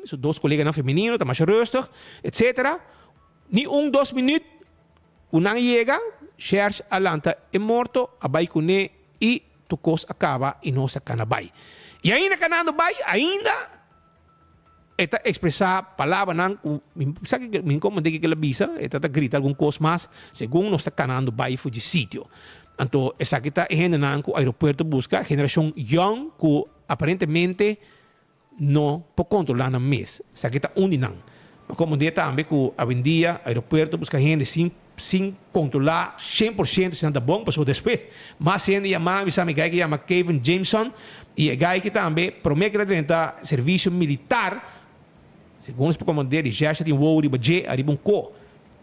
Su dos koleganan femenino ta masha rustig, etc. Ni un dos minuut ku nan yega, Shersh a lanta e morto, a bai kuné i tur kos a kaba i nos a kana bai. I ainda kanando bai, ainda e ta ekspresá palabranan ku mi sa ke mi komprendé kiko el a bisa, e ta ta grita algun kos mas segun nos ta kanando bai for dje sitio. Anto esaki ta e hendenan ku aeropuerto buska, generashon yòn ku aparentemente no por controla nan mes. Esaki ta un di nan. Ma como dia tambe cu awendia aeropuerto busca hende sin sin controla 100% si nan ta bon, pasobra despues mas hende yama mi sa mi guy ke yama Kevin Jameson y e guy ki tambe prome ke el a drenta servicio militar, segun nos por comprende di Jersey tin wowo riba dje ariba un ko.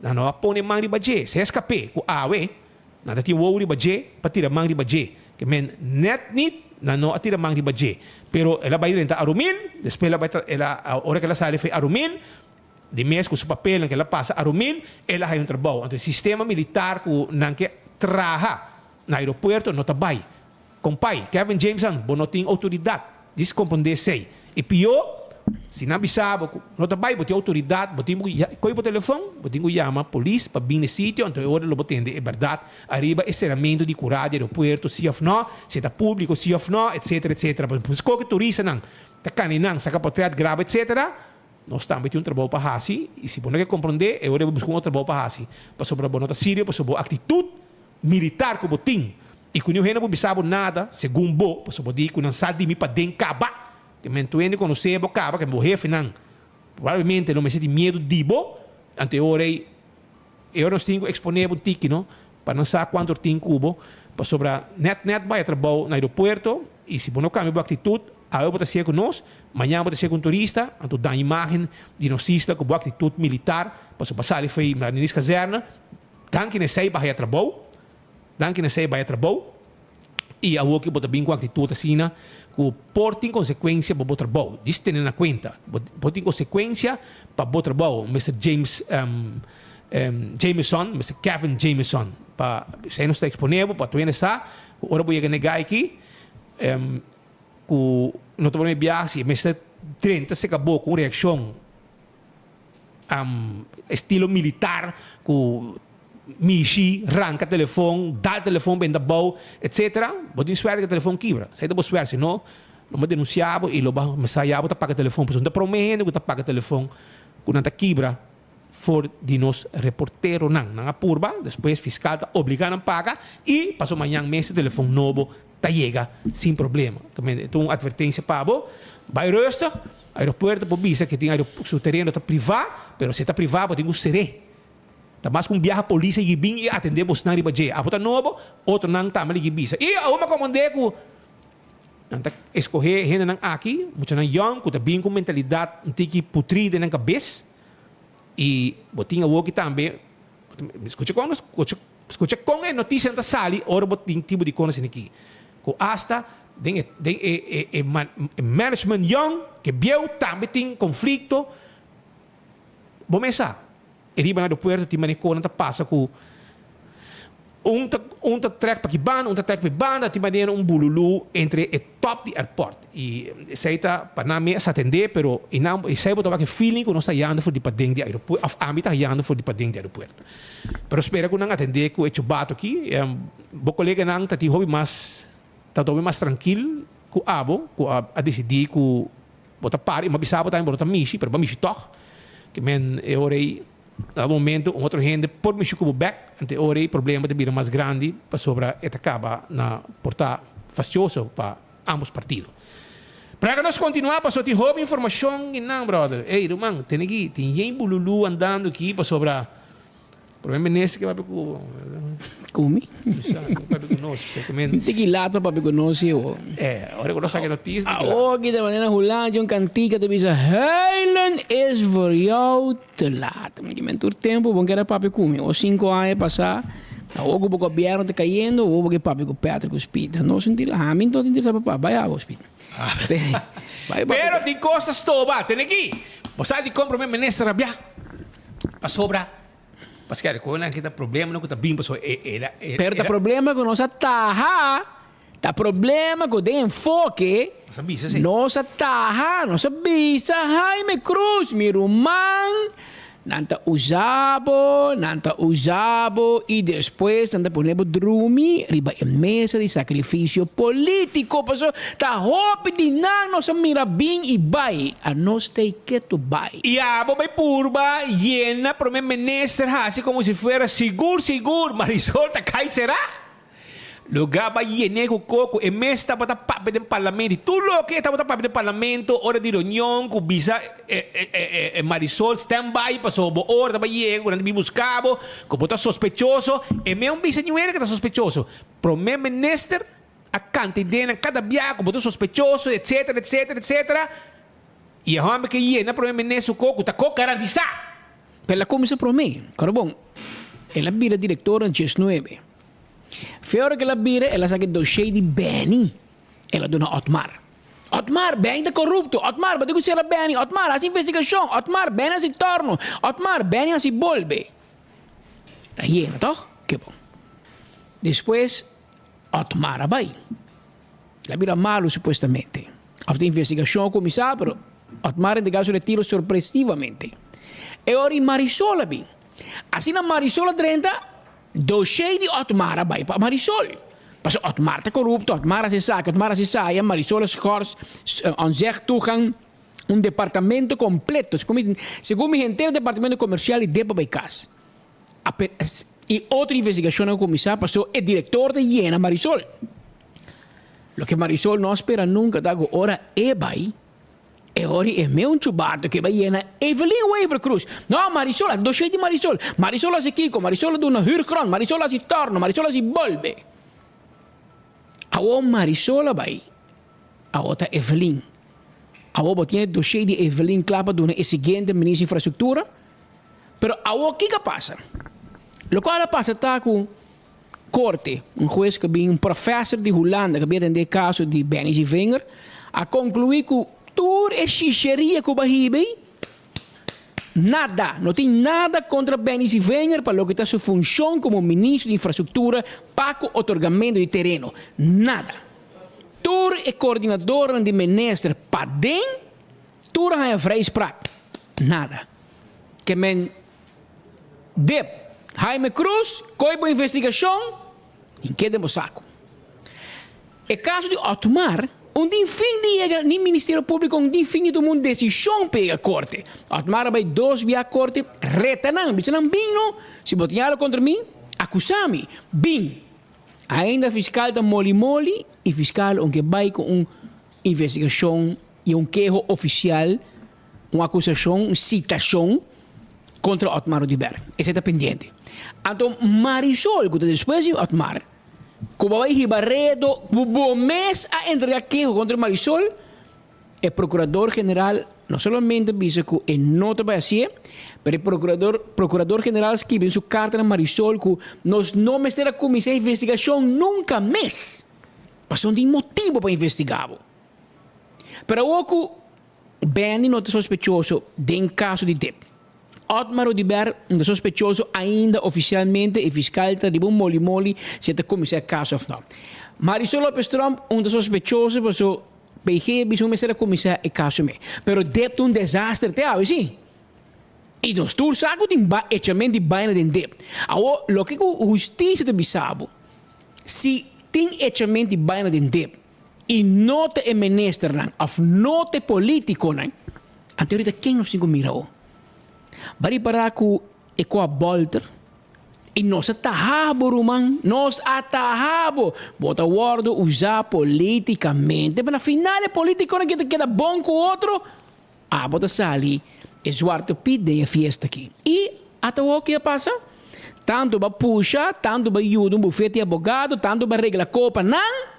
Nan no a pone man riba dje, se escape cu awe. Nan ta tin wowo riba dje pa tira man riba dje. Ke men net nit nan no a tira man riba dje. Pero el a bai drenta Arumil, despues el a bai tra el a ora ke el a sali fo'i Arumil, di mes ku su papelnan ke el a pasa Arumil, el a haña un trabou. Anto e sistema militar ku nan ke traha na aeropuerto no ta bai. Kompai, Kevin Jameson, bo no tin outoridat. Dis komprondé esei. I pió, si nan bisa bo ku no ta bai, bo tin outoridat, bo tin ku kohe bo telefòn, bo tin ku yama polis pa bin na e sitio, anto e ora lo bo tende e bèrdat ariba e seramentu di kurá di aeropuerto, si òf nò, si e ta públiko, si òf nò, etsetera, etsetera. Pasobra skoke turistanan ta kani nan, saka potrèt, graba, etsetera. Nos tambe tin un trabou pa hasi, i si bo no ke komprondé, e ora bo buska un otro trabou pa hasi, pasobra bo no ta sirio, pasobra bo aktitut militar ku bo tin i ku niun hende por bisa bo nada, segun bo, pasobra bo di ku nan sa di mi paden kaba, ke men tur hende konosé bo kaba, ke bo hefenan probablemente lo mester tin miedu di bo, anto e ora ei e ora nos tin ku eksponé bo un tiki no, pa nan sa kuantu tin ku bo, pasobra nèt nèt bai a trabou na aeropuerto i si bo no kambia bo aktitut, Awe bo ta sier ku nos, mañan bo ta sier ku un turista, anto daña imagen di nos isla ku bo aktitut militar, pasobra bo a sali fo'i Mariniers Kazerne, danki na esei bo a haya trabou, danki na esei bo a haya trabou, i awoki bo ta bin ku aktitut asina ku por tin konsekuensia pa bo trabou, dis tene na kuenta, bo por tin konsekuensia pa bo trabou, Mister James Jameson, Mister Kevin Jameson, pa esei nos ta ekspone bo pa tur hende sa ku ora bo yega na e gai aki, Ku no ta prome biaha si e mester drenta seka bo ku un reakshon estilo militar ku mishi, ranka telefon, dal telefon benta bou etsetera, bo tin suerte ku e telefon kibra. Esei ta bo suerte, si no lo bo denunsia bo i lo bo mester haya bo ta paga telefon pasobra no ta prome hende ku ta paga telefon ku nan ta kibra for di nos reporteronan. Nan a purba, despues fiskal ta obliga nan paga i pasobra mañan mes e telefon nobo ta yega sin problema. E ta un advertencia pa bo. Bai rustig. Aeropuerto por bisa ke tin su tereno ta priva, pero si e ta priva bo tin ku ser'é. Ta mas ku un biaha polis a yigi bin i atendé bosnan riba dje. Abo ta nobo, otronan tambe a yigi bisa. I awor mi a komand'é ku nan ta eskohé hendenan aki, muchanan yòn ku ta bin ku mentalidat un tiki putrí den nan kabes. I bo tin awoki tambe, skucha kon Scucha con e noticianan ta sali ora bo tin tipo di conoce aki. Cu hasta den e den e e e management young ke bieu tambe tin conflicto. Bo mes sa, e riba na aeropuerto tin manera conan ta pasa cu un ta un ta trek pa ki banda, un ta trek pa e banda, tin manera un bululu entre e top di airport. I esei ta pa nan mes atendé, pero i nan esei bo ta wak e feeling ku nos ta hayando for di paden di aeropuerto, òf ami ta hayando for di paden di aeropuerto. Pero spera ku nan atendé ku e chubato aki. Bo koleganan ta tin hopi mas, ta hopi mas trankil ku abo, ku a a disidí ku bo ta para i bo a bisa bo tambe bo no ta mishi, pero bo a mishi tòg. Ke men e ora ei na dado momento un otro hende por mishi ku bo bèk, anto e ora ei problema ta bira mas grandi pasobra e ta kaba na por ta fastioso pa Ambos partido. Pero laga nos continua pasobra tin hopi informacion y nan brother. Ey ruman tene aki tin yen bululu andando aki pasobra prome minister ke papia ku bo. Ku mi? Sa papia ku nos. Tin ki laat pa papia ku nos si ho. Eh ora ku nos saka noticia tin ki laat. Awo ki ta manera Hulanda un kantika ta bisa huilen is voor jou te laat. Mi men tur tempo bo kere papia ku mi. O cinco aña pasa. Awor ku bo gobièrnu ta kayendo, awor bo ke papia ku Patrick ku Speed. No sinti la, ami no ta interesa papá, bai abo Speed. Bai papia. Pero di kos ta stoba, tene aki. Bo sa dikon prome minister rabia? Pasobra, paske a rekohe nan kita problemanan ku ta bin pasobra e, e, Pero ta problema ku nos a taha. Ta problema ku den enfoke nos a taha, nos a bisa Jaime Cruz, mi ruman, nan ta usa bo, nan ta usa bo i despues nan ta pone bo drumi riba e mesa di sakrifisio polítiko. Pasobra ta hopi di nan nos a mira bin i bai, anos ta e ketu bai. I abo bai purba yena prome minister hasi komo si fuera sigur sigur Marisol ta kai sera? Lugá bai yen'é ku koko. E mes tabata papia den parlamento i tur loke e tabata papia den parlamento ora di reunion ku bisa e Marisol stand by pasobra bo ora ta bai yega ku nan ta bin buska bo ku bo ta sospechoso. E mes un bisa niun hende ku ta sospechoso. Prome minister a kanta ideanan kada biaha ku bo ta sospechoso etcetera etcetera etcetera i e hòmber ke yena prome minister ku koko ta koko garantisa. Pero el a kuminsá promé. Kòrda bon, el a bira direktor na diesnuebe. Fe ora ku el a bira, el a saka e doshé di Benny. El a duna Otmar. Otmar, Benny ta korupto. Otmar, bo tin ku sera Benny. Otmar, hasi investigashon. Otmar, Benny hasi tòrno. Otmar, Benny hasi bolbe. Ta yena, tòg? Ke bon. Despues, Otmar a bai. El a bira malu supuestamente. Òf ta investigashon a kuminsá, pero Otmar a entregá su retiro sorpresivamente. E ora i Marisol a bin. Asina Marisol a drenta, doshé di Otmar a bai pa Marisol. Pasobra Otmar ta korupto, Otmar a hasi esaki, Otmar a hasi esaya, Marisol a schors, ontzeg toegang un departamento kompleto. Segun mi henter departamento komersial di depa bai kas. I otro investigashonnan a kuminsá pasobra e direktor ta yena Marisol. Loke Marisol no a spera nunka ta ku ora e bai, e ora e meun chubato ke bai yena Evelyn Wever Croes. No, Marisol, a doshé di Marisol. Marisol hasi kiko, Marisol a duna huurgrond, Marisol hasi torno, Marisol hasi bolbe. Awor Marisol a bai, awor ta Evelyn. Awor bo tin e doshé di Evelyn kla pa duna e siguiente minister di infrastruktura? Pero awor kiko a pasa? Lokual a pasa ta ku Korte, un hues ku bin, un profèser di Hulanda ku bin atendé e kaso di Benny Zievinger, a konkluí ku tur e shisheria ku bo a hiba ei, nada, no tin nada kontra Benny Zievinger pa loke ta su funshon komo ministro di infrastruktura pa ku otorgamentu di tereno. Nada. Tur e koordinadornan di minister paden, tur a haña vrijspraak. Nada. Ke men Dip. Jaime Cruz, koe bo investigashon i keda den bo saku. E kaso di Otmar, un tin fin di yega ni Ministerio Públiko un tin fin di tuma un desishon pa yega korte. Otmar a bai dos bia korte reta nan, bisa nan bin no, si bo tin algu kontra mi, akusá mi, bin. Ainda fiskal ta moli moli i fiskal ounke bai ku un investigashon i un keho ofisial Un akusashon, un sitashon kontra Otmar Oduber. Esei ta pendiente. Anto Marisol ku ta despues di Otmar, ku bo a bai hiba redo, ku bo mes a entrega keho kontra Marisol, e prokurador general no solamente a bisa ku e no ta bai hasié, pero e prokurador prokurador general a skibi den su karta na Marisol ku nos no mester a kuminsá investigashon nunka mes, pasobra no tin motibu pa investigá bo. Pero awor ku Benny no ta sospechoso den kaso di dip. Otmar Oduber no ta sospechoso ainda ofisialmente e fiskal ta riba un moli moli si e ta kuminsá e kaso òf no. Marisol Lopez Tromp un ta sospechoso paso PG a bisa un mester a kuminsá e kaso me. Pero dip ta un desaster te awe si. I nos tur sa ku tin echament di baina den dip. Awor loke ku hustisia ta bisa bo si tin echament di baina den dip. I no ta e ministernan of no ta e politiconan, anto ahorita ken nos tin cu mira ho? Ba ripara cu e coa bolter i nos a taha bo ruman, nos a taha bo, bo ta wordo usa politicamente, pero na final e politiconan ke ta keda bon cu otro, Abo ta sali e zwarte piet den e fiesta aki. I ata wou ke a pasa? Tantu bo a pusha, tantu bo a yuda un bufete di abogado, tantu bo a regla kopa nan,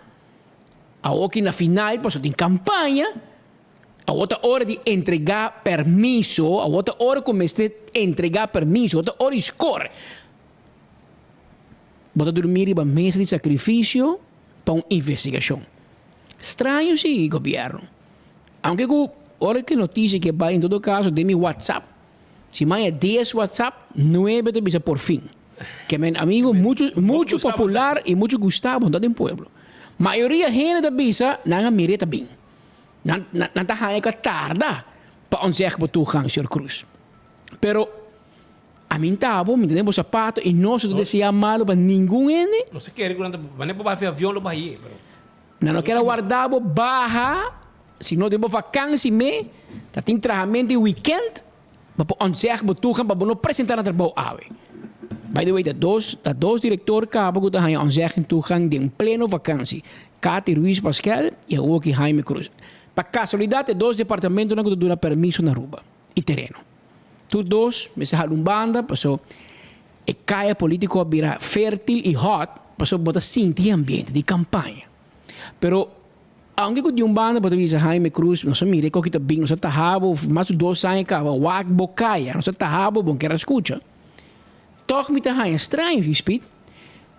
awoki na final pasobra tin kampaña, awor ta ora di entregá permiso, awor ta ora ku mester entregá permiso, awor ta ora di skor. Bo ta durmi riba mesa di sakrifisio pa un investigashon. Straño si, gobièrnu. Aunke ku ora ku e notisia ke bai en todo kaso den mi whatsapp, si maya dies whatsapp, nuebe ta bisa por fin. Ke men amigo muchu muchu popular i muchu gustá bo ta den pueblo. Mayoria hende ta bisa nan a mir'é ta bin. Nan nan ta haña ku a tarda pa ontzeg bo toegang, señor Cruz. Pero ami n'ta bo, mi ta den bo sapato i nos no ta deseá malu pa ningun hende. Nos ta kere ku nan ta manera bo baha fi avion lo baha ayé, pero. Nan no kier a warda bo baha, si no den bo vakansi me, ta tin trahamentu di weekend, Bo por ontzeg bo toegang pa bo no presenta na trabou awe. By the way, ta dos ta dos director caba cu ta haña ontzegging toegang den pleno vakantie, Cathy Ruiz Paskel y awoki Jaime Cruz. Pa casualidad e dos departamentonan cu ta duna permiso na Aruba y tereno. Tur dos mester hala un banda paso e caya politico a bira fertil y hot paso bo ta sinti e ambiente di campaña. Pero Aunke ku di un banda bo ta bisa Jaime Cruz, nos a mira e koki ta bin, nos a taha bo mas di dos aña kaba, wak bo kaya, nos a taha bo, bo no kier a skucha. Tòg mi ta haña straño, Gispit,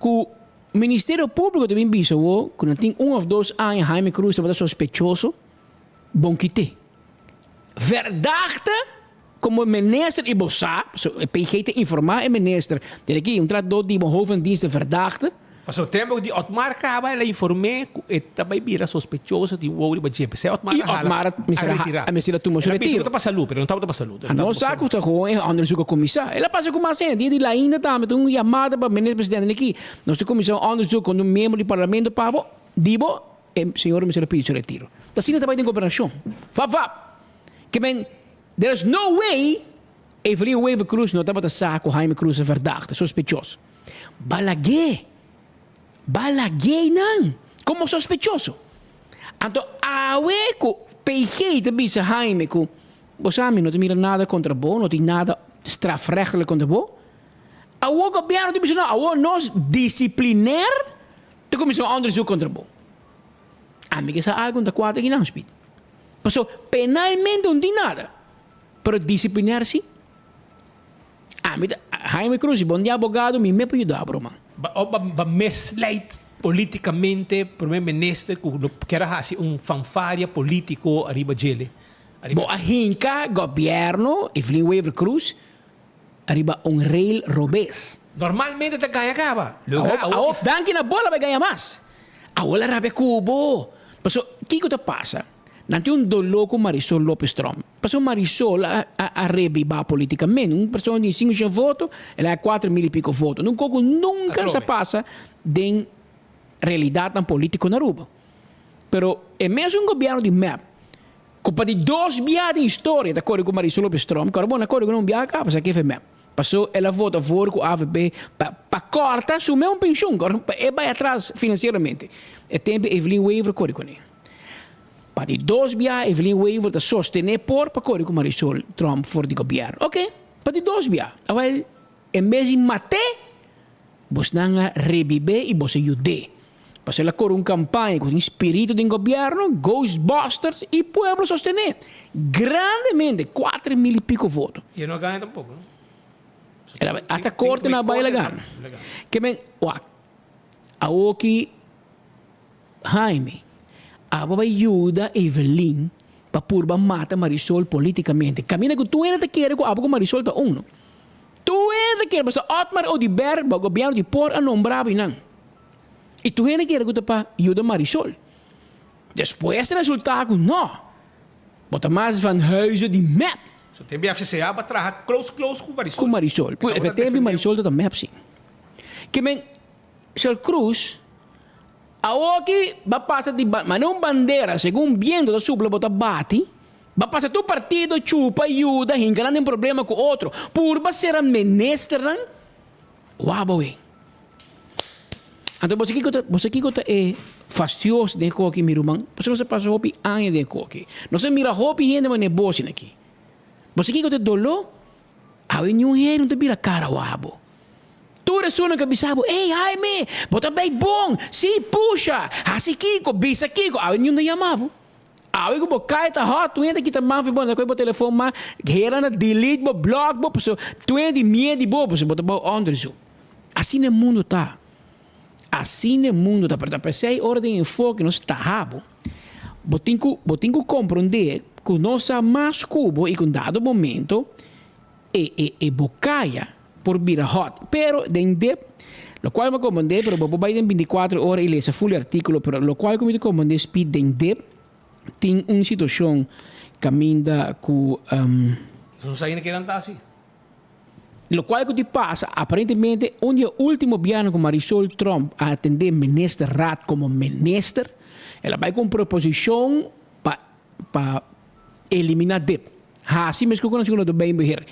ku Ministerio Públiko ta bin bisa bo ku nan tin un òf dos aña Jaime Cruz tabata sospechoso, bon kit'é. Verdachte Como minister y bo sa, pasobra e PG ta informa e minister, tin aki un trahador di bo hoofd van dienst de verdachte. Pasobra tempo di Otmar caba el a informe cu e ta bay bira sospechoso tin wou riba dje. P'esey Otmar Y a hala, Otmar a mester a retira. a mester a tuma su El a bisa retiro. cu ta pa salud, pero no tabata pa salud. A no sa cu ta gewoon e onderzoek a cuminsa. El a pasa cu mas hende. Dia di Lainda tambe ta un yamada pa minister presidente tin aki. Nos ta cuminsa un onderzoek contra un miembro di parlamento pa bo, di bo, e señor mester a pidi su retiro. Ta asina ta bay den gobernacion. Fap fap. Ke men There is no way Evelyn Wever Croes no tabata sa cu Jaime Croes ta verdachte, sospechoso. Balagué! Balagué nan como sospechoso. Anto awe cu PG ta bisa Jaime cu bo sa mi no ta mira nada contra bo, no tin nada strafrechtelijk contra bo. Awo gobierno ta bisa no, awo nos disciplinair ta cuminsa un onderzoek contra bo. Ami ke sa algo ta cuadra aki nan, Speed. Paso penalmente no tin nada, pero disciplinar si. Ami ta, Jaime Cruz, si bo no tin abogado, mi me por yuda bo, ruman. Ba o ba ba misleid politicamente primer minister cu lo kier a haci un fanfaria politico ariba djele. Bo a hinca gobierno, Evelyn Wever Croes, ariba un rail robes. Normalmente ta gaña caba. Luego Awo, awo, danki na bo la bay gaña mas. Awo la rabia cu bo. Paso, kico ta pasa? Nan tin un dolor cu Marisol Lopez Tromp. Paso Marisol a, a, a rebiba politicamente. Un persona di cinco shen voto, el a haya cuatro mil y pico voto. Un coco nunca sa Atrobe. pasa den realidadnan politico na Aruba. Pero e mesun gobierno di mep Ku pa di dos bia den historia ta kore ku Marisol Lopez Tromp, ku ora bo na kore ku nan un bia kaba sa kefe mep. Paso el a vota voor ku avp pa pa korta su meun penshun, ku ora pa e bai atras finansieramente. E tempu Evelyn Wever kore kuné. Pa di dos bia Evelyn Wever ta sostené por pa kore ku Marisol Tromp for di gobièrnu. Oke, pa di dos bia. Awel en bes di mat'é, Bosnan a rebib'é i bos a yud'é. Pasobra el a kore un kampaña ku tin spiritu den gobièrnu, Ghostbusters, i pueblo sostené. Grandemente, 4000 i piko voto. I e no a gana tampoko, no? El a, hasta korte nan a bai el a gana. Ke men, wak, awoki Jaime, abo bai yuda Evelyn pa purba mata Marisol politikamente. Kaminda ku tur hende ta kere ku abo ku Marisol ta uno. Tur hende ta kere, pasobra Otmar Oduber bo gobièrnu di por a nombra bo einan. I tur hende kere ku ta pa yuda Marisol. Despues ta resultá ku no, bo ta mas van huize di mep. So tempu di FCCA bo a traha close close ku Marisol. Ku Marisol. E E tempu Marisol ta ta mep si. Ke men, Señor Cruz, Awoki ba pasa di mane un bandera segun biento ta supla bo ta bati, ba pasa tur partido chupa yuda hinka nan den problema ku otro purba sera ministernan wak bo wen. Anto bo sa kiko ta bo sa kiko ta e fastios den e koki mi ruman? Pasobra nos a pasa hopi aña den e koki nos a mira hopi hende mane boshi na aki bo sa kiko ta e dolo? Awe niun hende no ta bira kara wak bo. Tur esunnan ka bisa bo, Ey, Jaime, bo ta bay bon! Sí, pusha! Hasi kiko, bisa kiko! Awe niun ta yama bo. Awe ku bo kai ta hot, tur hende kita man fi bo, nan ta kohe bo telefon man, hera nan ta delete bo, block bo, pasobra tur hende tin miedu di bo, pasobra bo ta bou onderzoek. Asina e mundu ta. Asina e mundu ta. Pero ta p'esei ora den enfoke nos taha bo, bo tin ku, bo tin ku komprondé ku nos sa mas ku bo i ku un dado momento e, e, e bo kaya por bira hot. Pero den dep, Lokual mi a komprondé, pero bo por bai den bintikuater ora i lesa ful e artíkulo, pero lokual ku mi ta komprondé Speed den dip tin un situashon kaminda ku. Nos no sa hende kinan ta hasi. Lokual ku tin pasa, aparentemente un di e último bianan ku Marisol Tromp a atendé Minister Raad komo minister, el a bai ku un proposishon pa pa eliminá dip. Hasi meskos ku nos ku no ta bei beheer.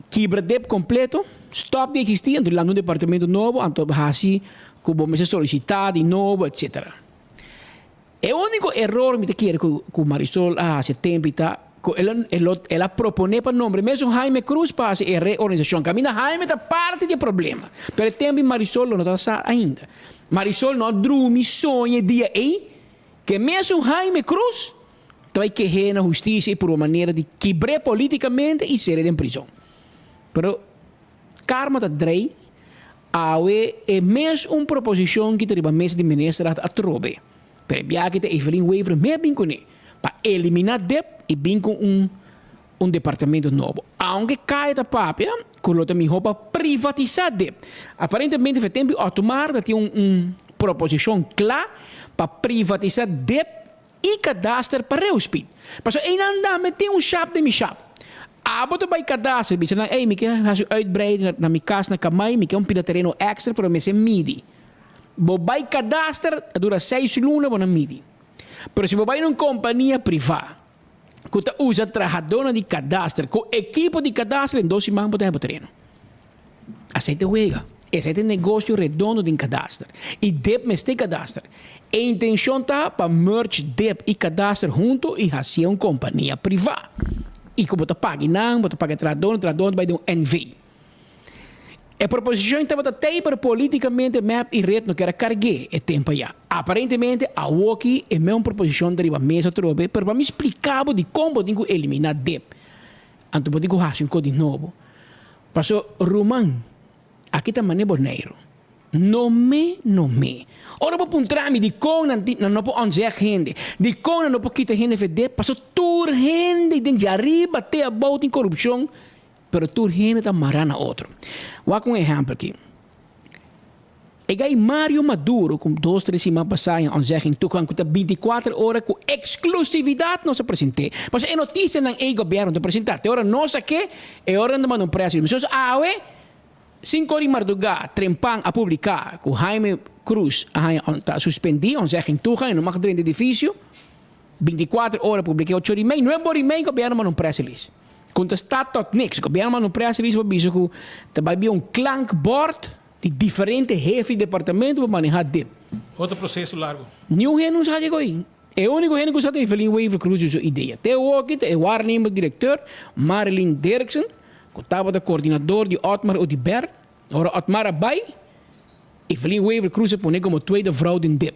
Kibra dip kompleto, stòp di eksistí, anto lanta un departamento nobo, anto hasi ku bo mester solisitá di nobo, etsetera. E úniko eror mi ta kere ku ku Marisol a hasi e tempu ta ku el a el lo el a proponé pa nombra mesun Jaime Cruz pa hasi e reorganisashon. Kaminda Jaime ta parti di e problema, pero e tempu Marisol lo no ta sa ainda. Marisol no a drumi soña e dia ei ku e mesun Jaime Cruz ta bai keh'é na hustisia i purba manera di kibr'é politikamente i ser'é den prizon. Pero karma ta drei. Awe e mes un proposicion ki ta riba mesa di ministerraad atrobe. Pero e biaha ta Evelyn Wever me bin cune pa elimina dep y bin cu un un departamento nobo. Aunke Kaya ta papia cu lo ta miho pa privatisa dep. Aparentemente fe tempo di Otmar ta tin un un proposicion cla pa privatisa dep y kadaster pa Reuspit. Pasobra einan dame tin un shap den mi shap. Abo ta bai kadaster bisa nan, ey mi ke hasi uitbreiding na mi kas na Kamay, mi ke un pida tereno extra pero mester midi. Bo bai kadaster ta dura seis luna bo na midi. Pero si bo bai na un kompania priva ku ta usa trahadónan di kadaster ku ekipo di kadaster den dos siman bo ta haya bo tereno. Esei ta wega. Esei ta e negocio redondo den kadaster. I dip mester kadaster. E intencion ta pa merge dip i kadaster hunto i hacié un compania priva. I cu bo ta paga nan, bo ta paga e trahadornan, e trahadornan ta bai den un NV. E proposicion tabata tei pero politicamente mep i red no kier a cargué e tempo aya. Aparentemente awoki e meun proposicion ta riba mesa atrobe pero pa mi splica bo dicon bo tin cu elimina dip. Anto bo tin cu haci un cos di nobo. Paso ruman, aki ta mane Boneiru. No me, no me. Ora bo puntra mi dikon nan tin, nan no por ontzeg hende, dikon nan no por kita hende fedé, paso tur hende den djariba te abou tin korupshon, pero tur hende ta mará na otro. Wak un ehèmpel aki. E gai Mario Maduro ku dos tres siman pasá en ontzegging toegang ku ta binti kuater ora ku eksklusividat nos a present'é. Pasobra e notisianan ei gobièrnu ta presentá. Te ora nos a ke, e ora nan ta manda un press release. Nosotros awe, sinku ora di mardugá, Trempan a publiká ku Jaime Cruz a haña ta suspendí, ontzegging toegang, e no mag drenta edifisio. Binti kuater ora publiká ocho ora i mei, nuebe ora i mei gobièrnu manda un press release. Ku ta sta tot niks. Gobièrnu manda un press release pa bisa ku ta bai bia un klankbord. Di diferente hefe di departamento pa maneha dip. Otro proceso largo. Niun hende no sa dje koe. E unico hende cu sa ta Evelyn Wever Croes di su idea. Te awoki ta e waarnemer directeur Marilyn Derksen cu tabata coordinador di Otmar Oduber. Ora Otmar a bay, Evelyn Wever Croes a pone como tweede vrouw den dip.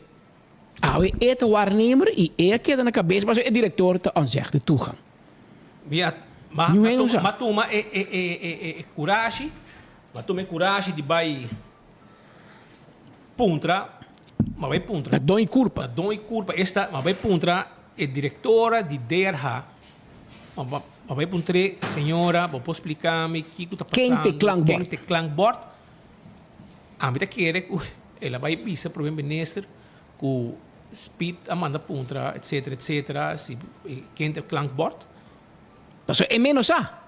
Awe e ta waarnemer y e a keda na cabes pasobra e director ta ontzegde toegang. Mi a Niun hende no sa. Ma tuma e e e e curashi. M'a tuma e kurashi di bai puntra, m'a bai puntra. Na don i kurpa. Na don i kurpa, esta, m'a bai puntra e direktora di DRH, m'a bai puntr'é, Señora, bo por splika mi kiko ta Ken pasando? te klankbord? Ken te klankbord? Ami ta kere ku el a bai bisa Prome Minister ku Speed a manda puntra, etcetera, etcetera, si ken te klankbord. Pasobra e mes no sa.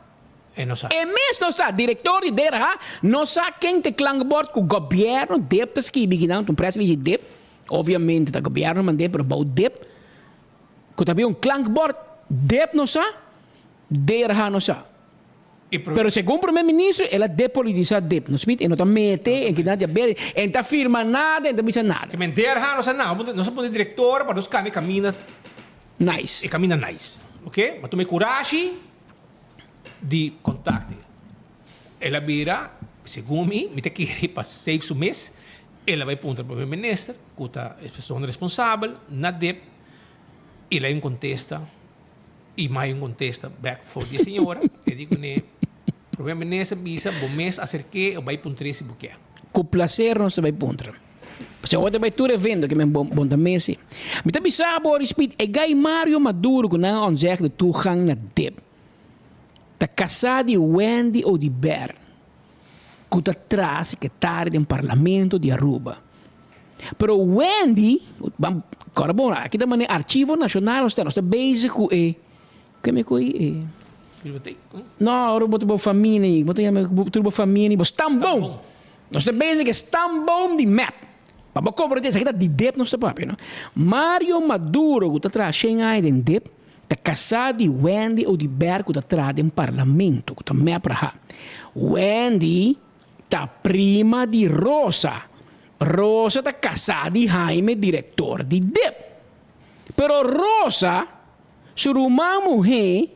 E no sa. E mes no sa. Director di DRH no sa ken ta e klankbord ku gobierno dep ta skibi kinan. Un press release di dep. Obviamente ta gobierno mand'é pero bou dep ku ta bin un klankbord dep no sa, DRH no sa. Pero segun primer ministro el a depolitisa dep. No smit e no ta mete en kinan diabete, e no ta firma nada, e no ta bisa nada. Ke men DRH no sa nada. Nos a pone director pa nos kambia kaminda. Nice. E kaminda nice. Oke. Ma tuma e kurashi. di contacte. El a bira, segun mi, mi ta kere pa save su mes, el a bai puntra primer minister, cu ta e persona responsabel, na dip, el a un contesta, y mai un contesta back for di e señora, e di cune, primer minister bisa bo mes acerke o bai puntre si bo kier. Cu placer nos ta bai puntra. Pasobra bo ta bai tur evento ke men bon ta mesi. Mi ta bisa bo, Rispit, e gai Mario Maduro ku nan a ontzeg de toegang na dip, ta kasá di Wendy Oduber. Ku ta traha sekretario den parlamento di Aruba. Pero Wendy, ban kòrda bon, aki ta manera Archivo Nashonal nos ta, nos ta bezig ku e, ke mi ku e? Bibliotek? No, ora bo ta bo famia ni, bo ta yama tur bo famia ni bo stamboom. Nos ta bezig ku e stamboom di mep. Pa bo komprendé esaki ta di dip nos ta papia no. Mario Maduro ku ta traha shen aña den dip ta kasá di Wendy Oduber ku ta traha den parlamento ku ta mep raha. Wendy ta prima di Rosa. Rosa ta kasá di Jaime direktor di dip. Pero Rosa su ruman muhé,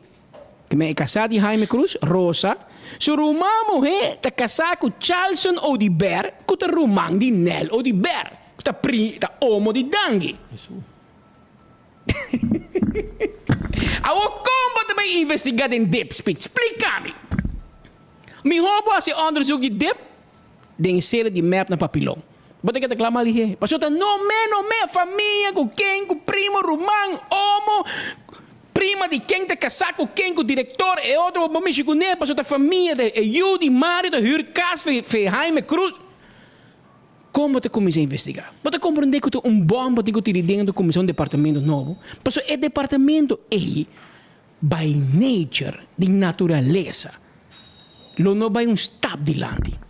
ke men e kasá di Jaime Cruz, Rosa, su ruman muhé ta kasá ku Charlson Oduber ku ta ruman di Nel Oduber ku ta pri ta omo di Dangui. Awor kon bo ta bai investigá den dip? Splika mi. Mihó bo hasi onderzoek di dip den e sede di mep na Papilon. Bo ta keda klama lihé. Pasobra ta no me, no me, famia ku ken, ku primo, ruman, omo, prima di ken ta kasá ku ken, ku direktor, e otro bo mishi kuné, pasobra ta famia, ta e yu di Mario ta hür kas fe fe Jaime Cruz. Kon bo ta kuminsá investigá? Bo ta komprendé ku ta un bòm bo tin ku tira den ta kuminsá un departamento nobo, pasobra e departamento ei by nature, di naturalesa, lo no bai un stap dilanti.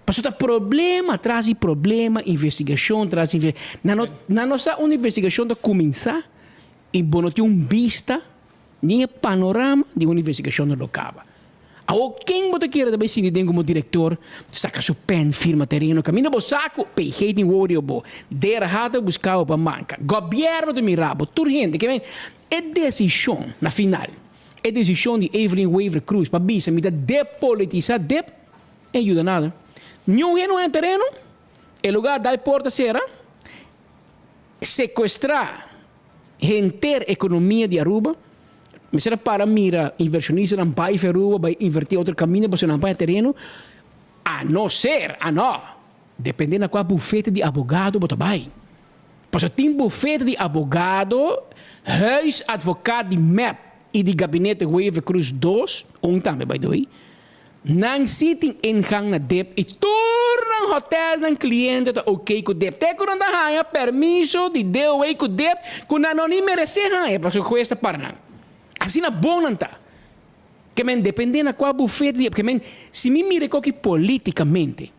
Pasobra ta problema tras di problema, investigashon tras di investigashon. Nan no, nan no sa unda investigashon ta kuminsá i bo no tin un bista ni e panorama di unda investigashon lo kaba. Awor ken bo ta kere ta bai sinti den komo direktor saka su pen firma tereno kaminda bo sa ku PG tin wowo riba bo, DRH ta buska bo pa manka, gobièrnu ta mira bo, tur hende. Ke men E desishon, na final, e desishon di Evelyn Wever Croes pa bisa mi ta depolitisa dep, e yuda nada. Niun hende no haña tereno, e lugar dal porta sera, sekuestra henter ekonomia di Aruba, mester a para mira invershonistanan bai for Aruba bai inverti otro kaminda pasobra nan pa haña tereno, a no ser, a no, depende na kua bufete di abogado bo ta bai. Pasobra tin bufete di abogado, huisadvocaat di mep y di gabinete Wever Croes dos, un tambe by the way, nan si tin ingang na dip y tur nan hotelnan cliente ta ok cu dip. Te cu nan ta haya permiso di DOW cu dip cu nan no ni merece haya pasobra huez ta para nan. Asina bon nan ta. Ke men depende na cua bufete di, ke men si mi mira e koki politicamente,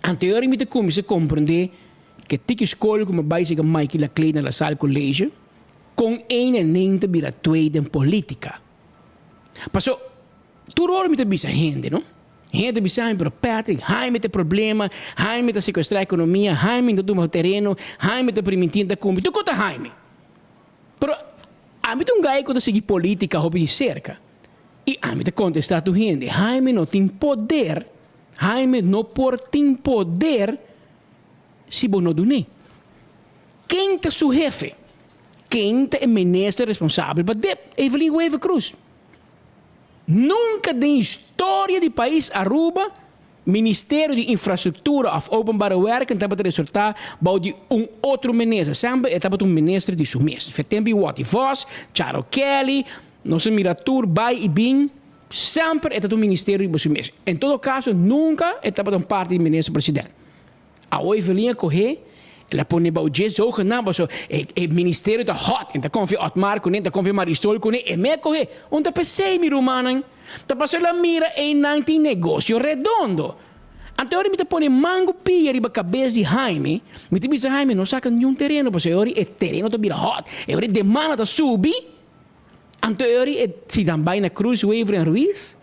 anterior mi ta cuminsa comprende Ke tiki skol ku mi bai siga Mikey Laclay na La Salle College, kon een en een ta bira twee den politica. Paso, tur ora mi ta bisa hende, no? Hende ta bisa mi, pero Patrick, Jaime ta e problema, Jaime ta secuestra economia, Jaime ta tuma tereno, Jaime ta priminti ta cumpli. Tur kos ta Jaime. Pero ami ta un guy ku ta sigui politica hopi di cerca. I ami ta contesta tur hende, Jaime no tin poder, Jaime no por tin poder si bo no dun'é? Ken ta su hefe? Ken ta e minister responsabel pa dip? Evelyn Wever-Croes. Nunca den historia di pais Aruba Ministerio di Infrastructura of Openbare Werken tabata resulta bou di un otro minister. Semper e tabata un minister di su mes. Fetembi Watty Vos, Charo Kelly, nos a mira tur bai y bin, semper e tabata un ministerio riba su mes. En todo caso nunca e tabata un parti di minister president. Awo Evelyn a kohe, el a pone bou dje zogenaamd paso e e ministerio ta hot, en ta konfia Otmar kuné, en ta konfia Marisol kuné, e me a kohe. Un ta p'esei mi rumannan, ta paso el a mira einan tin negocio redondo. Anto e ora mi ta pone mango pia riba kabes di Jaime, mi ta bisa Jaime no saka niun tereno paso e ora e tereno ta bira hot, e ora e demanda ta subi, anto e ora e si nan bai na Cruz Wever en Ruiz,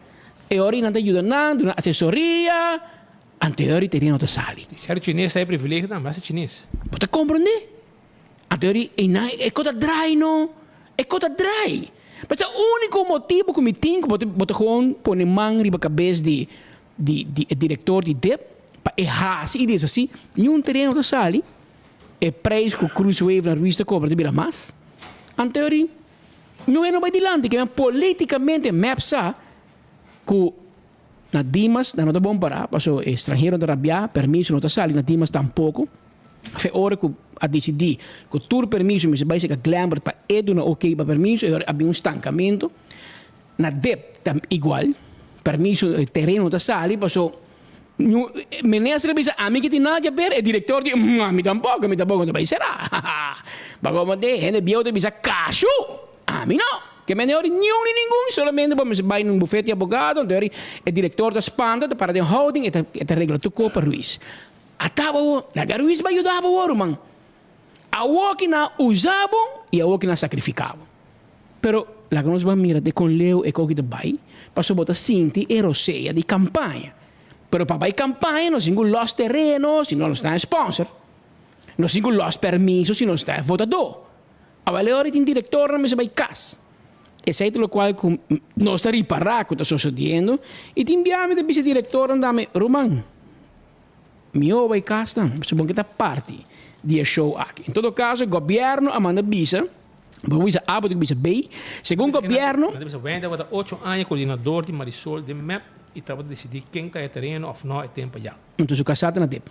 e ora nan ta yuda nan, duna asesoria. Anterior tereno ta sali. Ser chines ta e privilegio tambe, hasta chines. Bo ta comprende? Anterior e nan e ko ta draai no, e ko ta draai. Pero ta unico motibo cu mi tin cu bo ta bo ta gewoon pone man riba cabes di di di e director di dip pa e haci y deshaci, niun tereno ta sali, e prijs cu Cruz Wave na Ruiz ta cobra ta bira mas. Anterior no e no bay dilanti, kimen politicamente mep sa cu. Na Dimas nan no ta bon pará, paso e stranhero ta rabiá, permiso no ta sali na Dimas tampoko. Fe ora ku a disidí ku tur permiso mester bai seka Glembert pa e duna oké pa permiso, e ora a bin un stankamentu. Na dep ta igual, permiso e tereno no ta sali paso. Minister a bisa, Ami ki tin nada di haber. E director di, Ami tampoco, mi tampoco ta bay sera. Bakomo te hende bieu ta bisa, Cashu! Ami no! Ke mende ori niun ni ningun, solamente bo mester bay na un bufete di abogado, anto ori e director ta spanta, ta para den houding, e ta e ta regla tur ko pa Ruiz. Ata bo awor, laga Ruiz bay yuda bo awor, ruman. Awor ki nan a usa bo i awor ki nan a sacrifica bo. Pero laga nos ban mira te kon leu e koki ta bai, pasobra bo ta sinti e rosea di kampaña. Pero pa bai kampaña nos tin ku lòs tereno si no nos ta e sponsor. Nos tin ku lòs permiso si nos ta e votadó. Awel e ora tin direktornan mester bai kas. Esei ta lokual ku nos ta ripará ku ta sosodiendo i tin bia mi ta bisa direktornan tambe, Ruman, Mihó bai kas nan, pasobra bo ke ta parti di e show aki. En todo kaso, gobièrnu a manda bisa, bo bisa A, bo tin ku bisa B. Segun gobièrnu. Manda bisa, Wendy tabata ocho aña koordinador di Marisol den mep i tabata disidí ken ta e tereno òf nò e tempu ayá. Anto su kasá ta na dip.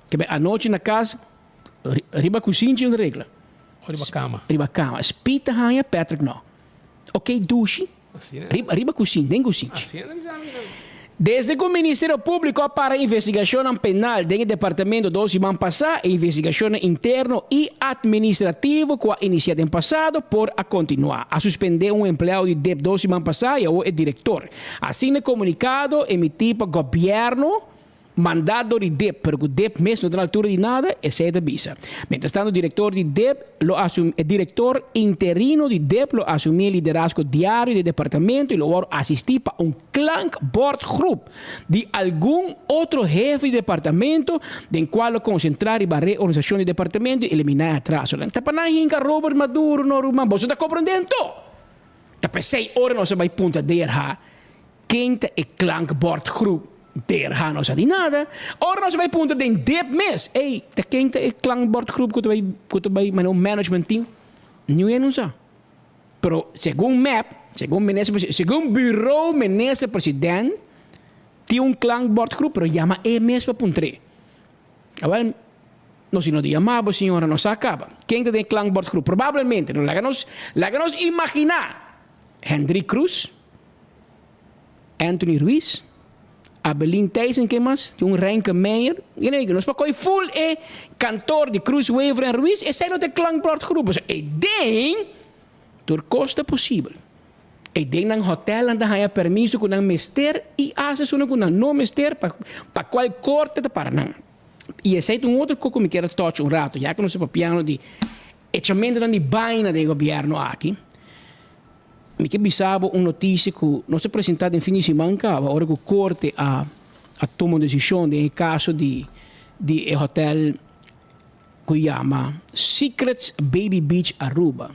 Ke bai anochi na kas, riba kusinchi un regla. O riba kama. Riba kama. Speed ta haña, Patrick no. Oké dushi. Riba riba kusin, den kusinchi. Desde ku Ministerio Públiko a para investigashonnan penal den e departamento dos siman pasá, e investigashonnan interno i atministrativo ku a inisiá den pasado por a kontinuá. A suspendé un empleado di dep dos siman pasá i awor e direktor. Asina e komunikado emití pa gobièrnu. Manda dor di dip, pero ku dip mes no ta na altura di nada, esei ta bisa. Mientrastanto direktor di dip lo asumi e direktor interino di dip lo asumi e liderazgo diario di e departamento i lo wòrdu asistí pa un klankbordgroep di algun otro hefe di departamento den kual lo konsentrá riba reorganisashon di departamento i eliminá e atrasonan. Ta pa nan hinka Robert Maduro no ruman, boso ta komprondé anto? Ta p'esei ora nos a bai puntra DRH Ken ta e klankbordgroep? DRH no sa di nada. Ora nos a bai puntra den dip mes, ey, ta ken ta e klankbordgroep ku ta bai ku ta bai manda un management team? Niun hende no sa. Pero segun mep, segun minister presidente, segun bureau minister president tin un klankbordgroep pero yama e mes pa puntr'é. Awel, nos si no di yama bo señora no sa kaba. Ken ta den e klankbordgroep? Probablemente, no laga nos laga nos imaginá Hendrik Cruz. Anthony Ruiz, Abelin Thijssen ken mas? Tin un Reinke Meijer. Ken nos pa koy full e kantoor di Cruz, Wever en Ruiz, esei no ta e klankbordgroep. Pasobra e den tur kos ta posibel. E den nan hotelnan ta haña permiso ku nan mester i hasta esunnan ku nan no mester pa pa kual korte ta para nan. I esei ta un otro kos ku mi kier a touch un rato, ya ku nos ta papiando di echamentonan di baina den e gobièrnu aki. Mi ke bisa bo un notisia ku nos a presentá den fin di siman kaba ora ku korte a a tuma un desishon den e kaso di di e hotèl ku yama Secrets Baby Beach Aruba.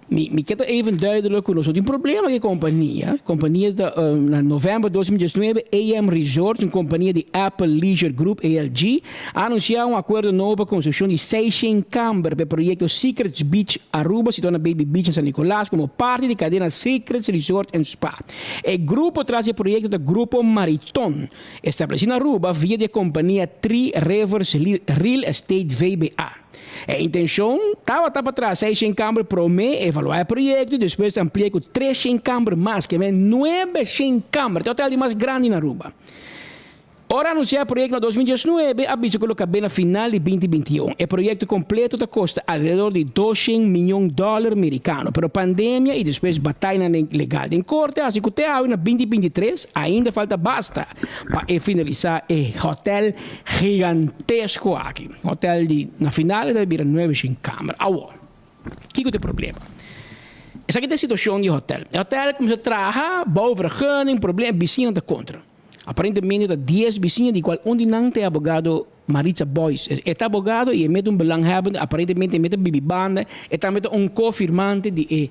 Mi mi ke ta even duidelijk ku nos no tin problema ku e kompania. Kompania ta na novèmber 2019 AM Resorts, un kompania di Apple Leisure Group, ALG, a anunsiá un akuerdo nobo pa konstrukshon di seishent kamber pa e proyekto Secrets Beach Aruba, situá na Baby Beach na San Nicolas, komo parti di kadena Secrets Resort and Spa. E grupo tras di e proyekto ta Grupo Mariton, establesí na Aruba via di e kompania Three Rivers Real Estate VBA. E intenshon tabata pa traha seishent kamber promé, evaluá e proyekto i despues ampli'é ku treshent kamber mas, ke men nuebeshent kamber. Ta e hotel di mas grandi na Aruba. Ora anunsiá e proyekto na 2019, a bisa ku lo kab'é na final di 2021. E proyekto kompleto ta kosta alrededor di 200 miyon dòler merikano, pero pandemia i despues bataynan legal den korte hasi ku te awe na 2023 ainda falta basta pa e finalisá e hotèl gigantesko aki. Hotèl di na final e ta bira 900 kamer. Awor, kiko ta e problema? Esaki ta e situashon di e hotèl. E hotèl kuminsá traha, bouwvergunning, problema, bisiña ta kontra. Aparentemente ta dies bisiña di cual un di nan ta e abogado Maritza Boyce. E ta abogado y e mete un belanghebbende, aparentemente e mete bibi banda, e tambe ta un co-firmante di e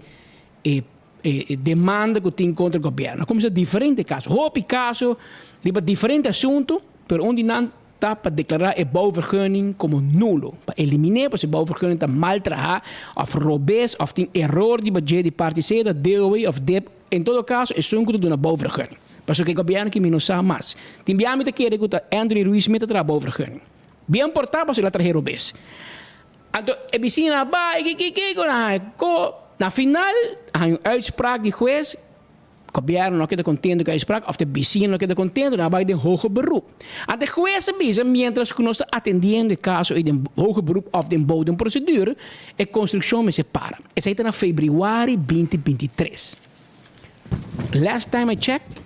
e e demanda cu tin contra gobierno. A cuminsa diferente caso, hopi caso riba diferente asunto, pero un di nan ta pa declara e bouwvergunning como nulo, pa elimine pasobra e bouwvergunning ta mal traha of robes of tin eror riba dje di parti sea ta DOW of dip. En todo caso esun cu ta duna bouwvergunning. Pasobra cu e gobierno ki mi no sa mas. Tin bia mi ta kere cu ta Anthony Ruiz mi ta traha bouwvergunning. Bien por ta pasobra el a trahe robes. Anto e bisiña a bay ki ki ki cu nan haña. Cu na final a haña un uitspraak di huez. Gobièrnu no a keda kontentu ku e uitspraak òf e bisiña no a keda kontentu, nan a bai den hoger beroep. Ante hues a bisa miéntras ku nos ta atendiendo e kaso ei den hoger beroep òf den bodemprocedure, e konstrukshon mester para. Esei ta na febrüari 2023. Last time I checked,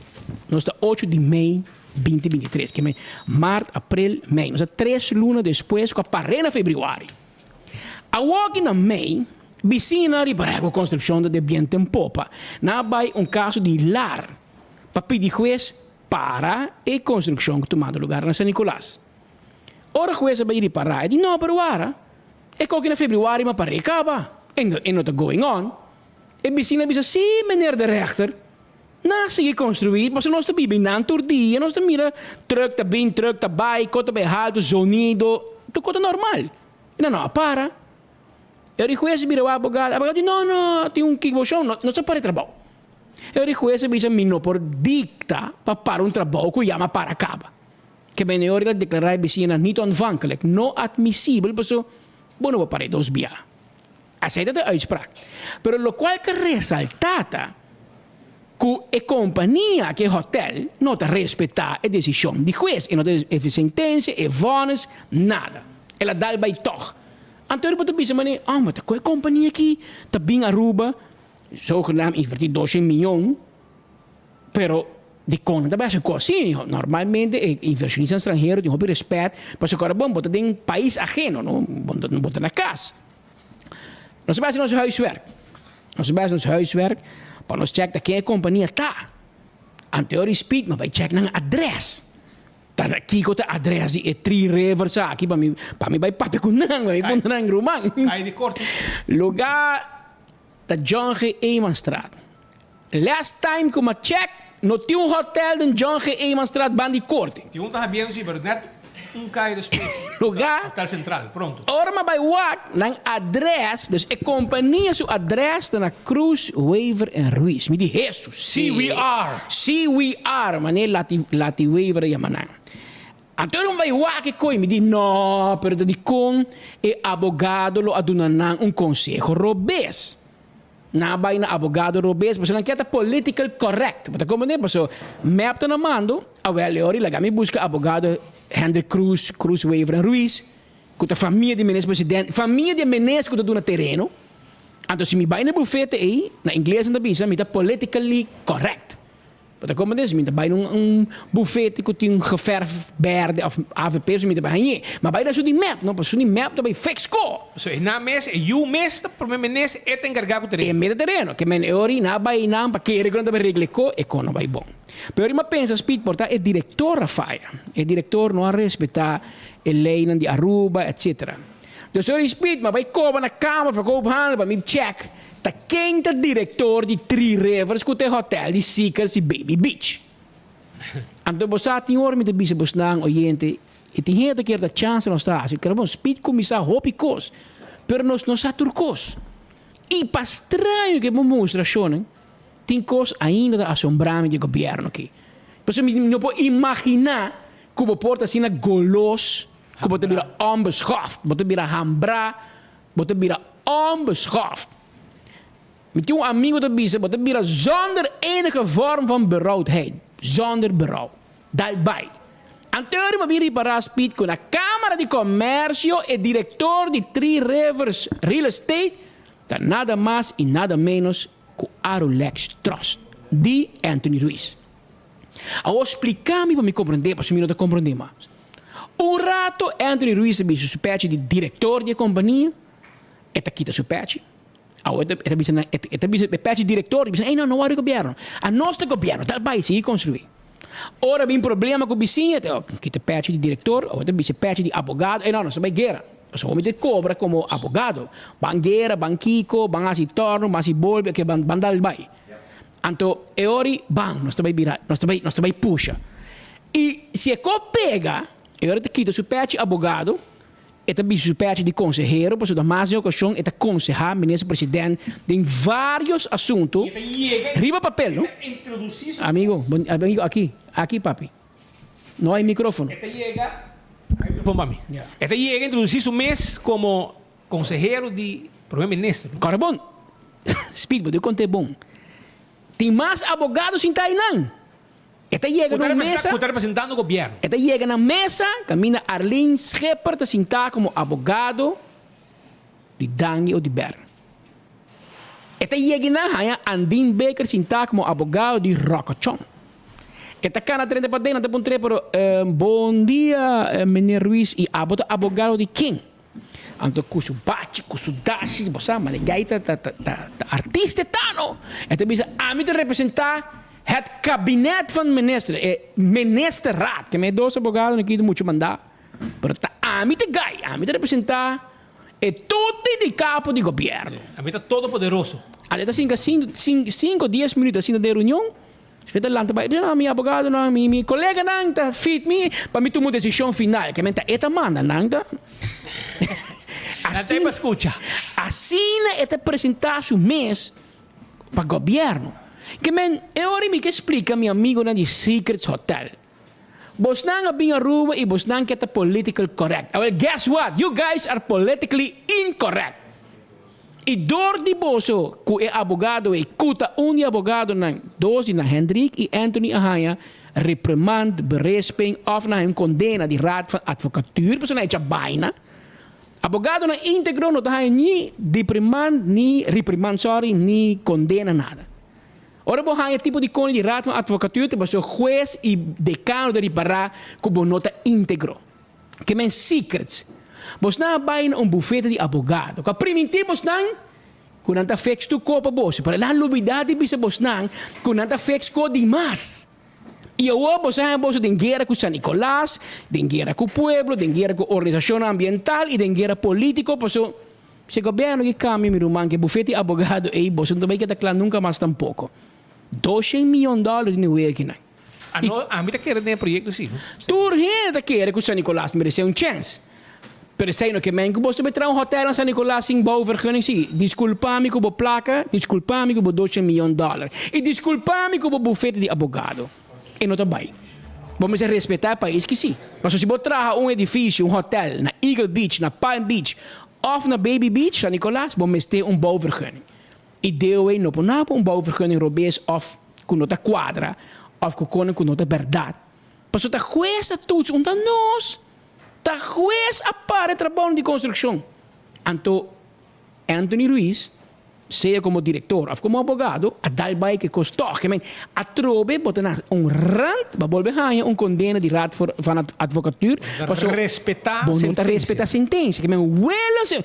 nos ta ocho di mei 2023, ke men mart, aprel, mei. Nos ta tres luna despues ku a par'é na febrüari. Awoki na mei, bisiñanan riba ku konstrukshon ta den biento en popa. Nan a bai un kaso di lar pa pidi hues para e konstrukshon ku tumando lugar na San Nicolas. Ora hues a bai ripará, e di, No, pero wara, e koki na febrüari ma par'é kaba, e no ta going on. E bisiña a bisa, Sí, meneer de rechter, nan a sigui konstruí, pasobra nos ta biba einan tur dia, nos ta mira trùk ta bin, trùk ta bai, kos ta bai haltu, zonido, tur kos ta normal. I nan no a para. E ora e hues a bira wak abogado, abogado di, No, no, tin un kikboshon, no, no sa para e trabou. E ora e hues a bisa, Mi no por dikta pa para un trabou ku ya mi a para kaba. Ke men e ora el a deklará e bisiñanan niet ontvankelijk, no atmisibel, pasobra bo no por para e dos bia. Esei ta de uitspraak. Pero lokual ke resaltá ta ku e kompania ku e hotèl no ta respetá e desishon di hues, e no ta e sentensia, e vònis, nada. El a dal bai tòg. Anto bo ta bisa manera, oh, ma ta ku e kompania aki ta bin Aruba, zogenaamd invertí doshen miyon, pero dikon nan ta bai hasi kos asina? Normalmente e invershonistanan stranhero tin hopi rèspèt, pasobra ora bon bo ta den pais aheno, no, bo ta na kas. Nos a bai hasi nos huiswerk. Nos a bai hasi nos huiswerk pa nos check ta ken e kompania ta. Anterior di speed mi a bai check nan adres. Ta kiko ta adres di e Three Rivers aki pa mi pa mi bai papia ku nan, pa mi puntra nan ruman. Kai di korte. Luga ta John G. Emanstraat. Last time ku mi a check no tin un hotel den John G. Emanstraat ban di korte. Tin un ta habiendo si pero net un kai despues. Lugar. Hotel Central, pronto. Ora mi a bai wak nan adres, dus e kompania su adres ta na Cruz, Wever en Ruiz. Mi di Hesus. Si we are. Si we are, manera Lati Lati Wever a yama nan. Anto mi bai wak e koi, mi di no, pero ta dikon e abogado lo a duna nan un konseho robes. Nan a bai na abogado robes pasobra nan kier ta political correct. Bo ta comprende? Pasobra mep ta na mando, awel e ora i laga mi busca abogado Hendrik Croes, Croes Wever en Ruiz, cu ta famia di minister president, famia di e minister cu ta duna tereno. Anto si mi bai na e bufete ei, na ingles nan ta bisa mi ta politically correct. Bo ta comprende? Si mi ta bai na un bufete cu tin geverf berde of avp, si mi ta bai hañ'é. Ma bai na su di mep, no, pasobra su di mep ta bai fix ko. So e nan mes, e yu mes ta prome minister, e ta encarga cu tereno. E mes ta tereno. Ke men e ori nan a bai einan pa kere cu nan ta bai regla e ko, e ko no bai bon. Pero ori mi a pensa, Speed, por ta e director a faya. E director no a respeta e leynan di Aruba, etcetera. Dus ori Speed, mi a bai koba na Kamer van Koophandel pa mi check Ta ken ta director di Three Rivers cu ta e hotel di Seekers di Baby Beach? Anto bo sa tin ora mi ta bisa bosnan oyente e tin hende ta kier ta chance nos ta haci kere bon speed cuminsa hopi cos pero nos no sa tur cos y pa straño ke bo mustra shownan tin cos ainda ta asombra mi di e gobierno aki pasobra mi no por imagina cu bo por ta asina golos cu bo ta bira onbeschoft bo ta bira hambra Bo ta bira onbeschoft. Mi tin un amigo ta bisa bo ta bira zonder enige vorm van berouwdheid. Zonder berouw. Dal bai. Anterior mi a bin ripará Speed ku na Kamara di Komersio e direktor di Three Rivers Real Estate ta nada mas i nada menos ku Arulex Trust di Anthony Ruiz. Awor splika mi pa mi komprendé pasobra mi no ta komprendé mas. Un rato Anthony Ruiz ta bisa su pechi di director di e compania, e ta kita su pechi. Awor e ta bisa nan, e ta bisa e pechi director, e bisa nan, ey no, no wòrdu gobierno. Anos ta gobierno, tal bai, sigui construi. Ora bin problema ku bisiña, e ta kita pechi di director, awor e ta bisa pechi di abogado, ey no, nos ta bai guera. Pasobra hopi ta cobra como abogado. Ban guera, ban kiko, ban hasi torno, ban hasi bolbe, oke, ban ban dal bai. Anto e ora ban, nos ta bai bira, nos ta bai, nos ta bai pusha. I si e ko pega, e ora ta kita su pechi abogado, e ta bisti su pechi di konsehero, pasobra mas di un okashon e ta konsehá minister president den vários asuntu E ta yega riba papel, no? E ta introdusí su Amigo, bon, amigo, aki, aki papi. No hay micrófono. E ta yega, hay micrófono pa mi. Ya. E ta yega introdusí su mes komo konsehero di prome minister, no? Kòrda bon, Speed, bo debe kont'é bon. Tin mas abogado sintá einan. E ta yega na un mesa. Ku ta representando gobièrnu. E ta yega na mesa kaminda Arlene Schipper ta sintá komo abogado di Dangui Oduber. E ta yega na haña Andin Baker sintá komo abogado di Ròkòchòn. E ta kana drenta paden, nan ta puntr'é, pero bon dia meneer Ruiz, i abo ta abogado di ken? Anto ku su bachi, ku su dashi, bo sa, manera ta ta ta ta artista e ta no. E ta bisa, ami ta representá het kabinet van minister, e ministerraad. Ke men e dos abogadonan aki ta muchu mandá, pero ta ami ta gai, ami ta representá e tuti di kapo di gobièrnu. Ami ta todopoderoso. Anto e ta sinka sinku, dies minüt asina den reunion. Despues ta lanta bai, mi abogadonan, mi mi koleganan ta fit mi pa mi tuma un desishon final. Ke men ta e ta manda nan ta. Nan ta e pa skucha. Asina e ta presentá su mes pa gobièrnu. Ke men e ora mi ke splika mi amigonan di Secrets Hotel. Bosnan a bin Aruba i bosnan ke ta political correct. Awel guess what? You guys are politically incorrect. I dor di boso ku e abogado ei, ku ta un di abogadonan, dos di nan, Hendrik i Anthony a haña reprimand, beresping òf nan haña un kondena di Raad van Advocatuur pasobra nan a echa baina. Abogadonan íntegro no ta haña ni deprimand ni reprimand, sorry, ni kondena nada. Ora bo haña tipo di koni di Raad van Advocatuur ta pasobra hues i dekano ta ripará ku bo no ta íntegro. Ke men secrets. Bosnan a bai na un bufete di abogado ku a primintí bosnan ku nan ta fix tur ko pa boso, pero nan a lubidá di bisa bosnan ku nan ta fix ko dimas. I awor boso a haña boso den guera ku San Nicolas, den guera ku pueblo, den guera ku organisashonnan ambiental i den guera polítiko paso si e gobièrnu ki kambia mi ruman ku e bufete di abogado ei boso no ta bai keda kla nunka mas tampoko. Doshen miyon dòler tin e wekinan. Ano, ami ta kere den e proyecto si. Tur hende ta kere ku San Nicolas merece un chens. Pero esei no ke men ku bo ta traha un hotel na San Nicolas sin bouwvergunning si. Disculpa mi ku bo placa, disculpa mi ku bo doce miyon dollar y disculpa mi ku bo bufete di abogado. E no ta bai. Bo mester respeta e pais ki si. Pasobra si bo traha un edificio, un hotel na Eagle Beach, na Palm Beach of na Baby Beach, San Nicolas, bo mester un bouwvergunning. E DOA no por naba un bouwvergunning robes of ku no ta kuadra of ku konen ku no ta bèrdat. Pasobra ta hues a toets un ta nos. Ta hues a para e trabounan di konstrukshon. Anto Anthony Ruiz, sea komo direktor of komo abogado, a dal bai ku e kos tòg. Ke men, atrobe bo ta na un rant pa bolbe haña un kondena di Raad voor van Advocatuur pasobra Respetá bo no ta sentensia. respetá sentensia. Ke men, wela si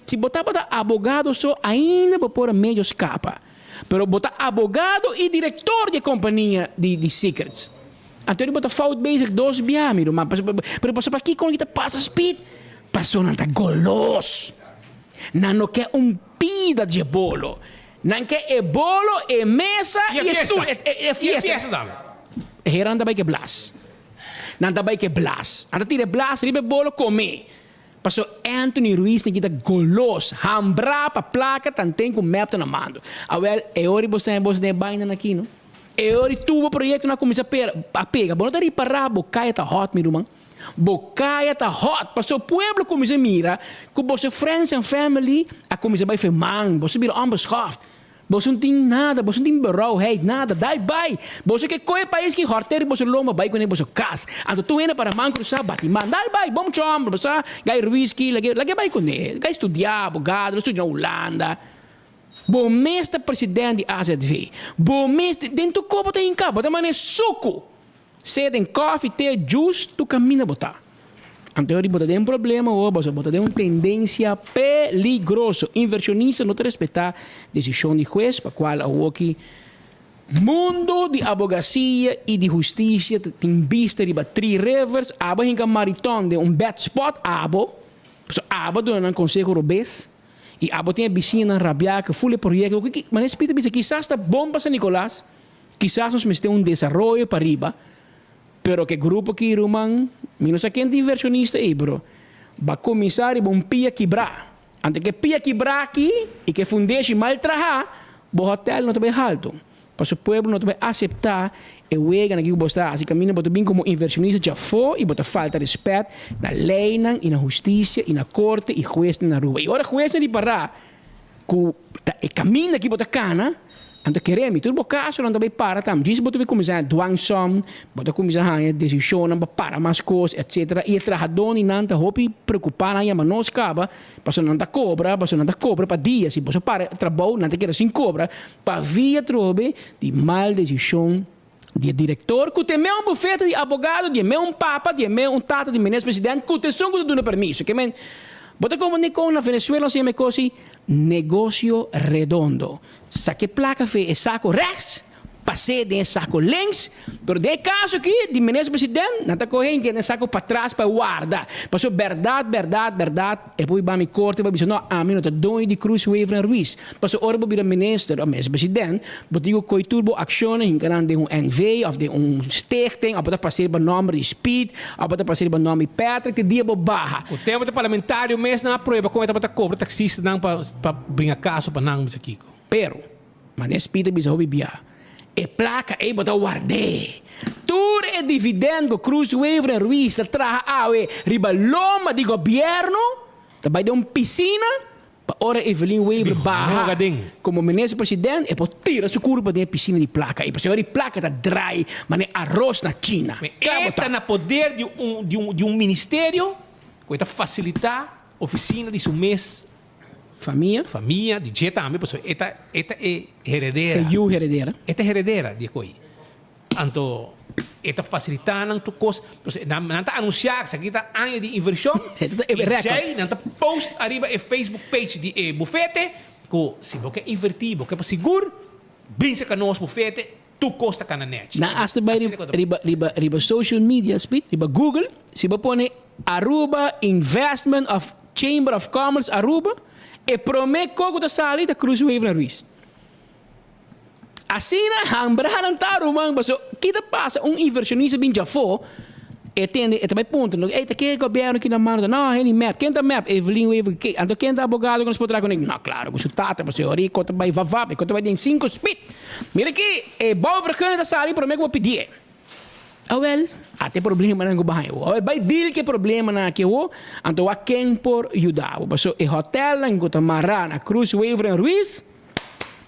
si bo tabata abogado so ainda bo por a medio skapa. Pero bo ta abogado y director di e compania di di Secrets. Anto bo ta fout bezig dos bia mi ruman. Pero paso pakiko nan ta pasa speed? Paso nan ta golos. Nan no ke un pida dje bolo. Nan ke e bolo, e mesa y e stoel. E fiesta. Hera nan ta bai ke blas. Nan ta bai ke blas. Nan ta tira e blas riba e bolo come. Paso Anthony Ruiz tin kita golos, hambrá pa plaka tanten ku mep ta na mando. Awel, e ora bo sende bos den e bainan aki no. E ora tur bo proyektonan a kuminsá pera a pega. Bo no ta ripará bo kaya ta hòt mi ruman. Bo kaya ta hòt paso pueblo kuminsá mira ku boso friends and family a kuminsá bai feman. Boso bira onbeschoft. Boso no tin nada, boso no tin berouwheid, nada. Dai bai! Boso ke koe pais ki hòrt'é riba boso lomba bai kuné boso kas. Anto tur hende para man krusá bati man. Dai bai! Bon chòmber, bo sa, gai Ruiski, lag'é, lag'é bai kuné. Gai studiá, abogado, lo studia na Hulanda. Bo mes ta president di AZV. Bo mes, den tur kos bo ta hinká, bo ta man'é suku. Sea den kòfi, te, djus, tur kaminda bo ta. Anto yori bo ta den problema ho, pasobra bo ta den un tendensia peligroso. Inversionista no ta respetá desishon di hues, pa kual awoki mundu di abogasia i di hustisia ta tin bista riba Three Rivers. Abo a hinka Mariton den un bad spot, abo, pasobra abo a duna nan konseho robes i abo tin e bisiñanan rabiá ku ful e proyekto. Manera Speed ta bisa kisas ta bon pa San Nicolas. Kisas nos mester un desaroyo pa riba, pero ke grupo ki ruman, mi no sa ken ta inversionista ei, pero ba kuminsá riba un pia kibrá. Anto ke pia kibrá aki i ke fundeshi mal trahá, bo hotel no ta bai haltu. Pasobra pueblo no ta bai aseptá e weganan aki ku bo sta hasi. Kaminda bo ta bin komo inversionista djafó i bo ta falta rèspèt na leinan i na hustisia i na korte i huesnan na Aruba. I ora huesnan ripará ku ta e kaminda ki bo ta kana. Anto kere mi, tur bo kasonan ta bai para tambe. Djis bo ta bai kuminsá dwangsom, bo ta kuminsá haña desishonnan pa para mas kos, etsetera. I e trahadónan ta hopi preokupá, nan yama nos kaba, pasobra nan ta kobra, pasobra nan ta kobra pa dia. Si boso para trabou, nan ta keda sin kobra pa via trobe di mal desishon di e direktor ku te me un bufete di abogado, di e me un papa, di e me un tata di minister president ku ta esun ku ta duna permiso. Ke men, bo ta komprende kon na Venezuela nos ta yama e kos ei negocio redondo. Saka e plaka fe e sako rechts, pas'é den e sako links, pero den e kaso aki di minister president nan ta kohe i keda den e sako patras pa e warda. Pasobra bèrdat, bèrdat, bèrdat e por bai mi korte pa bisa no, ami no ta doño di Cruz Wever en Ruiz. Pasobra ora bo bira minister of minister president, bo tin ku koy tur bo akshonnan hinka nan den un NV of den un stichting of bo ta pas'é riba nòmber di Speed of bo ta pas'é riba nòmber di Patrick te dia bo baha. Ku tempu ta parlamentario mes nan a prueba kon e tabata kobra taksistanan pa pa bringa kaso pa nan bisa kiko. Pero, manera Speed a bisa hopi bia, e plaka ei bo ta ward'é. Tur e dividend ku Cruz Wever en Ruiz ta traha awe riba lomba di gobièrnu ta bai den un pisina Pa ora Evelyn Wever baha komo minister president e por tira su kurpa den e pisina di plaka i pasobra di plaka ta drai manera aros na China. E ta na poder di un di un di un ministerio ku e ta fasilitá ofisina di su mes Famia. Famia di dje tambe pasobra e ta e ta e heredera. E yu heredera. E ta heredera di e koi. Anto e ta fasilitá nan tur kos. Pues nan nan ta anunsiá esaki ta aña di invershon. Sí, ta e I rèkòrt. djei nan ta post ariba e Facebook page di e bufete ku si bo ke invertí, bo ke pa sigur, bin serka nos bufete, tur kos ta kana nèchi. Nan hasta bai Asina ku ta riba riba riba social media, Speed, riba Google, si bo pone Aruba Investment of Chamber of Commerce Aruba, e promé kos ku ta sali ta Cruz Wever na Ruiz. Asina hambranan ta ruman paso ki ta pasa un inversionista bin djafó e tende e ta bai puntra no ey ta ke gobierno ki na manda no hende mep ken ta mep Evelyn Wever ke anto ken ta abogado ku nos por traha kuné no klaro ku su tata paso e ora e kos ta bai vavap e kos ta bai den sinku spit mira aki e bouwvergunning ta sali prome ku bo pidié awel ata e problemanan ku bo haña awor awel bai deal ku e problemanan aki awor anto wak ken por yuda bo paso e hotelnan ku ta mara na Cruz Wever en Ruiz.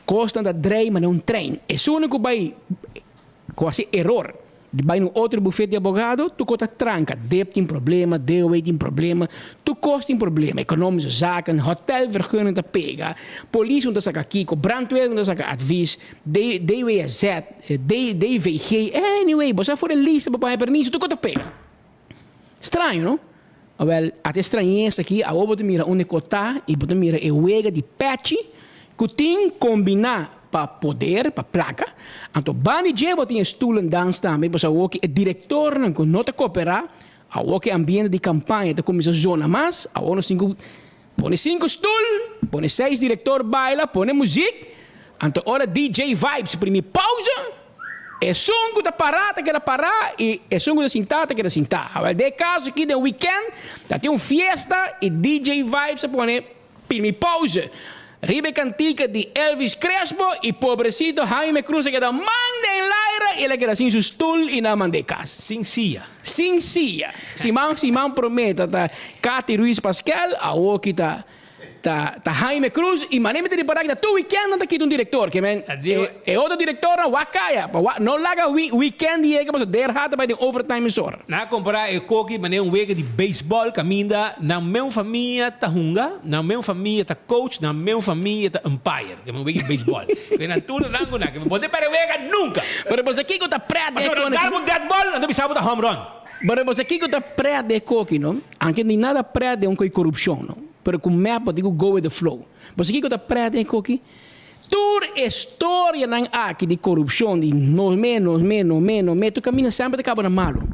Kosnan ta drei manera un trein. Esun ku bai ku hasi eror di bai na un otro bufet di abogado, tur kos ta tranka. Dep tin problema, DOW tin problema, tur kos tin problema. Economische zaken, hotelvergunning ta pega, polis no ta saka kiko, brandweer no ta saka advis, DWZ, DVG, anyway, bo sa for e lista pa bo haña permiso, tur kos ta pega. Straño, no? Awel, ata e strañesa aki, awor bo ta mira unda e kotá i bo ta mira e wega di pèchi ku tin kombiná pa poder, pa plaka. Anto banda di dje bo tin e stoelendans tambe, pasobra awor ki e direktornan ku no ta koperá, awor ki e ambiente di kampaña ta kuminsá zona mas, awor nos tin ku pone sinku stul, pone seis direktor baila, pone muzik, anto ora DJ Vibes primi pauze, Esun ku ta pará ta keda pará i esun ku ta sintá ta keda sintá. Awel den e kaso aki den wikènt ta tin un fiesta i DJ Vibes a pone Pimi Pauze riba e kantika di Elvis Crespo i pobrecito Jaime Cruz a keda man den laira i el a keda sin su stul i nan a mand'é kas. Sin sia. Sin sia. Siman siman promé ta ta Katy Ruiz Paskel, awoki ta Ta ta Jaime Cruz y mane mi ta ripara ki ta tur weekend nan ta kita un director ke men e e otro directornan wak kaya pa wak no laga wi weekend yega pasobra der hat ta bai den overtime mesora. Nan a kompara e koki manera un wega di beisbòl kaminda nan meun famia ta hunga, nan meun famia ta coach, nan meun famia ta umpire. Ke men wega di beisbòl. Ke nan tur ta nan ku nan. Ke men bo ta perde wega nunka. Pero boso kiko ta pret den e Pasobra nan koki? dar bo un dead ball nan ta bisa bo ta home run. Pero boso kiko ta pret den e koki no? Anke ni nada pret den un koki korupshon no. Pero ku mep bo tin ku go with the flow. Bo sa kiko ta pret den e koki? Tur e storianan aki di korupshon di nos me, nos me, nos me, nos me, tur kaminda semper ta kaba na malu.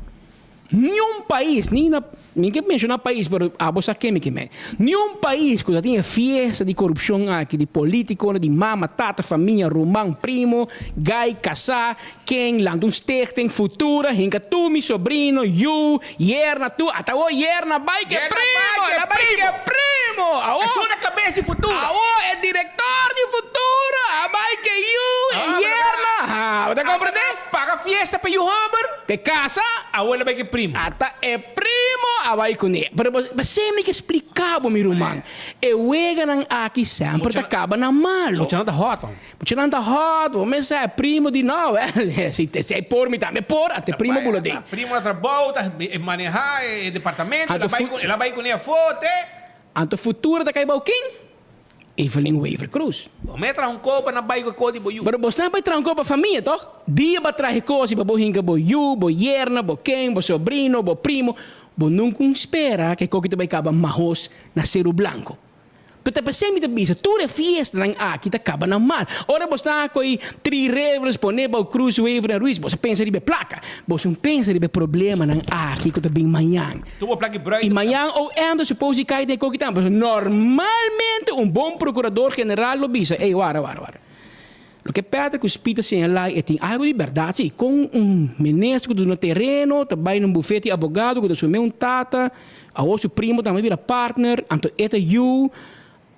Niun pais, ni na, mi ke menshoná pais pero abo sa ken mi ke men. Niun pais ku ta tin e fiesta di korupshon aki di politikonan, di mama, tata, famia, ruman, primo, gai, kasá, Ken lanta un stichting futura hinka tur mi sobrino, yu, yerna tur ata awor yerna bai ke primo el a bai ke primo awor Esun na kabes di futura awor e direktor di futura a bai ke yu e yerna ha bo ta komprende Paga fiesta pa yu homber pe kasa awor el a bai ke primo ata e primo. a bai kuné. Pero bo p'esei mi ke splika bo, mi ruman, e weganan aki semper ta kaba na malo. Muchanan ta hot, hon. Muchanan ta hot, bo mes sa e primo di no, wel, si e por mi tambe por, ate primo bula den. Primo na trabou, ta maneha e departamento, el a bai kuné afó te. Anto futuro ta kai bou ken? Evelyn Wever Croes. Bo mester traha un kopa na bai ku e ko di bo yu. Pero bosnan bai traha un kopa famia toch? Dia bo a traha e kos i pa bo hinka bo yu, bo yerna, bo ken, bo sobrino, bo primo. Bo nunca un spera ku e koki ta bai kaba mahos na Seru Blanco. Pero ta p'esei mi ta bisa, tur e fiestanan aki ta kaba na mal. Ora bo sta ku e Three Rivers pone bou Cruz Wever en Ruiz, bo sa pensa riba e plaka. Bo sun pensa riba e problemanan aki ku ta bin mañan. Tur bo plaki bruid. I mañan OM ta supos di kai den e koki tambe. Pasobra normalmente un bon procurador general lo bisa, ey wara, wara, wara. Loke Patrick ku Speed ta señalá e tin algu di bèrdat si. Kon un minister ku ta duna tereno ta bai na un bufete di abogado ku ta sumé un tata, awor su primo tambe bira partner, anto e ta yu,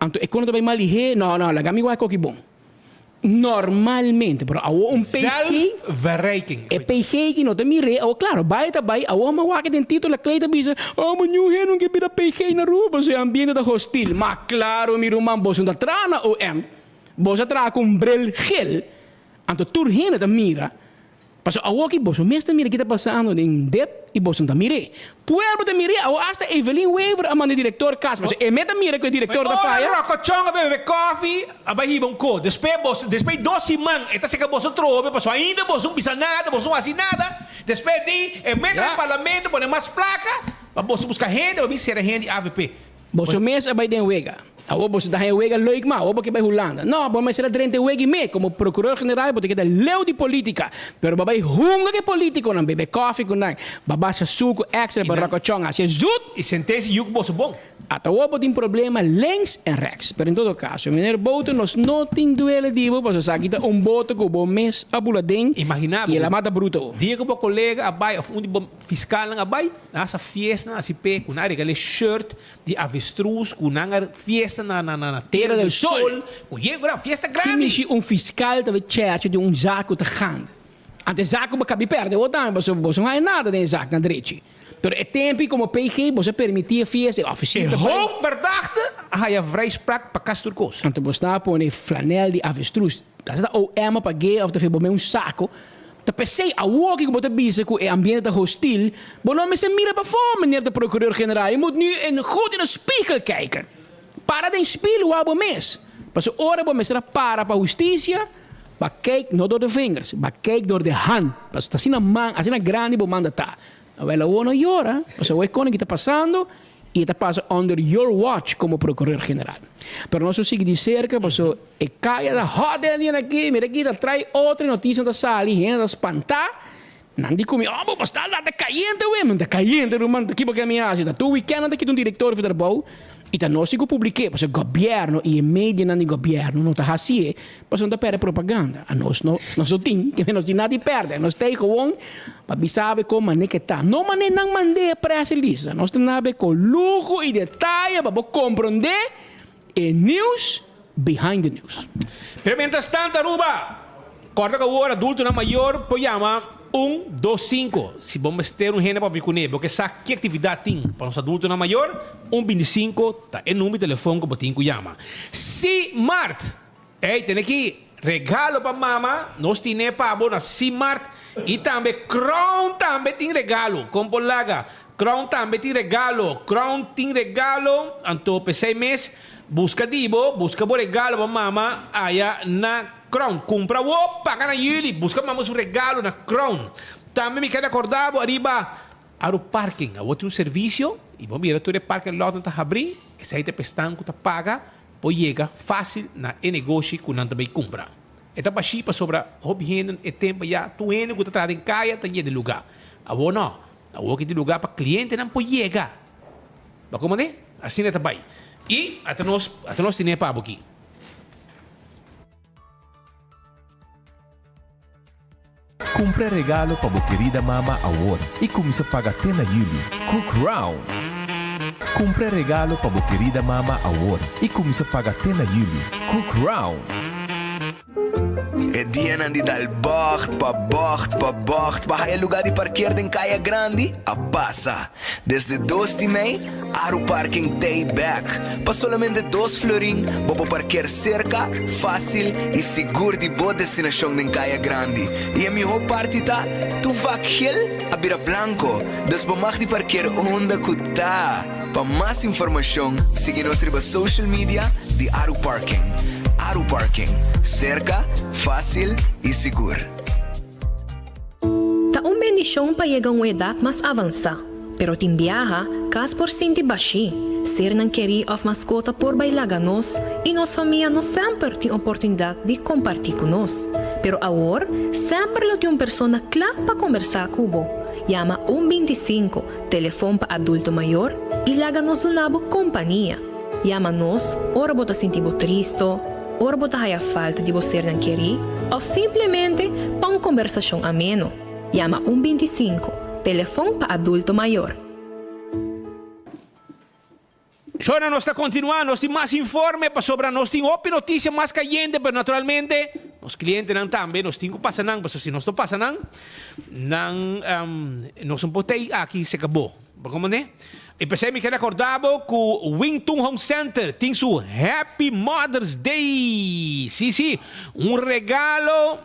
anto e kono ta bai mal lihé. No, no, laga mi wak koki bon. Normalmente, pero awor un PG. Zelfverrijking. E PG ki no ta mir'é, awor klaro, bai ta bai, awor mi a wak den título la Clay ta bisa, Oh, ma niun hende no ke bira PG na Aruba, pasobra e ambiente ta hostil. Ma klaro mi ruman, boso no ta traha na OM. Boso a traha ku un bril gel, anto tur hende ta mira, pasobra awor ki boso mes ta mira ki ta pasando den dep i boso no ta mir'é. Pueblo ta mir'é, awor asta Evelyn Wever a manda e direktor kas, pasobra e mes ta mira ku e direktor ta faya. Ora Rocochon a bebe kofi, a bai hiba un ko. Despues boso, despues di dos siman e ta seka boso trobe, pasobra ainda boso no bisa nada, boso no hasi nada. Despues di e mes ta den parlamento pone mas plaka pa boso buska hende pa bin sera hende di avp. Boso mes a bai den wega. Awor boso ta haña wega leuk ma awor bo ke bai Hulanda. No, bo mester a drenta e wega i me. Komo prokuror general bo ta keda leu di politika. Pero bo a bai hunga ku e politikonan, bebe kòfi ku nan, bo a basha suku èkstra pa rokochòn hasi e zut. I sentensia yu ku boso bon. Ata awor bo tin problema links en rechts. Pero en todo kaso, meneer Bouter, nos no tin duele di bo pasobra esaki ta un boto ku bo mes a bula den Imaginá i bo el a mata bruto. Dia ku bo kolega a bai òf un di bo fiskalnan a bai, nan hasa fiesta nan hasi p'e ku nan a regal'é shirt di avestruz ku nan a fiesta na na na Tierra del Sol ku ye gran fiesta Ki grandi. mishi un fiskal ta bai chèrchi di un zak ku ta gand. Anto e zak ku bo kabi pèrdè bo tambe pasobra bo no haña nada den e zak na drechi. Pero e tempu komo PG bo sa permití e fiesta e òfisir E ta bai. hoofdverdachte a haya vrijspraak pa kas tur kos. Anto bo sta pone flanèl di avestruz. Ta sa ta OM a pag'é òf ta fe bo me un sako. Ta p'esei awor ku bo ta bisa ku e ambiente ta hostil, bo no mester mira pafó, meneer de procureur generaal. Je moet nu in goed in de spiegel kijken. Para den spiel wak bo mes. Pasobra ora bo mester a para pa hustisia, bo a kijk no door de vingers, bo a kijk door de hand. Pasobra ta asina man, asina grandi bo man ta ta. Awel awor no yora, pasobra awor e koning ki ta pasando y e ta pasa under your watch como procureur general. Pero nos lo sigui di cerca pasobra e caya ta hot den dia aki, mira aki ta trae otro noticia ta sali, hende ta spanta, nan di cu mi, oh bo sta la ta cayente awe, mi ta cayente ruman, kibo ke mi haci, ta tur weekend nan ta kita un director for trabou y ta nos tin cu publike pasobra gobierno y e medianan di gobierno no ta haci'e pasobra nan ta perde propaganda, anos no, nos no tin, ke nos tin nada di perde, nos ta gewoon Pa bisa awe kon manera ke ta. No manera nan mand'é e press release. Nos ta nabe kon luho i detaye pa bo komprondé e news behind the news. Pero mientras tanto Aruba, corda cu awor adultonan mayor por yama un, dos, cinco. Si bo mester un hende pa papia cune, bo ke sa ki actividad tin pa nos adultonan mayor, un binticinco ta e number di telefon cu bo tin cu yama. Si mart! Ey, tene aki regalo pa mama, nos tine pa bo na Simart y tambe Crown tambe tin regalo. Con por laga? Crown tambe tin regalo, Crown tin regalo, anto p'esey mes busca di bo, busca bo regalo pa mama aya na Crown. Cumpra awo, paga na juli, busca mama su regalo na Crown. Tambe mi keda acorda bo ariba Aru Parking, awo tin un servicio y bo mira tur e parking lotnan ta habri, esey ta p'esnan cu ta paga. Por yega fácil na e negoshi ku nan ta bai kumpra. E ta bashí pasobra hopi hende e tempu ya tur hende ku ta traha den kaya ta yega di lugá. Awor no, awor ki tin lugá pa klientenan por yega. Bo a komprendé? Asina e ta bai. I ata nos ata nos tene pa bo aki. Kumpra regalo pa bo kerida mama awor i kuminsá paga te na yüli ku Crown! Kumpra regalo pa bo kerida mama awor i kuminsá paga te na yüli ku Crown! E dianan di dal bocht pa bocht pa bocht pa haya lugar di parkeer den Caya Grandi a pasa. Desde dos di mei, Aruparking t'ey bek. Pa solamente dos florin bo por parkeer cerca, facil y sigur di bo destinacion den Caya Grandi. Y e miho parti ta, tur vak gel a bira blanco, dus bo mag di parkeer unda cu ta. Pa mas informacion, sigui nos riba social media di Aruparking. Aruparking, cerca, facil y sigur. Ta un bendishon pa yega un edat mas avansá, pero tin biaha, kas por sinti bashí, sernan kerí òf maskota por bai laga nos i nos famia no semper tin oportunidat di kompartí ku nos. Pero awor, semper lo tin un persona kla pa kombersá ku bo. Yama un 25, telefon pa adulto mayor, i laga nos duna bo kompania. Yama nos ora bo ta sinti bo tristo, ora bo ta haya falta di bo sernan kerí òf simplemente pa un kombersashon ameno. Yama un 25, telefon pa adulto mayor. Shona nos ta kontinuá, nos tin mas informe pasobra nos tin hopi notisia mas kayente, pero naturalmente nos klientenan tambe nos tin ku pasa nan, pasobra si nos no pasa nan, nan nos no por ta aki se kabó. Bo komprendé? I p'esei mi kere akorda bo ku Wingtun Home Center tin su Happy Mother's Day! Sí, sí, un regalo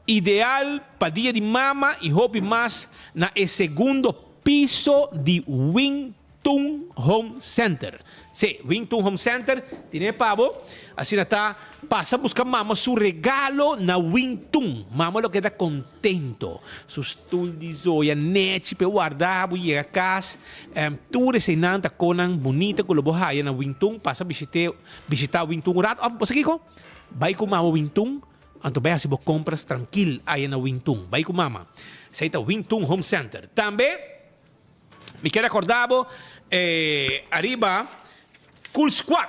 ideal pa Dia di Mama i hopi mas na e segundo piso di Wingtun Home Center. Sí, Wingtun Home Center tine pa bo. Asina ta, pasa buska mama su regalo na Wingtun. Mama lo keda kontento. Su stul di zoya nechi p'e warda bo yega kas. Tur eseinan ta konan bunita ku lo bo haya na Wingtun. Pasa bishit'é, bishitá Wingtun un rato. Òf bo sa kiko? Bai ku mama Wingtun, anto bai hasi bo kompras trankil aya na Wingtun. Bai ku mama. Esei ta Wingtun Home Center. Tambe mi kier akorda bo ariba Cool Squad.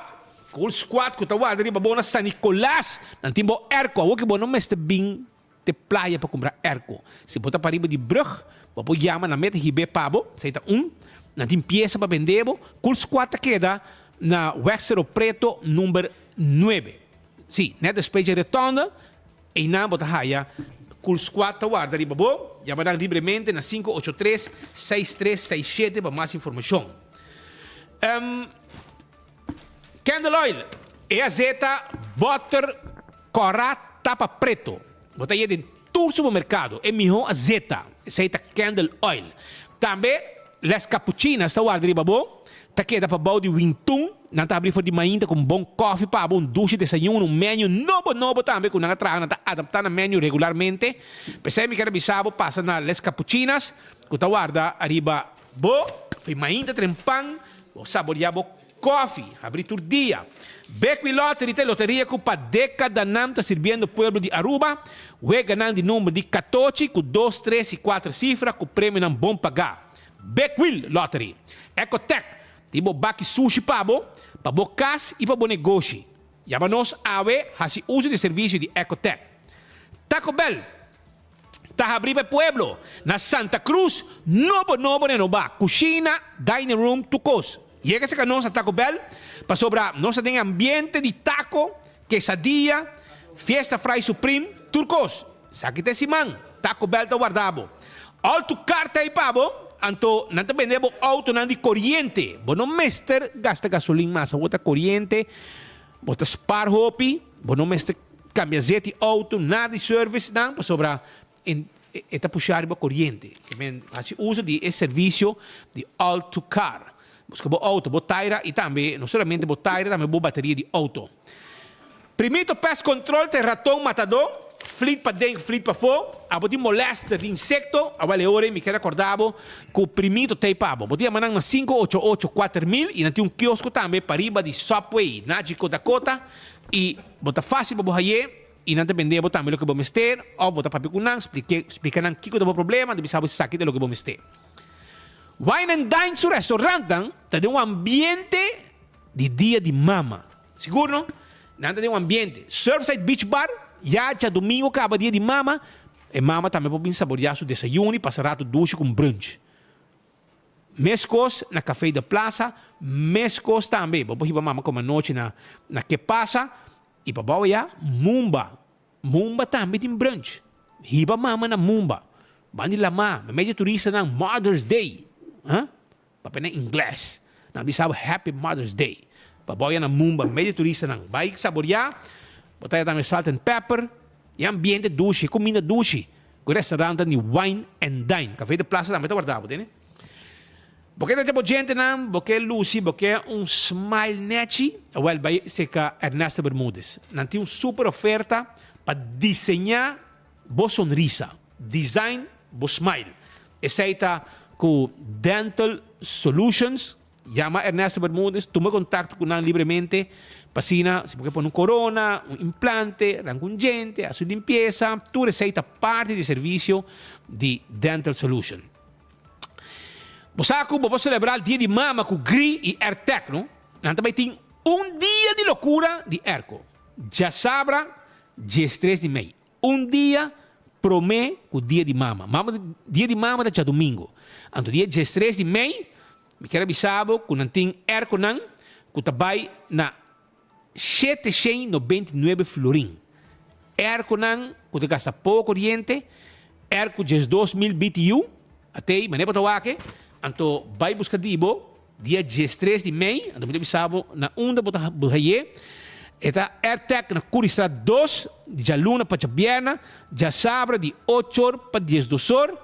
Cool Squad ku ta warda riba bo na San Nicolas. Nan tin bo airco. Awor ki bo no mester bin te playa pa kumpra airco. Si bo ta pariba di brug, bo por yama nan meta hib'é pa bo. Esei ta un. Nan tin piesa pa bende bo. Cool Squad ta keda na Weg Cerro Preto number nuebe. Sí, nèt despues dje rotonde, einan bo ta haya Cool Squad ta warda riba bo. Yama nan libremente na 583 6367 pa mas informashon. Candle oil, e azeta, boter, kòrá, tapa preto. Bo ta haye den tur supermerkado. E mihó azeta, esei ta candle oil. Tambe Les Capuchinas ta warda riba bo. Ta keda pa bou di Wintun. Nan ta habri for di mainta ku un bon kòfi pa bo, un dushi desayuno, un menu nobo nobo tambe ku nan a traha. Nan ta adaptá nan menu regularmente. P'esei mi ker bisa bo pasa na Les Capuchinas ku ta warda ariba bo. For di mainta trempan bo saboreá bo Koffie, habri tur dia. Bekwin Lottery ta e loteria cu pa decadanan ta sirbiendo pueblo di Aruba. Weganan di number di catochi cu dos, tres y cuater cifra cu premionan bon paga. Bekwil Lottery. Ecotec tin bo baki sushi pa bo, pa bo cas y pa bo negoshi. Yama nos awe haci uso di e servicio di Ecotec. Taco Bell. Ta habrí pa e pueblo. Na Santa Cruz, nobo nobo renobá. Cushina, dining room, tur cos. Yega cerca nos na Taco Bell, pasobra nos ta den ambiente di taco, quesadilla, fiesta fry supreme, tur cos. Esaki ta e siman, Taco Bell ta warda bo. All tu car ta ei pa bo, anto nan ta bende bo autonan di coriente. Bo no mester gasta gasolin mas, awor ta coriente. Bo ta spaar hopi, bo no mester cambia zet di auto, nada di service nan, pasobra e ta pusha riba coriente. Ke men haci uso di e servicio di all to car. Busca bo auto, bo taira y tambe no solamente bo taira, tambe bo bateria di auto. Primito pest control ta e raton matadó, flit paden, flit pafó. Abo tin molester di insecto, awel e ora ei mi ker acorda bo cu Primito ta ei pa bo. Bo tin yama nan na 588 4000 y nan tin un kiosco tambe pariba di Subway na Chico Dakota y bo ta facil pa bo haye y nan ta bende bo tambe loke bo mester of bo ta papia cu nan, splica nan kico ta bo problema, nan ta bisa bo esaki ta loke bo mester. Wine and Dine su restaurantnan ta den un ambiente di dia di mama. Sigur no? Nan ta den un ambiente. Surfside Beach Bar, ya djadumingo kaba dia di mama, e mama tambe por bin saboreá su desayuno i pasa ratu dushi ku un brunch. Meskos na Café de Plaza, meskos tambe. Bo por hiba mama kome anochi na na Ke Pasa i pa bou ya Mumba. Mumba tambe tin brunch. Hiba mama na Mumba. Ban di lamá, meimei di turistanan, Mother's Day. Ha? Papia na ingles. Nan bisa bo Happy Mother's Day. Pa bo ya na Mumba, meimei di turistanan. Bai saboriá, bo ta haya tambe salt and pepper. E ambiente dushi, e kuminda dushi. Ku restaurantnan di wine and dine. Café de Plaza tambe ta warda bo, tende? Bo ke trata bo djentenan, bo ke lusi, bo ke un smile nechi? Awel bai serka Ernesto Bermudez. Nan tin un super oferta pa diseñá bo sonrisa, design bo smile. Esei ta ku Dental Solutions. Yama Ernesto Bermudez, tuma kontakto ku nan libremente pa asina si bo ke pone un korona, un implante, ranka un djente, hasi un limpiesa, tur esei ta parti di e servisio di Dental Solution. Bo sa ku bo por selebrá Dia di Mama ku Gri i Airtec, no? Nan ta bai tin un dia di lokura di airco. Djasabra diestres di mei, un dia promé ku Dia di Mama. Mama Dia di Mama ta djadumingu. Anto dia diestres di mei, mi kier a bisa bo ku nan tin airconan ku ta bai na 799 florin. Airconan ku ta gasta poko koriente, airco 12.000 BTU, atei manera bo ta wak e, anto bai buska di bo dia 13 di mei, anto mi ta bisa bo na unda bo ta haye, e ta Airtec na Curiestraat 2, di djaluna pa djabierna, djasabra di ocho or pa diesdos or,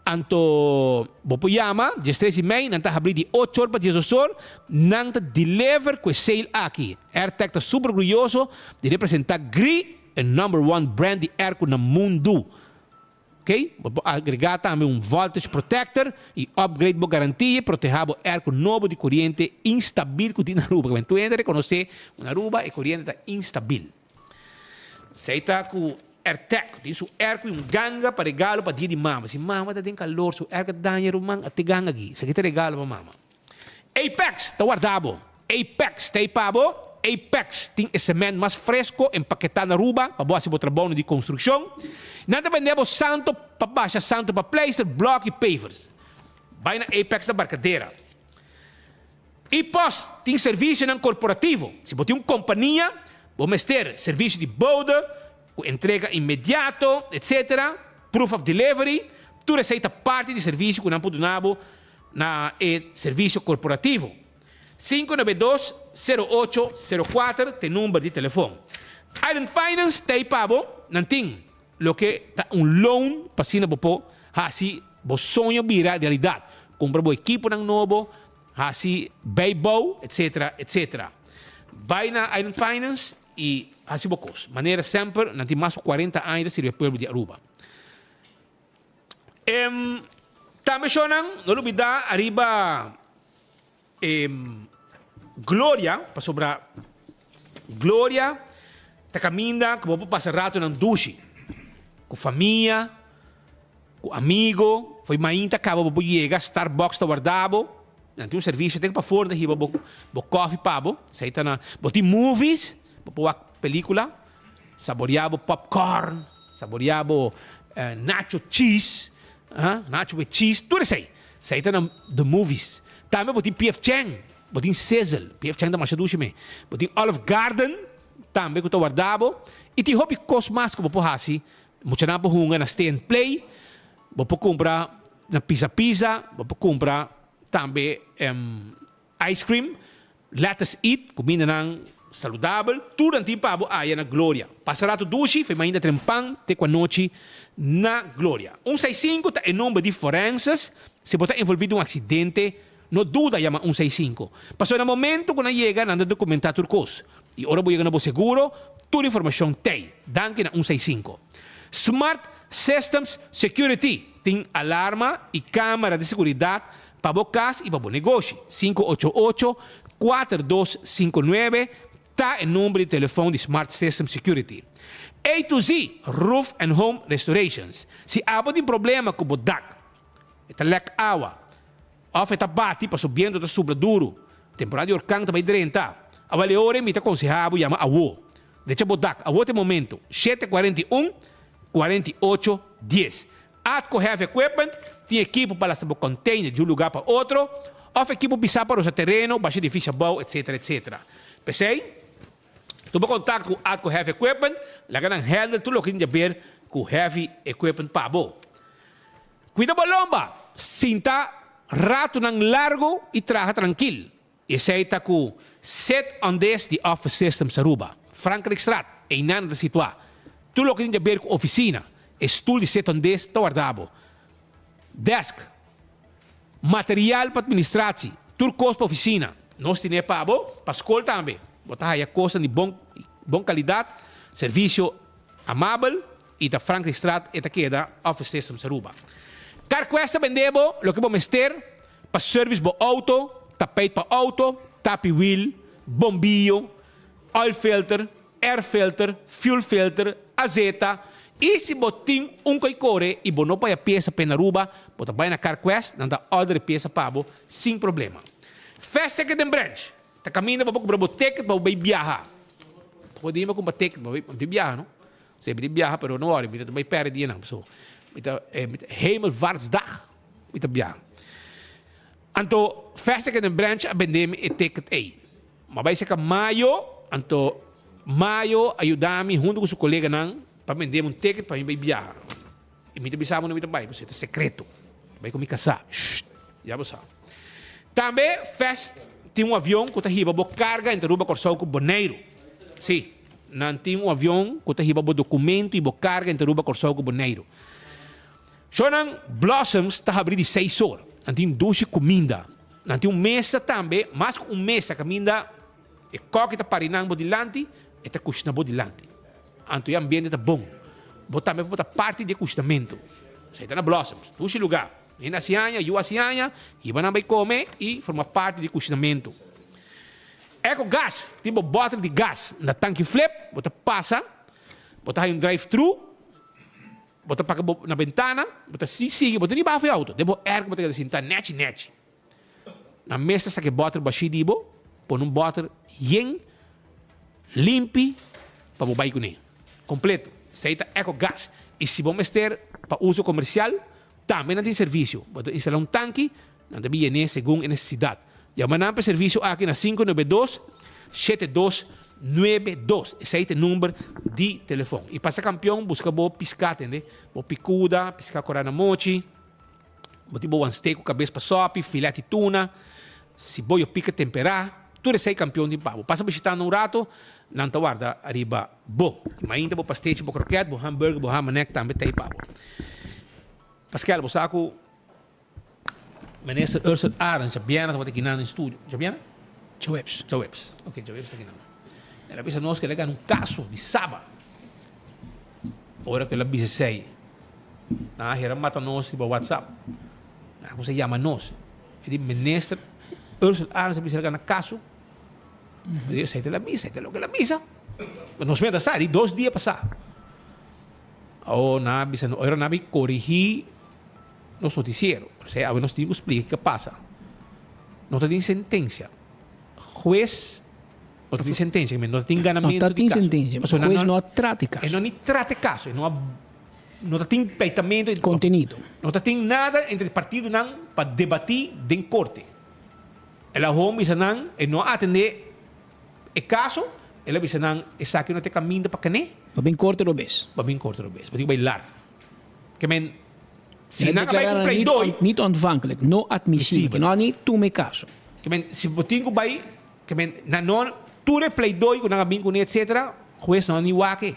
Anto bo por yama 13 i mei, nan ta habrí di ocho or pa diesdos or, nan ta deliver ku e sale aki. Airtec ta super orguyoso di representá Gree, e number one brand di airco na mundu. Ok, bo por agregá tambe un voltage protector i upgrade bo garantia i protehá bo airco nobo di koriente instabil ku tin na Aruba. Kimen tur hende rekonosé ku na Aruba e koriente ta instabil. Esei ta ku Airtec tin su airco y un ganga pa regalo pa dia di mama. Si mama ta den calor su airco ta daña ruman a te ganga aki. Esaki ta regalo pa mama. Apex ta warda bo. Apex ta ei pa bo. Apex tin e cement mas fresco empaketá na Aruba pa bo hasi bo trabounan di construccion. Nan ta bende bo santo pa basha santo pa pleister, blok y pavers. Bai na Apex na Barcadera. E-post tin servisionan korporativo. Si bo tin un kompania, bo mester servisio di bode, ku entrega inmediato, etc. Proof of delivery, tur esei ta parti di servisio ku nan por duna bo na e servisio korporativo. 592 08 04 ta e number di telefon. Island Finance ta ei pa bo, nan tin Loke ta un loan pa asina bo por hasi bo soño bira realidat, kumpra bo ekiponan nobo, hasi bijbouw, etcetera, etcetera. Bai na Island Finance y hasi bo kos. Manera semper, nan tin mas ku cuarenta aña ta sirbi e pueblo di Aruba. Em, tambe shownan, no lubida ariba E Gloria, pasobra Gloria ta kaminda ku bo por pasa ratonan dushi ku famia, ku amigo, fo'i mainta kaba bo por yega, Starbucks ta warda bo, nan tin un servisio te pafor nan ta hiba bo bo kòfi pa bo, esei ta na, bo tin movies, bo por wak pelikula, saborea bo popcorn, saborea bo nacho cheese, nacho with cheese, tur esei. Esei ta na The Movies. Tambe bo tin PF Chang, bo tin Sizzle, PF Chang ta masha dushi me. Bo tin Olive Garden tambe ku ta warda bo. I tin hopi kos mas ku bo por hasi. Muchanan por hunga na Stay and Play, bo por kumpra na Pizza Pizza, bo por kumpra tambe Ice cream, let us eat, kumindanan saludabel, tur nan tin pa bo aya na Gloria. Pasa rato dushi, fe mainta trempan te ku anochi na Gloria. Un seis sinku ta e number di forenses, si bo ta envolvi den un aksidente, no duda yama un seis sinku. Pasobra na momento ku nan yega nan ta dokumenta tur kos. I ora bo yega na bo seguro, tur informashon t'ei. Danki na un seis sinku. Smart Systems Security tin alarma i kamera di seguridat Pa bo kas i pa bo negoshi, 588 4259 ta e number di telefon di Smart System Security. A to Z Roof and Home Restorations Si abo tin problema ku bo dak, e ta lèk awa, òf e ta bati paso bientu ta supla duru, temporada di orkan ta bai drenta, awel e ora mi ta konsehá bo yama awo. Drecha bo dak, awo ta e momento, 7 41 48 10. Atco Heavy Equipment tin ekipo pa lasta bo container di un lugar pa otro, of ekipo bisa pa rosa tereno, basha edificio abou, etc. Etc. P'esei, Tuma kontakto ku Atco Heavy Equipment, laga nan handle tur loke tin di haber ku heavy equipment pa bo. Kuida bo lomba, sinta ratonan largo i traha trankil. Esei ta ku Sit on This di Office Systems Aruba, Frankrijkstraat, einan ta situá. Tur loke tin di haber ku ofisina, e stul di Sit on This ta warda bo. Desk, material pa administratie, tur kos pa ofisina, nos tine pa bo, pa skol tambe. Bo ta haya kosnan di bon bon kalidat, servisio amabel i ta Frankrijkstraat e ta keda Office Systems Aruba. CarQuest ta bende bo loke bo mester Pa service bo auto, tapijt pa auto, tapi wiel, bombillo, oil filter, air filter, fuel filter, azeta y si bo tin un coy core y bo no paya pieza p'e na Aruba, bo ta bay na CarQuest, nan ta order e pieza pa bo sin problema. Fast Ticket den Branch ta caminda pa bo cubra bo ticket pa bo bay biaha. Bo debe cumpra ticket pa bo bay biaha no. Si mi ta biaha pero no worry mi ta bay perde dianan pasobra mi ta Hemelvaartsdag mi ta biaha. Anto Festa Kende Branch a bende mi e ticket ey. Mi a bay cerca Mayo, anto Mayo a yuda mi hunto cu su coleganan pa bende mi un ticket pa mi bay biaha. Y mi ta bisa bo no mi ta bay pasobra e ta secreto. Mi ta bay cu mi casa. Shht! Ya bo sa. Tambe Fest tin un avion cu ta hiba bo carga entre Aruba, Corsou cu Boneiru. Si, nan tin un avion cu ta hiba bo documento y bo carga entre Aruba, Corsou cu Boneiru. Shownan Blossoms ta habri di seis or. Nan tin dushi cuminda. Nan tin un mesa tambe, mas cu un mesa caminda e koki ta pari nan bo dilanti, e ta cushina bo dilanti. Anto e ambiente ta bon. Bo tambe por ta parti di e cushinamento. Esei ta na Blossoms. Dushi lugar. Hende hasi aña, yu hasi aña, hiba nan bai come y forma parti di e cushinamento. Eco Gas tin bo boter di gas na tanki flip, bo ta pasa, bo ta haña un drive thru. Bo ta paka bo na bentana, bo ta si sigui, bo ta riba af e auto. Den bo airco bo ta keda sinta nechi nechi. Nan mes ta saka e bòter bashí di bo, pone un bòter yen, limpi, pa bo bai kuné. Kompleto. Esei ta eco gas. I si bo mester pa uso komersial, tambe nan tin servisio. Bo ta instalá un tanki, Nan ta bin yen'é segun e nesesidat. Yama nan pa e servisio aki na 592 7292. Esei ta e number di telefon. I pasa kampion buska bo piská, tende? Bo pikuda, piská korá na mochi, bo tin bo wan steak ku kabes pa sòpi, filet di tuna, siboyo pika temperá. Tur esei kampion tin pa bo. Pasa bishitá nan un rato, nan ta warda ariba bo. I mainta bo pastechi, bo kroket, bo hamburger, bo hamanek tambe ta ei pa bo. Paskel, bo sa ku. Minister Ursel Arends djabièrnè tabata kinan den studio. Djabièrnè? Djaweps. Djaweps. Ok, djaweps ta kinan. El a bisa nos ku el a gana un kaso di Saba. Ora ku el a bisa esei, nan a hera mata nos riba WhatsApp. Nan a kuminsá yama nos. E di Minister Ursel Arends a bisa el a gana kaso. Mi di, esei ta el a bisa, esei ta loke el a bisa. Nos mester sa, di dos dia pasá. Awor nan a bisa, ora nan a bin korigí nos noticiero. P'esei awe nos tin ku splika kiko a pasa. No ta tin sentensia. Hues no ta tin sentensia, no ta tin ganamentu di kaso. No ta tin sentensia. Pasobra Hues no a trata e kaso. E no ni trata e kaso. E no a no ta tin pleitamentu. Kontenido. No ta tin nada entre partidonan pa debatí den korte. El a hon bisa nan, e no a atendé e kaso, el a bisa nan esaki no ta e kaminda pa kané. Ba bin korte robes. Ba bin korte robes. Bo tin ku bai lar. Ke men, si nan a bai ku pleidoi. Niet ontvankelijk, no admisibel. No a ni tuma e kaso. Ke men, si bo tin ku bai, ke men, nan no, tur e pleidoi ku nan a bin kuné etsetera, hues no a ni wak e.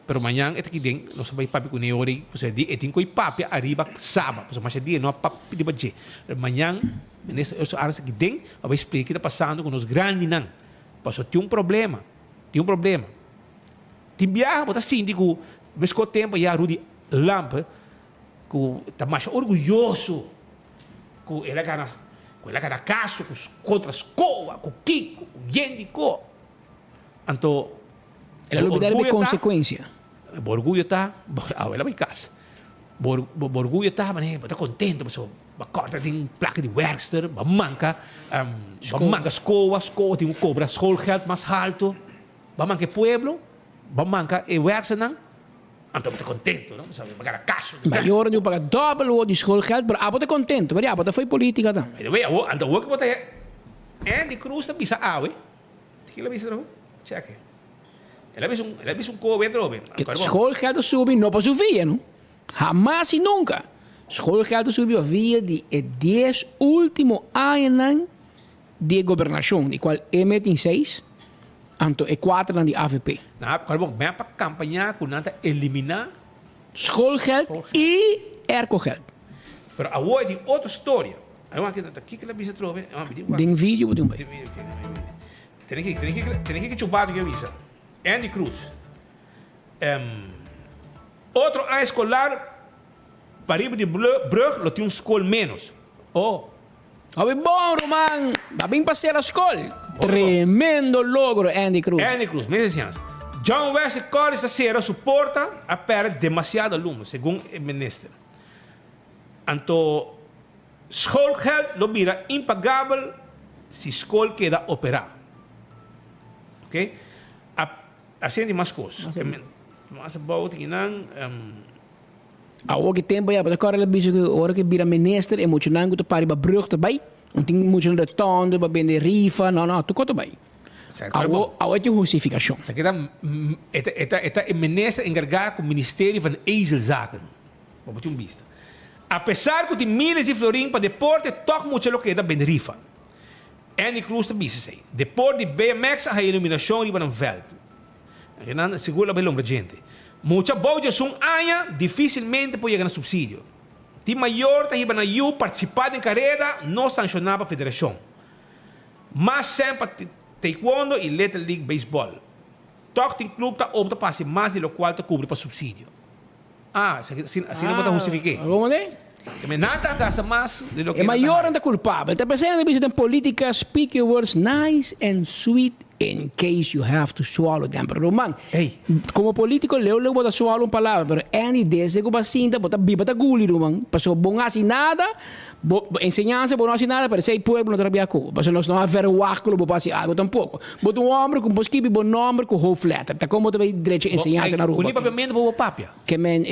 Pero mañan e ta aki den, nos a bai papia kuné ora ei, pasobra e di e tin ku e papia ariba Saba, pasobra masha dia e no a papia riba dje. Pero mañan Minister Ursula Arends ta aki den pa bai splika ki ta pasando ku nos grandinan, pasobra tin un problema, tin un problema. Tin biaha bo ta sinti ku meskó tempu ya Rudy Lampe ku ta masha orguyoso ku el a gana ku el a gana kaso ku kontra Skoa ku kiko ku yen di ko. Anto El a bo lubida riba e orguyo ta konsekuensia. bo orguyo ta awe el a bai kas bo bo orguyo ta manera bo ta kontento pasobra bo a kòrta den plaka di wèrkster bo a manka bo a manka Skoa Skoa tin ku kobra schoolgeld mas halto. Bo a manka e pueblo, bo a manka e werksternan, anto bo ta contento, no? Bo sa bo gana caso. Mayor nu paga dobel wou di schoolgeld, pero abo ta contento, pasobra abo ta fo'i politica ta. By the way, awor, anto awor ku bo ta Andy Cruz ta bisa awe. Kiko el a bisa atrobe? Check. El a bisa un, el a bisa un kobe atrobe. Schoolgeld a subi no pa su via no. Hamas y nunca. Schoolgeld a subi pa via di e dies ultimo añanan di e gobernacion, di cual e me tin seis, anto e cuaternan di avp. Nan a, bon, mep a campaña cu nan ta elimina. Schoolgeld y aircogeld. Pero awor e tin otro storia. Awor aki ta kiko el a bisa atrobe? Den video bo tin un bai. Tene ki, tene ki, tene ki chubado ki a bisa. Andy Cruz. Otro aña escolar pariba di brug lo tin un skol menos. Oh. Hopi bon ruman, ba bin pa sera skol. Tremendo logro Andy Cruz. Andy Cruz, mes enseñansa. John Wesley College ta sera su porta a perde demasiado alumno, segun e minister. Anto schoolgeld lo bira impagabel si skol keda opera. Ok. A asina tin mas kos. Mas abou tin nan. Awor ki tempo ya, bo ta kòrda el a bisa ku ora ku e bira minister e muchanan ku ta para riba brug ta bai. No tin muchanan rotonde pa bende rifa, no no, tur kos ta bai. Awor awor e tin hustifikashon. Esaki ta e ta e ta e ta e minister enkargá ku Ministerio van Ezelzaken. Bo por tin un bista. Apesar ku tin miles di florin pa deporte tòg mucha lo keda bende rifa. Andy Cruz ta bisa esei. Deporte di BMX a haya iluminashon riba nan vèlt. Nan sigur lo bai lombra djente. Mucha bou djesun aña dificilmente por yega na subsidio. Tin mayor ta hiba nan yu participa den careda no sanciona pa federacion. Mas sen pa taekwondo y Little League Baseball. Toch tin club ta opta pa haci mas di locual ta cubri pa subsidio. Ah, esaki asina asina bo ta hustifiké. Como de? Nan ta gasta mas di loke E mayornan ta culpabel. Ta pensando ta bisa den politica speak your words nice and sweet in case you have to swallow them. Pero ruman, como politico leu leu bo ta swallow un palabra, pero Andy desde cu bo a sinta bo ta biba ta guli ruman, pasobra bo no haci nada, bo enseñansa bo no haci nada, pero esey pueblo no ta rabia cu bo, pasobra nos no a verwacht cu lo bo por haci algo tampoco. Bo ta un homber cu bo skibi bo nomber cu hoofdletter, ta con bo ta bay drecha enseñansa na Aruba? Cu ni papiamento bo bo papia. Ke men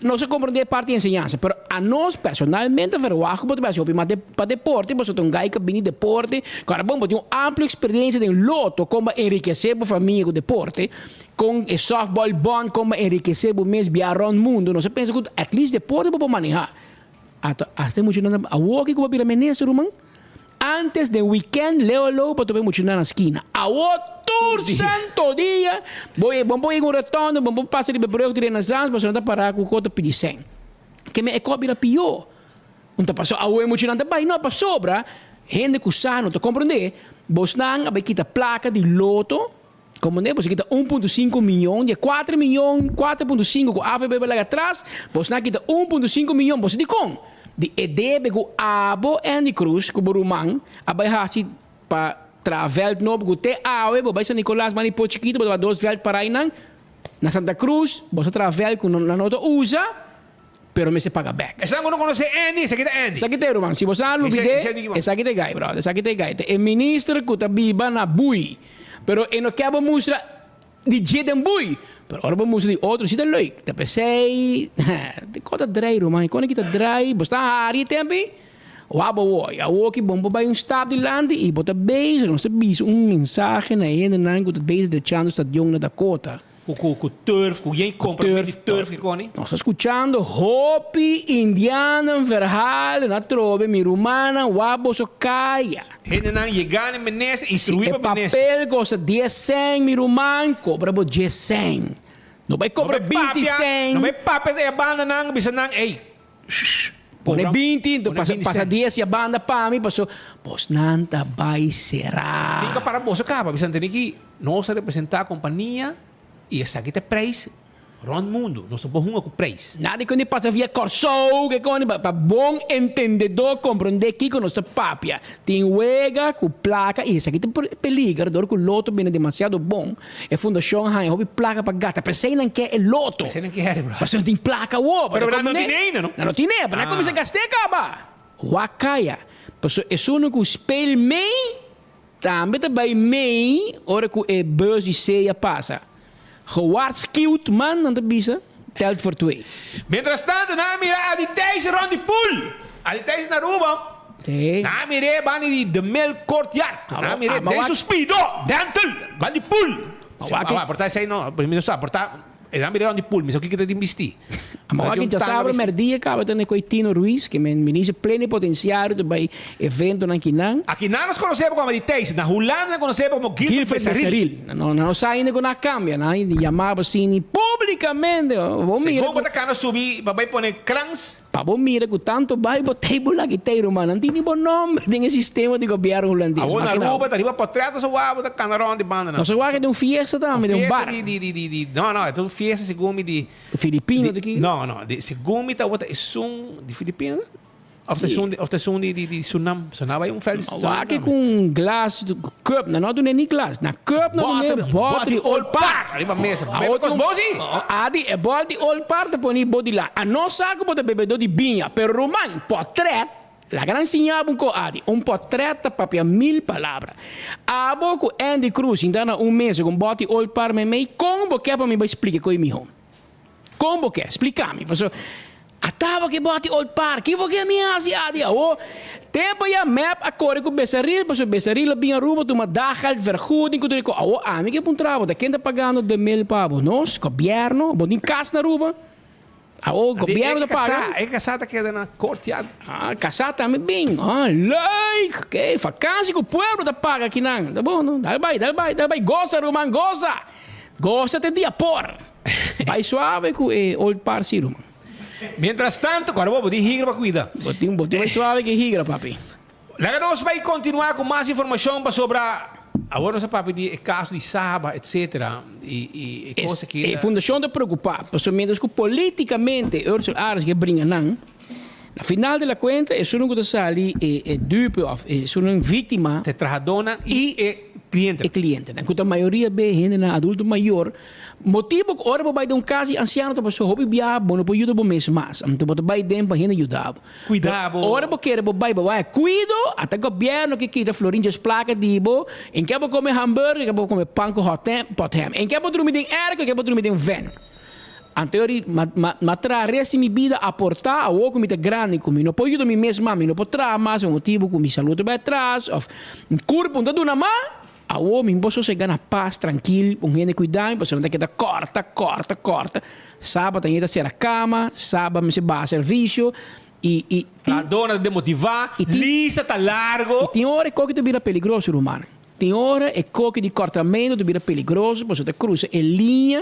nos a komprondé e parti di enseñansa, pero anos personalmente verwagt ku bo ta bai hasi hopi mas pa deporte, pasobra ta un gai ku a bini deporte, ku ora bon bo tin un amplio eksperensia den loto kon bo a enrikesé bo famia ku deporte, kon e softball bond kon bo a enrikesé bo mes bia rònt mundu, nos a pensa ku at least deporte bo por manehá. Ato hasta e muchanan awor ku bo a bira minister ruman. Antes den weekend Leo Lou pa topa e muchanan na skina. Awor tur santo dia bo bo por yega un rotonde, bo por pasa riba e brug di Renaissance pasobra nan ta para ku kos ta pidi sèn. Ke men e kos bira pió. Un ta paso awor e muchanan ta bai no pasobra hende ku sa no ta komprondé bosnan a bai kita plaka di loto. Komprendé? Boso kita 1.5 miyon, di e kuater miyon, 4.5 ku AVB bai laga atras, boso nan kita 1.5 miyon. Boso dikon? Di e debe ku abo, Andy Cruz, ku bo ruman a bai hasi pa traha vèlt nobo ku te awe bo bai San Nicolas banda di Pos Chikito bo ta wak dos vèlt para einan. Na Santa Cruz boso a traha vèlt ku nan no ta usa. Pero mester paga bek. Esnan ku no konosé Andy, esaki ta Andy. Esaki ta e ruman. Si bo sa lubid'é, esaki ta e guy, brother. Esaki ta e guy. Ta e minister ku ta biba na Bui. Pero e no ke bo mustra di dje den Bui. Pero ora bo mustra di otro si ta leuk. Ta p'esei, e kos ta drai ruman. E kos aki ta drai. Bo sta hari e tempu ei, wak bo woi. Awoki bon por bai un stap dilanti i bo ta bezig. Nos ta bisa un mensahe na e hendenan ku ta bezig drechando stadion na Dakota. Ku ku ku turf, ku yen compra Turf, di turf ke koni? Nos ta skuchando hopi indianan verhalen atrobe mi rumannan wak boso kaya. Hendenan yega na minister, Si instruí e pa minister. papel kosta dies sèn mi ruman, kobra bo dies sèn. No bai No kobra bai binti papia, sèn. no bai papia ta e bandanan bisa nan, ey, shh, Pone kobra, binti, enton pone pasa binti pasa sèn. dies ya banda pa mi paso bosnan ta bai será. Tin ka para boso kaba, bisa nan tene ki nos a representá kompania i esaki ta e preis rònt mundu. Nos no por hunga ku preis. Nada ku ni pasa via Kòrsou ke koni pa bon entendedó komprondé kiko nos ta papia. Tin wega ku plaka i esaki ta peliger dor ku loto bini demasiado bon. E fundashon haña hopi plaka pa gasta. P'esei nan ke e loto. P'esei nan kere, bro. Pasobra nan tin plaka awor. Pero nan no tine ainda, no? Nan no tine, pero nan a kuminsá gast'é kaba. Wak kaya. Pasobra esun ku speel mee, tambe ta bai mee ora ku e bus di sea pasa. Gewaarschuwd man, nan ta bisa, telt voor twee. Mientrastanto nan a mira Adi Thijs rond di pool. Adi Thijs na Aruba. Sí. Nan a mir'é banda di The Mill Courtyard. Nan a mir'é den su speedo, dental, banda di pool. Awor por ta esei no, mi no sa, por ta e nan mir'é rond di pool, mi sa kiko ta tin bistí. Ma wak djasabra merdia kaba ta koe Tino Ruiz, ke men minister plenipotenciario ta bai eventonan kinan. Akinan nos konosé bo komo di Thijs, na Hulanda nan konosé bo komo Guilford Becerril. Becerril. Nan no sa ainda ku nan a kambia, nan a yama bo asina publicamente. Bo mira Segun bo ta kana subi pa bai pone krans. Pa bo mira ku tanto bai bo tei bo laki tei ruman, nan tini bo nomber den e sistema di gobièrnu hulandes. Awor na Makina Aruba ta riba potret nos a wak bo ta kana rònt di bandanan. Nos a wak den un fiesta tambe, den un bar. Fiesta di di di di no no e ta un fiesta segun mi di. Filipino ta ki? No no di segun mi tabata esun di Filipino of ta esun of ta esun di di di Surinam Surinam bai un vèlt di Surinam. Wak ku un glas cup nan no duna ni glas na cup nan duna bòter di Old Park. Riba mesa. Bebe kos bo si? Adi e bòter di Old Park ta pone bo di la. A no sa ku bo ta bebedó di biña pero ruman pòtrèt laga nan siña bo un ko Adi un pòtrèt ta papia mil palabra. Abo ku Andy Cruz sinta na un mesa ku un bòter di Old Park meimei kon bo ke pa mi bai splika koe mihó? Kon bo ke? Splika mi. Pasobra a taba ke bòti Old Park. Ki bo ke mi hasi adi awo? Tempo ya mep a kore ku Besaril pasobra Besaril a bin Aruba tuma daggeld, vergoeding ku tur e kos. Awo ami ke puntra bo ta ken ta pagando de mil pa bo? Nos? Gobièrnu? Bo tin kas na Aruba? Awo gobièrnu ta paga? E kasá ta keda na Courtyard. Ah, kasá tambe bin. Ah, leuk! Oké, vakansi ku pueblo ta paga akinan. Ta bon no? Dal bai, dal bai, dal bai. Gosa ruman, gosa! Gosa te dia por. Bai suave ku e old par si ruman. Mientras tanto, kòrda bo, bo tin higra pa kuida. Bo tin, bo tin bai suave ku e higra, papi. Laga nos bai kontinuá ku mas informashon pasobra awor nos a papia di e kaso di Saba etcetera i i e kos aki. E fundashon ta preokupá pasobra mientras ku politikamente Ursel Arends ke bringa nan, na final di la kuenta esunnan ku ta sali e e dupe òf esunnan víktima. Ta e trahadónan i e klientenan. E klientenan ku ta mayoria be hendenan adulto mayor. Motibu ku ora bo bai den un kas di ansiano ta pasobra hopi biaha bo no por yuda bo mes mas. Anto bo ta bai den pa hende yuda bo. Kuida bo. Ora bo kere bo bai bo bai kuido, ata gobièrnu ke kita florin djes plaka di bo, en ke bo kome hamburger, en ke bo kome pan ku hot pot ham, en ke bo drumi den airco, en ke bo drumi den van. Anto yori ma ma ma traha res di mi bida aportá awor ku mi ta grandi ku mi no por yuda mi mes mas, mi no por traha mas pa motibu ku mi salud ta bai atras òf mi kurpo no ta duna mas. Awor mi por sosega na pas, trankil, un hende kuida mi, pasobra nan ta keda kòrta, kòrta, kòrta. Saba ta yeta sera kama, saba mester baha servisio i i tin. Trahadónan ta demotivá, I tin. lista ta largo. I tin ora e koki ta bira peligroso, rumannan. Tin ora e koki di kòrtamentu ta bira peligroso pasobra ta krusa e liña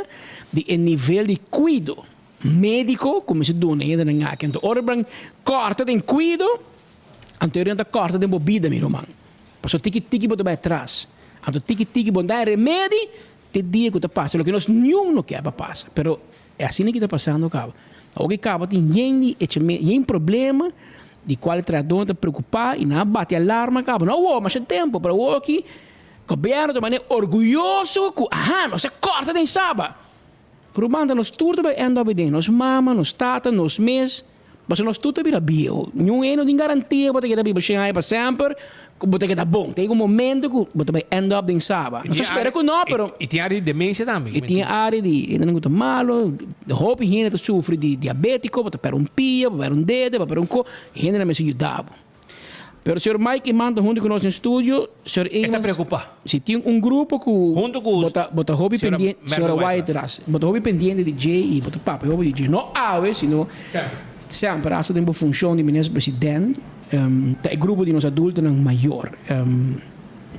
di e nivel di kuido médiko ku mester duna e hendenan aki. Anto ora bo kòrta den kuido, anto e ta kòrta den bo bida, mi ruman. Pasobra tiki tiki bo ta bai atras. Anto tiki tiki bo no ta haña remedi te dia ku ta pasa loke nos niun no kier pa pasa. Pero e asina ki ta pasando kaba. Awor ki kaba tin yen di echamen, yen problema di kual e trahadónan ta preokupá i nan a bati alarma kaba. No awor, masha tempu, pero awor ki gobièrnu ta manera orguyoso ku aha nos a kòrta den Saba. Ruman ta nos tur ta bai end up den, nos mama, nos tata, nos mes. Pasobra nos tur ta bira bieu. Niun hende no tin garantia ku bo ta keda biba shen aña pa semper, ku bo ta keda bon. Ta yega un momento ku bo ta bai end up den Saba. Nos ta spera ku no, pero. I tin área di demensia tambe. I tin área di hendenan ku ta malo. Hopi hende ta sufri di diabétiko, bo ta pèrdè un pia, bo pèrdè un dede, bo pèrdè un ko. Hendenan mester yuda bo. Pero señor Mike Eman ta hunto ku nos den studio. Señor E ta Eman, preokupá. si tin un grupo ku Hunto ku bo ta bo ta hopi señora pendiente, Mervin señora White White-Ras, bo ta hopi pendiente di dje i bo ta papia hopi di dje. No awe, sino Semper. semper, asta den bo funshon di minister president, ta e grupo di nos adultonan mayor.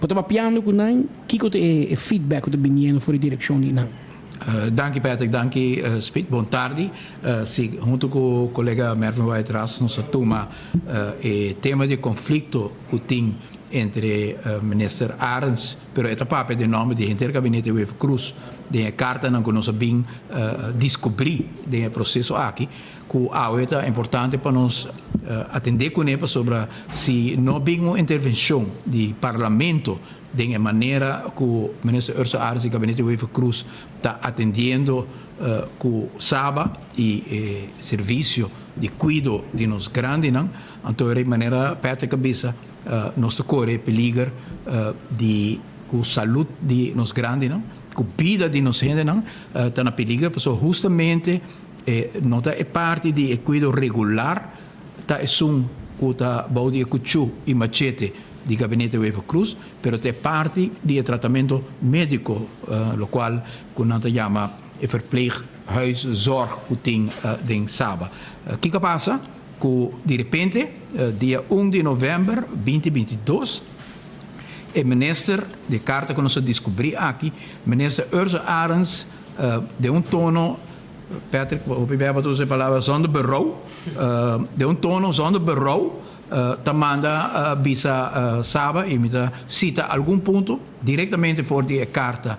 Bo ta papiando ku nan, kiko ta e e feedback ku ta biniendo for di direkshon di nan? Danki Patrick, danki Speed. Bon tardi. Si, hunto ku kolega Mervin White-Ras nos a tuma e tema di konflikto ku tin entre Minister Arends, pero e ta papia den nomber di henter gabinete Wever-Croes den e kartanan ku nos a bin diskubrí den e proseso aki, ku awe ta importante pa nos atendé kuné pasobra si no bin un intervenshon di Parlamento den e manera ku Minister Ursula Arends i gabinete Wever-Croes ta atendiendo ku Saba i e servisio di kuido di nos grandinan, anto e manera Patrick a bisa nos ta kore peliger di ku salud di nos grandinan, ku bida di nos hendenan ta na peliger pasobra hustamente e no ta e parti di e kuido regular ta esun. ku ta bou di e kuchú i machete di gabinete Wever-Croes, pero ta e parti di e tratamentu médiko, lokual ku nan ta yama e verpleeghuiszorg ku tin den Saba. Kiko a pasa? Ku di repente dia un di novèmber binti 22 e minister, di e karta ku nos a diskubrí aki, minister Ursula Arends den un tono, Patrick, hopi bia bo ta usa e palabra zonder berouw, den un tono zonder berouw ta manda bisa Saba i mi ta sita algun punto direktamente for di e karta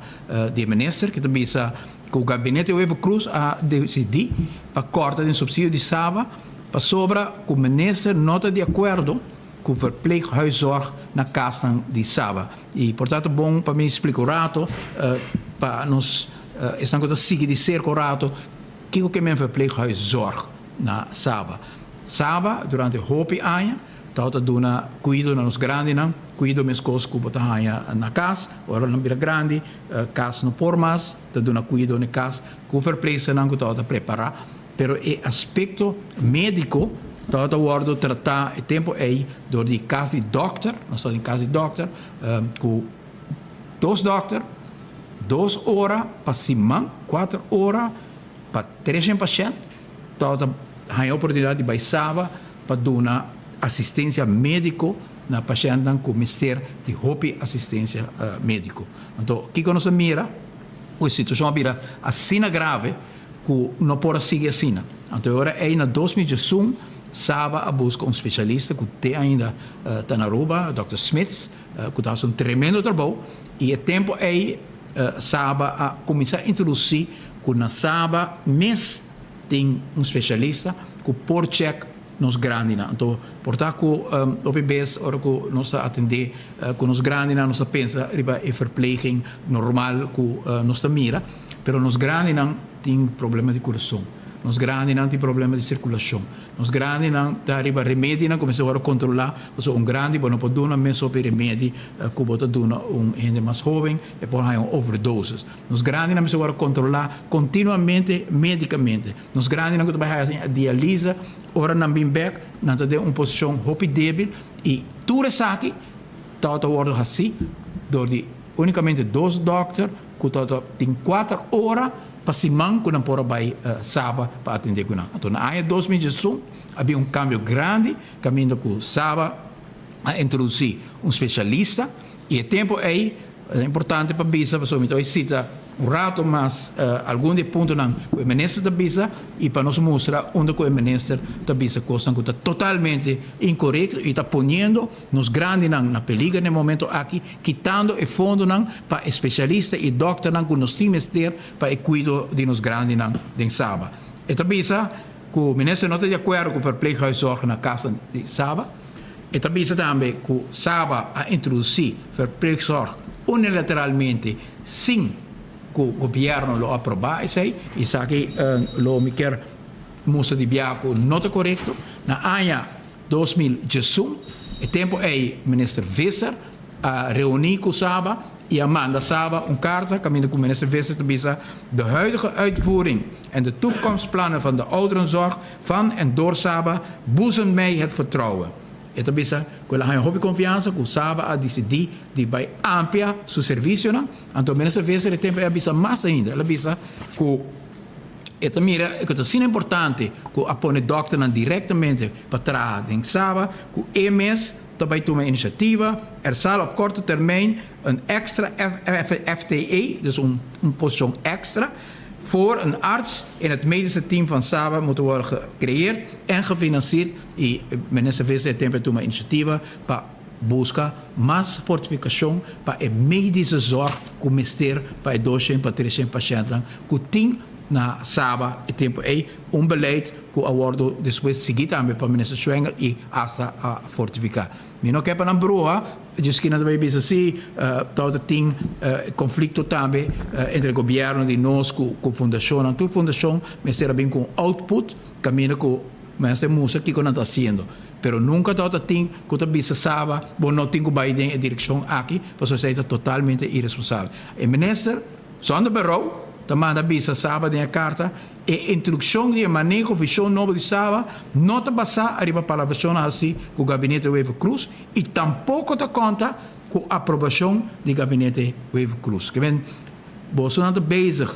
di e minister ku ta bisa ku gabinete Wever-Croes a desidí pa kòrta den supsidio di Saba pasobra ku minister no ta di akuerdo ku verpleeghuiszorg na kasnan di Saba. I por ta ta bon pa mi splika un rato pa nos esnan ku ta sigui di serka un rato kiko ke men verpleeghuiszorg na Saba. Saba durante hopi aña tabata duna kuido na nos grandinan, kuido meskos ku bo ta haña na kas, ora nan bira grandi kas no por mas, ta duna kuido na e kas ku verpleegsternan ku tabata prepará, pero e aspekto médiko tabata wòrdu tratá e tempu ei dor di kas di dòkter, nos tabatin kas di dòkter ku dos dòkter, dos ora pa siman, kuater ora pa treshen pashènt. Tabata haña oportunidat di bai Saba pa duna asistensia médiko na pashèntnan ku mester di hopi asistensia médiko. Anto kiko nos a mira? Ku e situashon a bira asina grave ku no por a sigui asina. Anto e ora ei na 2011 Saba a buska un spesialista ku te ainda ta na Aruba, dòkter Smits, ku ta hasi un tremendo trabou i e tempu ei Saba a kuminsá introdusí ku na Saba mes tin un spesialista ku por chèk nos grandinan. Anto por ta ku hopi bes ora ku nos ta atendé ku nos grandinan nos ta pensa riba e verpleging normal ku nos ta mira, pero nos grandinan tin problema di kurason, nos grandinan tin problema di sirkulashon, nos grandinan ta riba remedinan ku mester wòrdu kontrolá pasobra un grandi bo no por duna mes hopi remedi ku bo ta duna un hende mas hoben, e por haña un overdosis. Nos grandinan mester wòrdu kontrolá kontinuamente médikamente. Nos grandinan ku ta bai hasi dialisa, ora nan bin bèk, nan ta den un posishon hopi débil i tur esaki tabata wòrdu hasí dor di únikamente dos dòkter ku tabata tin kuater ora pa siman ku nan por a bai Saba pa atendé ku nan. Anto na aña 2011 a bin un kambio grandi kaminda ku Saba a introdusí un spesialista i e tempu ei Ta importante pa bisa pasobra mi ta bai sita un rato mas algun di e puntonan ku e minister ta bisa i pa nos mustra unda ku e minister ta bisa kosnan ku ta totalmente inkorekto i ta poniendo nos grandinan na peliger na e momento aki, kitando e fondonan pa e spesialista i dòkternan ku nos tin mester pa e kuido di nos grandinan den Saba. E ta bisa ku minister no ta di akuerdo ku verpleeghuiszorg na kas di Saba. E ta bisa tambe ku Saba a introdusí verpleegzorg unilateralmente sin ku gobièrnu lo aprobá esei. Esaki lo mi kier mustra di bia ku no ta korekto. Na aña 2011, e tempu ei minister Visser a reuní ku Saba i a manda Saba un karta kaminda ku minister Visser ta bisa, De huidige uitvoering en de toekomstplannen van de ouderenzorg Van en door Saba boezemt mij het vertrouwen. E ta bisa ku el a haña hopi konfiansa ku Saba a disidí di bai amplia su servisionan. Anto Minister Visser e tempu ei a bisa mas ainda. El a bisa ku e ta mira ku ta asina importante ku a pone dòkternan direktamente pa traha den Saba ku e mes ta bai tuma inisiativa. Er zal op korte termijn een extra FTE, dus un posishon èkstra, Voor een arts in het medische team van Saba moeten worden gecreëerd en gefinancierd y Minister Visser e tempo a tuma iniciativa pa busca mas fortificacion pa e medische zorg cu mester pa e 200 pa 300 pashentnan cu tin na Saba e tempo ey, un beleid cu a wordo despues sigui tambe pa Minister Schwengle y hasta a fortifica. Mi no ke pa nan bruha, dje skina ta bai bisa si, tabata tin konflikto tambe entre gobièrnu di nos ku fundashonnan. Tur fundashon mester a bin ku un output kaminda ku mester mustra kiko nan ta hasiendo. Pero nunka tabata tin ku ta bisa Saba bo no tin ku bai den e direkshon aki pasobra esei ta totalmente iresponsabel. E minister zonder berou ta manda bisa Saba den e karta. E introdukshon di e maneho vishon nobo di Saba no ta basá ariba palabrashonnan hasí ku Gabinete Wever-Croes i tampoko ta konta ku aprobashon di Gabinete Wever-Croes. Ke men, bosonan ta bezig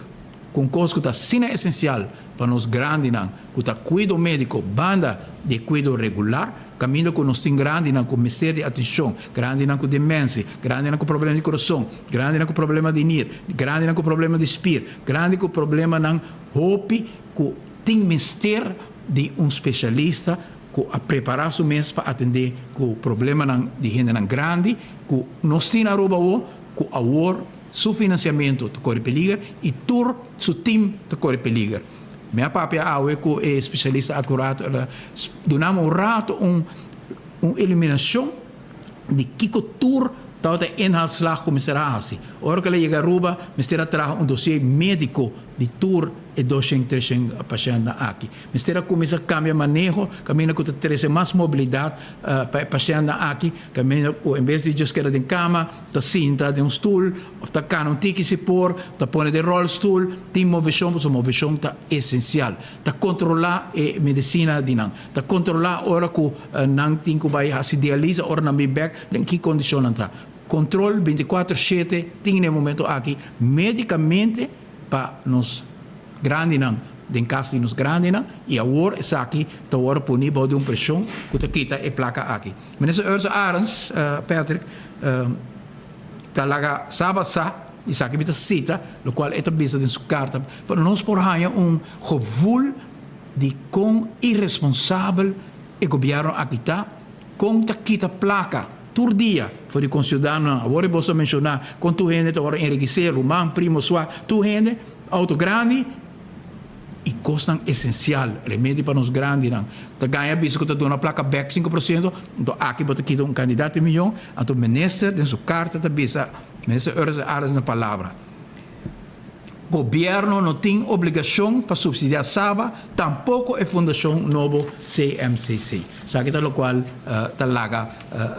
ku un kos ku ta asina esensial pa nos grandinan ku ta kuido médiko banda di e kuido regular, kaminda ku nos tin grandinan ku mester di atenshon, grandinan ku demensia, grandinan ku problema di kurason, grandinan ku problema di nir, grandinan ku problema di spir, grandi ku problemanan hopi ku tin mester di un spesialista ku a prepará su mes pa atendé ku problemanan di hendenan grandi ku nos tin na Aruba awor, ku awor su finansiamentu ta kore peliger i tur su tim ta kore peliger. Mi a papia awe ku e spesialista akurato, el a duna mi un rato un un iluminashon di kiko tur tabata e inhaalslag ku mester a hasi. Ora ku el a yega Aruba mester a traha un dosier médiko di tur e doshen, treshen pashèntnan aki. Mester a kuminsá kambia maneho kaminda ku ta trese mas mobilidat pa e pashèntnan aki, kaminda ku en bes di djis keda den kama ta sinta den un stul òf ta kana un tiki si por, ta pone den ròlstul, tin moveshon pasobra moveshon ta esensial. Ta kontrolá e medisina di nan. Ta kontrolá ora ku nan tin ku bai hasi dialisa, ora nan bin bèk, den ki kondishon nan ta. Kontrol bintikuater shete tin na e momento aki médikamente pa nos grandinan, den kas di nos grandinan, i awor esaki ta wòrdu poni bou di un preshon ku ta kita e plaka aki. Minister Ursula Arends, Patrick, ta laga Saba sa, esaki mi ta sita, lokual e ta bisa den su karta, pa nos por haña un gevoel di kon iresponsabel e gobièrnu aki ta, kon ta kita plaka tur dia for di konsiudadanonan. Awor e boso a menshoná kon tur hende ta wòrdu enrikisé, ruman, primo, sua, tur hende, outo grandi i kosnan esensial, remedi pa nos grandinan. Ta gaña bisa ku ta duna plaka bèk 5%, anto aki bo ta kita un kandidat di miyon, anto minister den su karta ta bisa, minister Ursula Arends na palabra. Gobierno no tin obligacion pa subsidia Saba, tampoco e fundacion nobo CMCC. Esaki ta locual ta laga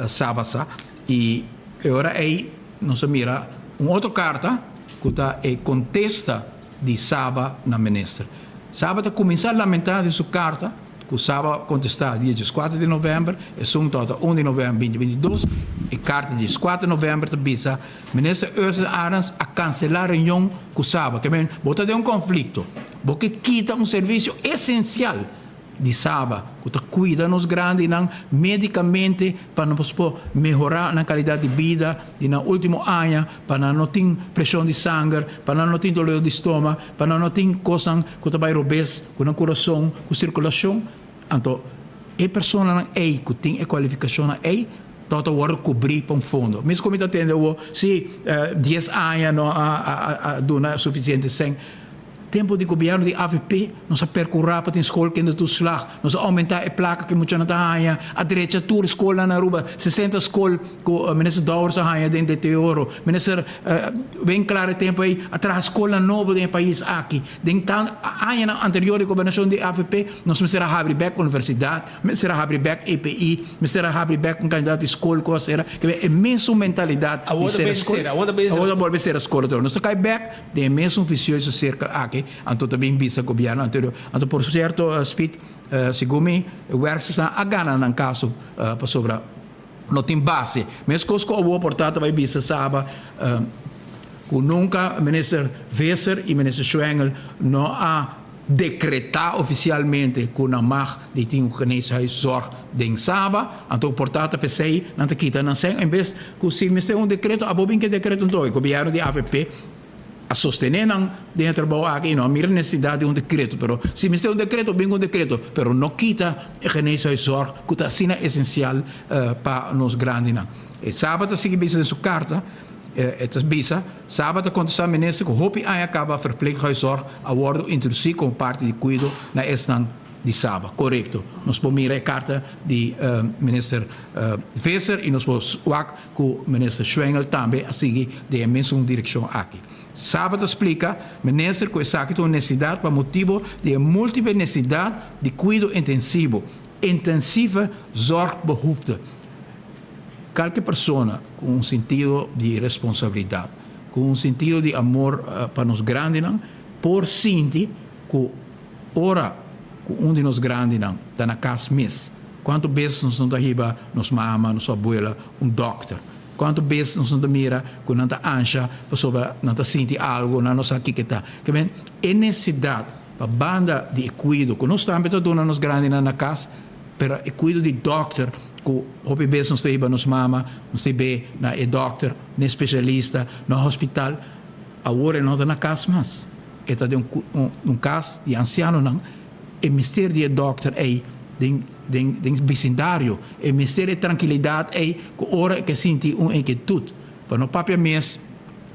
Saba sa. Y e ora ey nos a mira un otro carta cu ta e contesta di Saba na minister. Saba ta cuminsa lamenta den su carta Ku Saba a kontestá dia dieskuater di novèmber, esun tabata un di novèmber binti binti dos. E karta di dieskuater novèmber ta bisa, Minister Ursula Arends a kanselá reunion ku Saba. Ke men, bo ta den un konflikto. Bo ke kita un servisio esensial di Saba, ku ta kuida nos grandinan médikamente pa nos por mehorá nan kalidat di bida di nan último aña, pa nan no tin preshon di sanger, pa nan no tin dolor di stoma, pa nan no tin kosnan ku ta bai robes. Ku nan kurason, ku sirkulashon, anto e personanan ei ku tin e kualifikashonnan ei tabata wòrdu kubrí pa un fondo. Mes ku mi ta tende awor, si dies aña no a duna sufisiente sèn. Tempu di gobièrnu di avp nos a perkurá pa tin skol kindertoeslag, nos a oumentá e plaka ku e muchanan ta haña, a drecha tur skolnan na Aruba, sesenta skol ku minister Dowers a haña den deterioro, minister Winklaar e tempu ei a traha skolnan nobo den e pais aki. Den tan añanan anterior di gobernashon di avp, nos mester a habri bek universidat, mester a habri bek EPI, mester a habri bek un kandidat di skol ku a sera. Ke e mesun mentalidat di sera skol, awor ta bolbe sera skol otro. Nos ta kai bek den e mesun visioso sirkel aki, anto ta bin bisa gobièrnu anterior. Anto por sierto Speed, segun mi, e wèrkstersnan a gana nan kaso pasobra no tin base. Meskos ku awor por ta ta bai bisa Saba ku nunka Minister Visser i Minister Schwengle no a dekretá ofisialmente ku nan mag di tin un geneeshuiszorg den Saba. Anto por ta ta p'esei nan ta kita nan sèn en bes ku si mester un dekreto abo bin ke dekreto anto e gobièrnu di avp a sostené nan den e trabou aki i no a mira nesesidat di un dekreto. Pero si mester un dekreto, bin ku un dekreto, pero no kita e geneeshuiszorg ku ta asina esensial pa nos grandinan. E Saba ta sigui bisa den su karta, e ta bisa, Saba ta kontestá minister ku hopi aña kaba verpleeghuiszorg a wòrdu introdusí komo parti di kuido na esnan di Saba. Korekto. Nos por mira e karta di minister Visser i nos por wak ku Minister Schwengle tambe a sigui den e mesun direkshon aki. Saba ta splika Minister ku esaki ta un nesesidat pa motibu di e multiple nesesidat di kuido intensivo, intensieve zorgbehoefte. Kalke persona ku un sentido di responsabilidat, ku un sentido di amor pa nos grandinan por sinti ku. Ora ku un di nos grandinan ta na kas mes, kuantu bes nos no ta hiba nos mama, nos abuela un dòkter? Kuantu bes nos no ta mira ku nan ta ansha pasobra nan ta sinti algu, nan no sa kiko ta? Ke men, e nesesidat pa banda di e kuido ku nos tambe ta duna nos grandinan na kas, pero e kuido di dòkter ku hopi bes nos ta hiba nos mama, nos ta hib'é na e dòkter, na e spesialista, na hospital, awor e no ta na kas mas. E ta den un kas di ansianonan, e mester di e dòkter ei den den den bisindario, e mester e trankilidat ei ku ora e ke sinti un inkitut. Pa no papia mes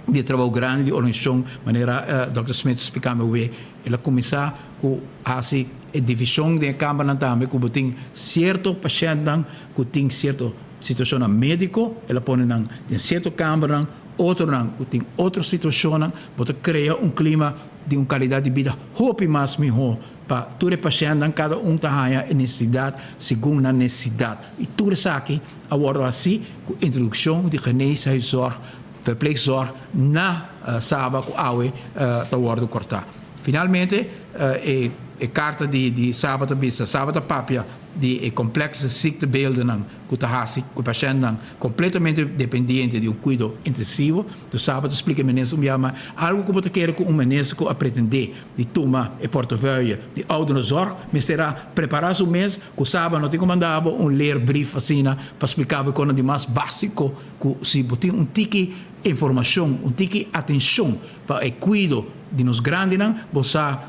di e trabou grandi di organisashon, manera dòkter Smith a splika mi awe, el a kuminsá ku hasi e divishon den e kambernan tambe ku bo tin sierto pashèntnan ku tin sierto situashonnan médiko, el a pone nan den sierto kambernan, Otronan ku tin otro situashonnan, bo ta krea un klima di un kalidat di bida hopi mas mihó pa tur e pashèntnan, kada un ta haña e nesesidat segun nan nesesidat. I tur esaki a wòrdu hasí ku introdukshon di geneeshuiszorg, verpleegzorg, na Saba ku awe ta wòrdu kòrtá. Finalmente e karta di Saba ta bisa, Saba ta papia di e komplekse ziektebeeldennan ku ta hasi ku e pashèntnan kompletamente dependiente di un kuido intensivo. Tu sa bo ta splika e minister un biaha ma algu ku bo ta kere ku un minister ku a pretendé di tuma e portefeuille di ouderenzorg mester a prepará su mes ku sa bo no tin ku manda bo un leerbrief asina pa splika bo e konan di mas básiko ku si bo tin un tiki informashon un tiki atenshon pa e kuido di nos grandinan bo sa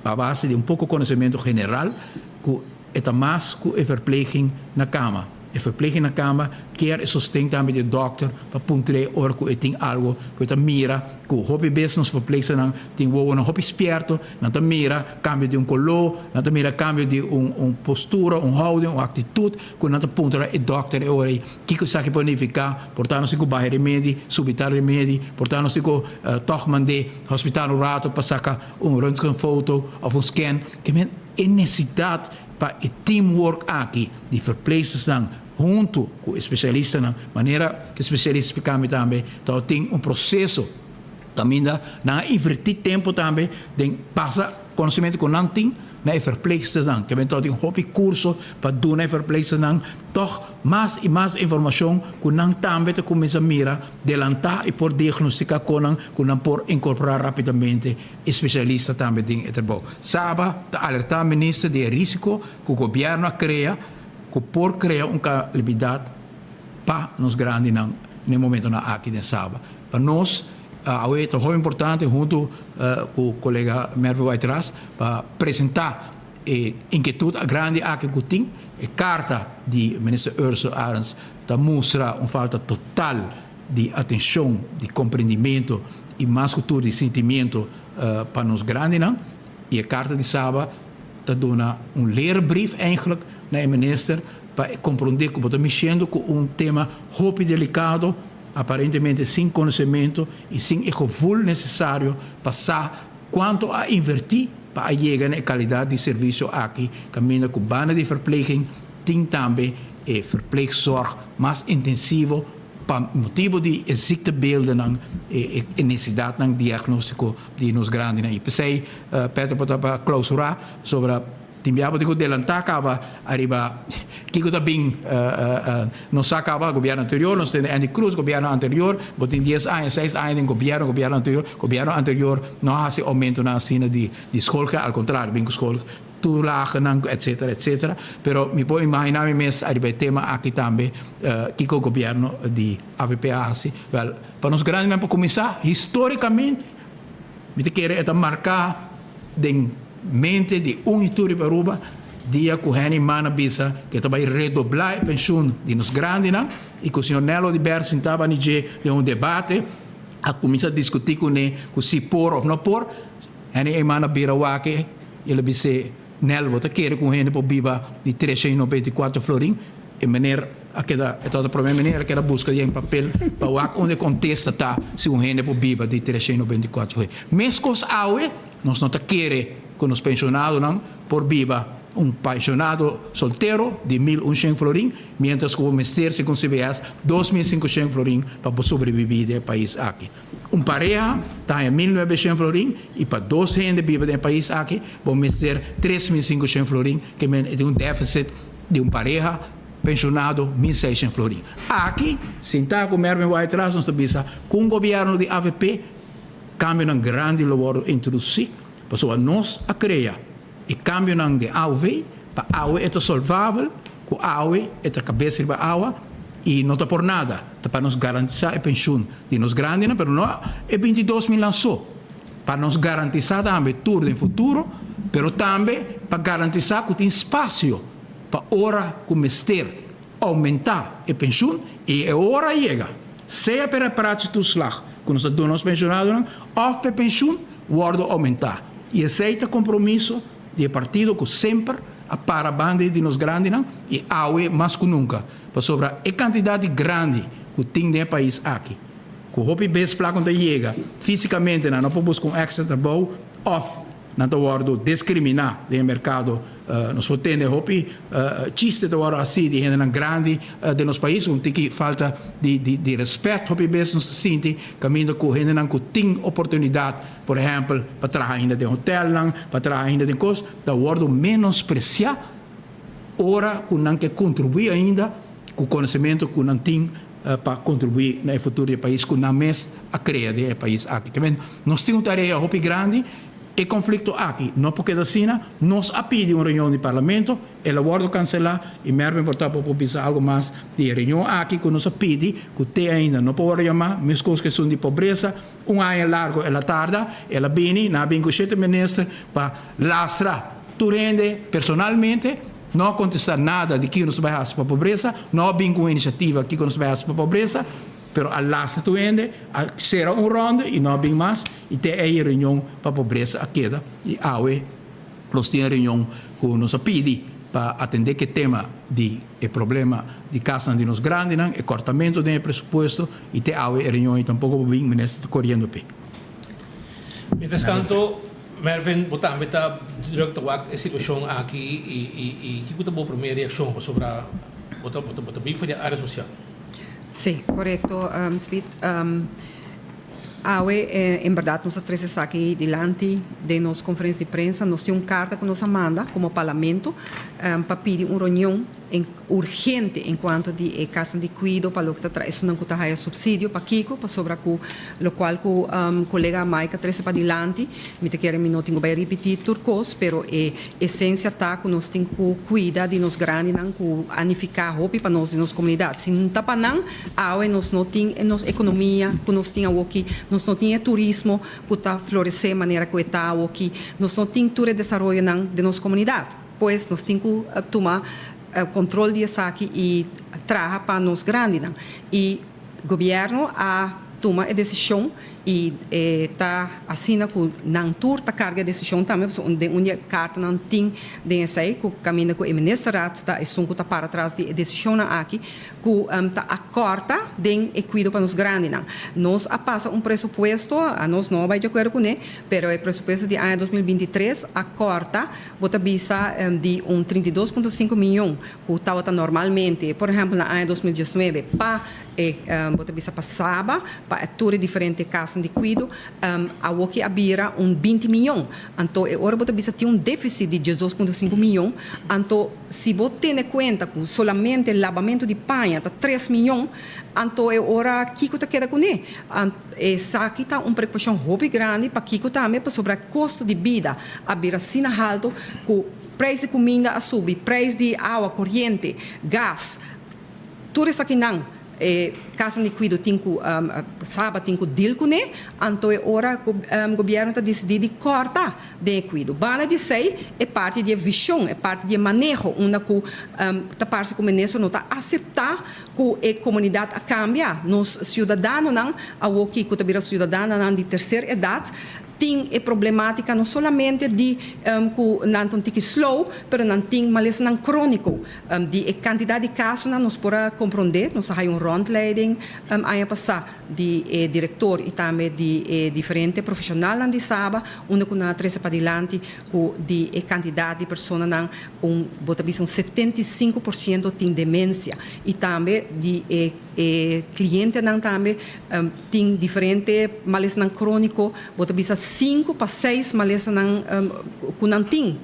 a base di un poko konosementu general ku E ta mas ku e verpleging na kama. E verpleging na kama kier e sosten tambe di e dòkter pa puntr'é ora ku e tin algu ku e ta mira ku hopi bes nos verplegsternan tin wowonan hopi spierto, nan ta mira kambio di un koló, nan ta mira kambio di un un postura, un houding, un aktitut ku nan ta puntra e dòkter e ora ei kiko esaki por nifiká, por ta nos tin ku baha e remedi, subi tal remedi, por ta nos tin ku tòg mand'é hospital un rato pa saka un röntgenfoto òf un scan. E nesesidat pa e teamwork aki di verpleegstersnan huntu ku e spesialistanan, manera ku e spesialista splika mi tambe, ta tin un proseso kaminda nan a invertí tempu tambe den pasa konosementu ku nan tin na e verpleegstersnan. Ke men ta tin hopi kurso pa duna e verpleegstersnan tòg mas i mas informashon ku nan tambe ta kuminsá mira delantá i por diagnostiká konan ku nan por inkorporá rápidamente. E spesialista tambe den e trabou. Saba ta alertá minister di e risiko ku gobièrnu a krea ku por krea un kalamidat pa nos grandinan na e momentonan aki den Saba. Pa nos awe ta hopi importante huntu ku kolega Mervin White-Ras pa presentá e inkietut grandi aki ku tin. E karta di minister Ursell Arends ta mustra un falta total di atencion, di comprendimento y mas cu tur di sentimiento pa nos grandinan. Y e carta di Saba ta duna un leerbrief eigenlijk na e minister pa e comprende cu bo ta mishendo cu un tema hopi delicado, aparentemente sin conocemento y sin e gevoel necesario pa sa cuanto a inverti pa a yega na e calidad di servicio aki caminda cu banda di verpleging tin tambe e verpleegzorg mas intensivo Pa motibu di e ziektebeeldennan, e necesidadnan diagnóstiko di nos grandinan. I p'esei Peter por ta pa klausurá sobra tin bia bo tin ku delantá kaba ariba kiko ta bin nos sa kaba gobièrnu anterior, nos tende Andy Cruz gobièrnu anterior, bo tin dies aña, seis aña den gobièrnu, gobièrnu anterior, gobièrnu anterior no a hasi oumentonan asina di skolgeld, al kontrario bin ku skol Toelagenan etcetera etcetera pero mi por imagina mi mes ariba e tema aki tambe kiko gobierno di avp a haci wel pa nos grandinan pa cuminsa historicamente mi ta kere e ta marca den mente di un y tur riba Aruba dia cu Henny Mann a bisa cu e ta bay redobla e pensioen di nos grandinan y cu señor Nello de Ber sintaba ni dje den un debate a cuminsa discuti cune cu si por of no por Henny Eman a bira wak e. El a bis'é, Nel, bo ta kere ku un hende por biba di 394 florin? E meneer a keda, e tabata promé meneer, a keda buska den papel pa wak unda e kontesta ta si un hende por biba di 394 florin. Meskos awe, nos no ta kere ku nos penshonadonan por biba. Un pensionado soltero di 1100 florin, mientras ku mester, segun CBS, 2500 florin pa sobrevivi den e pais aki. Un pareha ta 1900 florin i pa dos hende biba den e pais aki, bo mester 3500 florin, ke men un défisit di un pareha pensionado 1600 florin. Aki, sintá ku Mervin Wyatt-Ras, nos bisa, ku gobièrnu di AVP, kambionan grandi lo wòrdu introdusí, pasobra nos a krea e kambionan di AOV, pa awe e ta solvabel, ku awe e ta kabes riba awa i no ta por nada, ta pa nos garantisá e penshun di nos grandinan, pero no e 22 mil so, pa nos garantisá tambe tur den futuro, pero tambe pa garantisá ku tin espasio pa ora ku mester oumentá e penshun i e ora yega, sea pa reparatietoeslag ku nos ta duna nos penshonadonan òf pa penshun wòrdu oumentá. I esei ta kompromiso di e partido ku semper a para banda di nos grandinan i awe mas ku nunka, pasobra e kantidat di grandi ku tin den e pais aki, ku hopi bes plaka ta yega físikamente nan no por buska un èkstra trabou òf nan ta wòrdu diskriminá den e merkado. Nos por tende hopi chiste ta wòrdu hasí di hendenan grandi den nos pais, un tiki falta di rèspèt hopi bes nos ta sinti kaminda ku hendenan ku tin oportunidat, por ehèmpel, pa traha ainda den hotèlnan, pa traha ainda den kos, ta wòrdu menospresiá ora ku nan ke kontribuí ainda ku konosementu ku nan tin pa kontribuí na e futuro di e pais ku nan mes a krea den e pais aki. Nos tin un tarea hopi grandi. E konflikto aki no por keda asina. Nos a pidi un reunion di parlamento, el a wòrdu kanselá i Mervin por ta por bisa algu mas di e reunion aki ku nos a pidi, ku te ainda no por wòrdu yamá, meskos ku esun di pobresa. Un aña largu el a tarda, el a bini, nan a bini ku shete minister pa lastra tur hende personalmente, no a kontestá nada di kiko nos ta bai hasi pa pobresa, no a bini ku un inisiativa kiko nos ta bai hasi pa pobresa. Pero a lastra tur hende, a sera un ronde i no a bin mas, i te ei e reunion pa pobresa a keda. I awe nos tin e reunion ku nos a pidi pa atendé ku e tema di e problema di kasnan di nos grandinan, e kòrtamentu den e presupuesto, i te awe e reunion ei tampoko por bin, minister ta koriendo p'e. Mientras tanto, Mervin, bo tambe ta druk ta wak e situashon aki i kiko ta bo promé reakshon pasobra bo ta bo ta bin for di e área sosial? Sí, korekto, Speed. Awe, en bèrdat nos a trese esaki dilanti den nos konferensia di prensa. Nos tin un karta ku nos a manda komo parlamento pa pidi un reunion urgente en kuanto di e kasnan di kuido pa loke ta traha esunnan ku ta haya supsidio. Pakiko? Pasobra ku lokual ku kolega Mike a trese padilanti, mi ta kere mi no tin ku bai ripití tur kos, pero e esensia ta ku nos tin ku kuida di nos grandinan ku a nifiká hopi pa nos di nos komunidat. Si no ta pa nan, awe nos no tin e nos ekonomia ku nos tin awoki, nos no tin e turismo ku ta floresé manera ku e ta awoki, nos no tin tur e desaroyonan den nos komunidat. Pues nos tin ku tuma kontrol di esaki i traha pa nos grandinan. I gobièrnu a tuma e desishon i e ta asina ku nan tur ta karga e desishon tambe pasobra den un di e kartanan tin den esei ku kaminda ku e ministerraad ta esun ku ta para tras di e desishonnan aki ku ta akòrta den e kuido pa nos grandinan. Nos a pasa un presupuesto, anos no a bai di akuerdo kuné, pero e presupuesto di aña 2023 a kòrta bo ta bisa di un 32.5 miyon ku tabata normalmente, por ehèmpel na aña 2019 pa e bo ta bisa pa Saba, pa e tur e diferente kasnan di kuido, awoki a bira un 20 miyon. Anto e ora bo ta bisa tin un défisit di 12.5 miyon, anto si bo tene kuenta ku solamente labamentu di paña ta 3 miyon, anto e ora kiko ta keda kuné? Esaki ta un preokupashon hopi grandi pakiko tambe pasobra e kosto di bida a bira asina haltu ku preis di kuminda a subi, preis di awa, koriente, gas, tur esakinan e kasnan di kuido tin ku Saba tin ku deal kuné, anto e ora ku gobièrnu ta disidí di kòrta den e kuido. Banda di esei e parti di e vishon, e parti di e maneho unda ku ta parse ku minister no ta aseptá ku e komunidat a kambia. Nos siudadanonan awoki ku ta bira siudadanonan di terser edat. tin e problematica no solamente di cu nan ta un tiki slow, pero nan tin malesanan cronico. Di e cantidad di casonan nos por a compronde, nos a haya un rondleiding aña pasa di e director y tambe di e diferente profesionalnan di Saba, unda cu nan a trece padilanti cu di e cantidad di personanan un bo ta bisa un 75% tin demencia y tambe di e e clientenan tambe tin diferente malesanan cronico, bo ta bisa 5 pa 6 malesanan cu nan tin,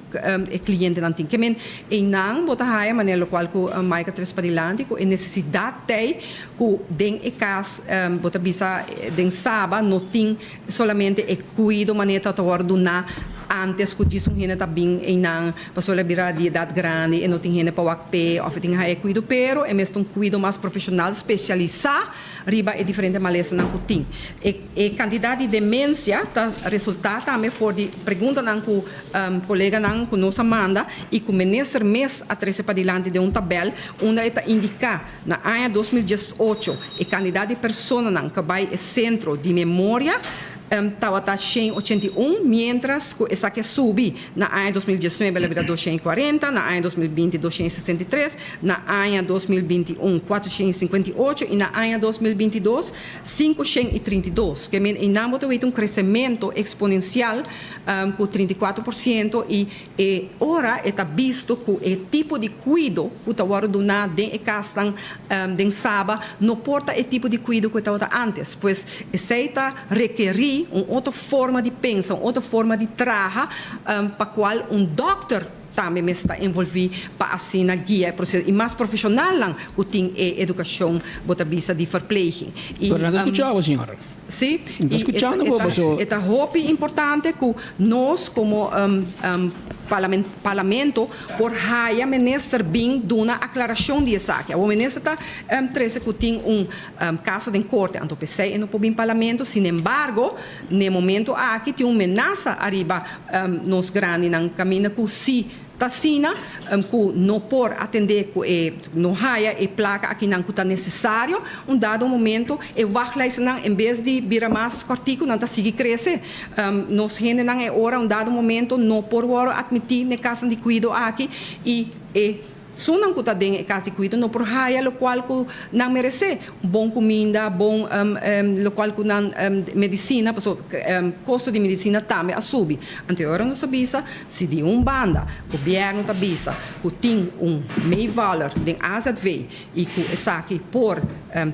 e clientenan tin. Ke men eynan bo ta haya manera locual cu Mike a trece padilanti cu e necesidad t'ey cu den e cas bo ta bisa den Saba no tin solamente e cuido manera ta ta wordo duna antes cu djis un hende ta bin eynan pasobra el a bira di edad grandi e no tin hende pa wak p'e of e tin haya e cuido pero e mester un cuido mas profesional specialisa riba e diferente malesanan cu tin. E e cantidad di demencia ta resulta tambe for di preguntanan cu coleganan cu nos a manda y cu minister mes a trece padilanti den un tabel unda e ta indica Na aña 2018 e kandidat di personanan ku a bai e sentro di memoria tabata 181, miéntras ku esaki a subi na aña 2019 el a bira 240, na aña 2020 263, na aña 2021 458 i na aña 2022 532. Ke men einan bo ta weta un kresementu eksponensial ku 34% i E ora e ta bisto ku e tipo di kuido ku ta wòrdu duná den e kasnan den Saba no por ta e tipo di kuido ku e tabata ántes. Pues esei ta rekerí un otro forma di pensa, un otro forma di traha pa kual un dòkter tambe mester ta envolví pa asina guia e proseso i mas profeshonalnan ku tin e edukashon bo ta bisa di verpleging. Pero nan ta skucha bo, señora. Sí, Mi ta y skuchando bo, paso. E ta hopi importante ku nos komo parlamento por haya minister bin duna aklarashon di esaki. Awor minister ta trese ku tin un kaso den korte, anto p'esei e no por bin parlamento. Sinembargo, n'e momento aki tin un menasa ariba nos grandinan kaminda ku si Ta asina ku no por atendé ku e no haya e plaka akinan ku ta nesesario. Un dado momento e wachtlijstnan en bes di bira mas kòrtiku nan ta sigui krese. Nos hendenan e ora un dado momento no por wòrdu atmití n'e kasnan di kuido aki i e sunan ku ta den e kas di kuido no por haya lokual ku nan meresé. Bon kuminda, bon lokual ku nan medisina, pasobra kosto di medisina tambe a subi. Anto e ora nos ta bisa, si di un banda gobièrnu ta bisa ku tin un meevaller den AZV i ku esaki por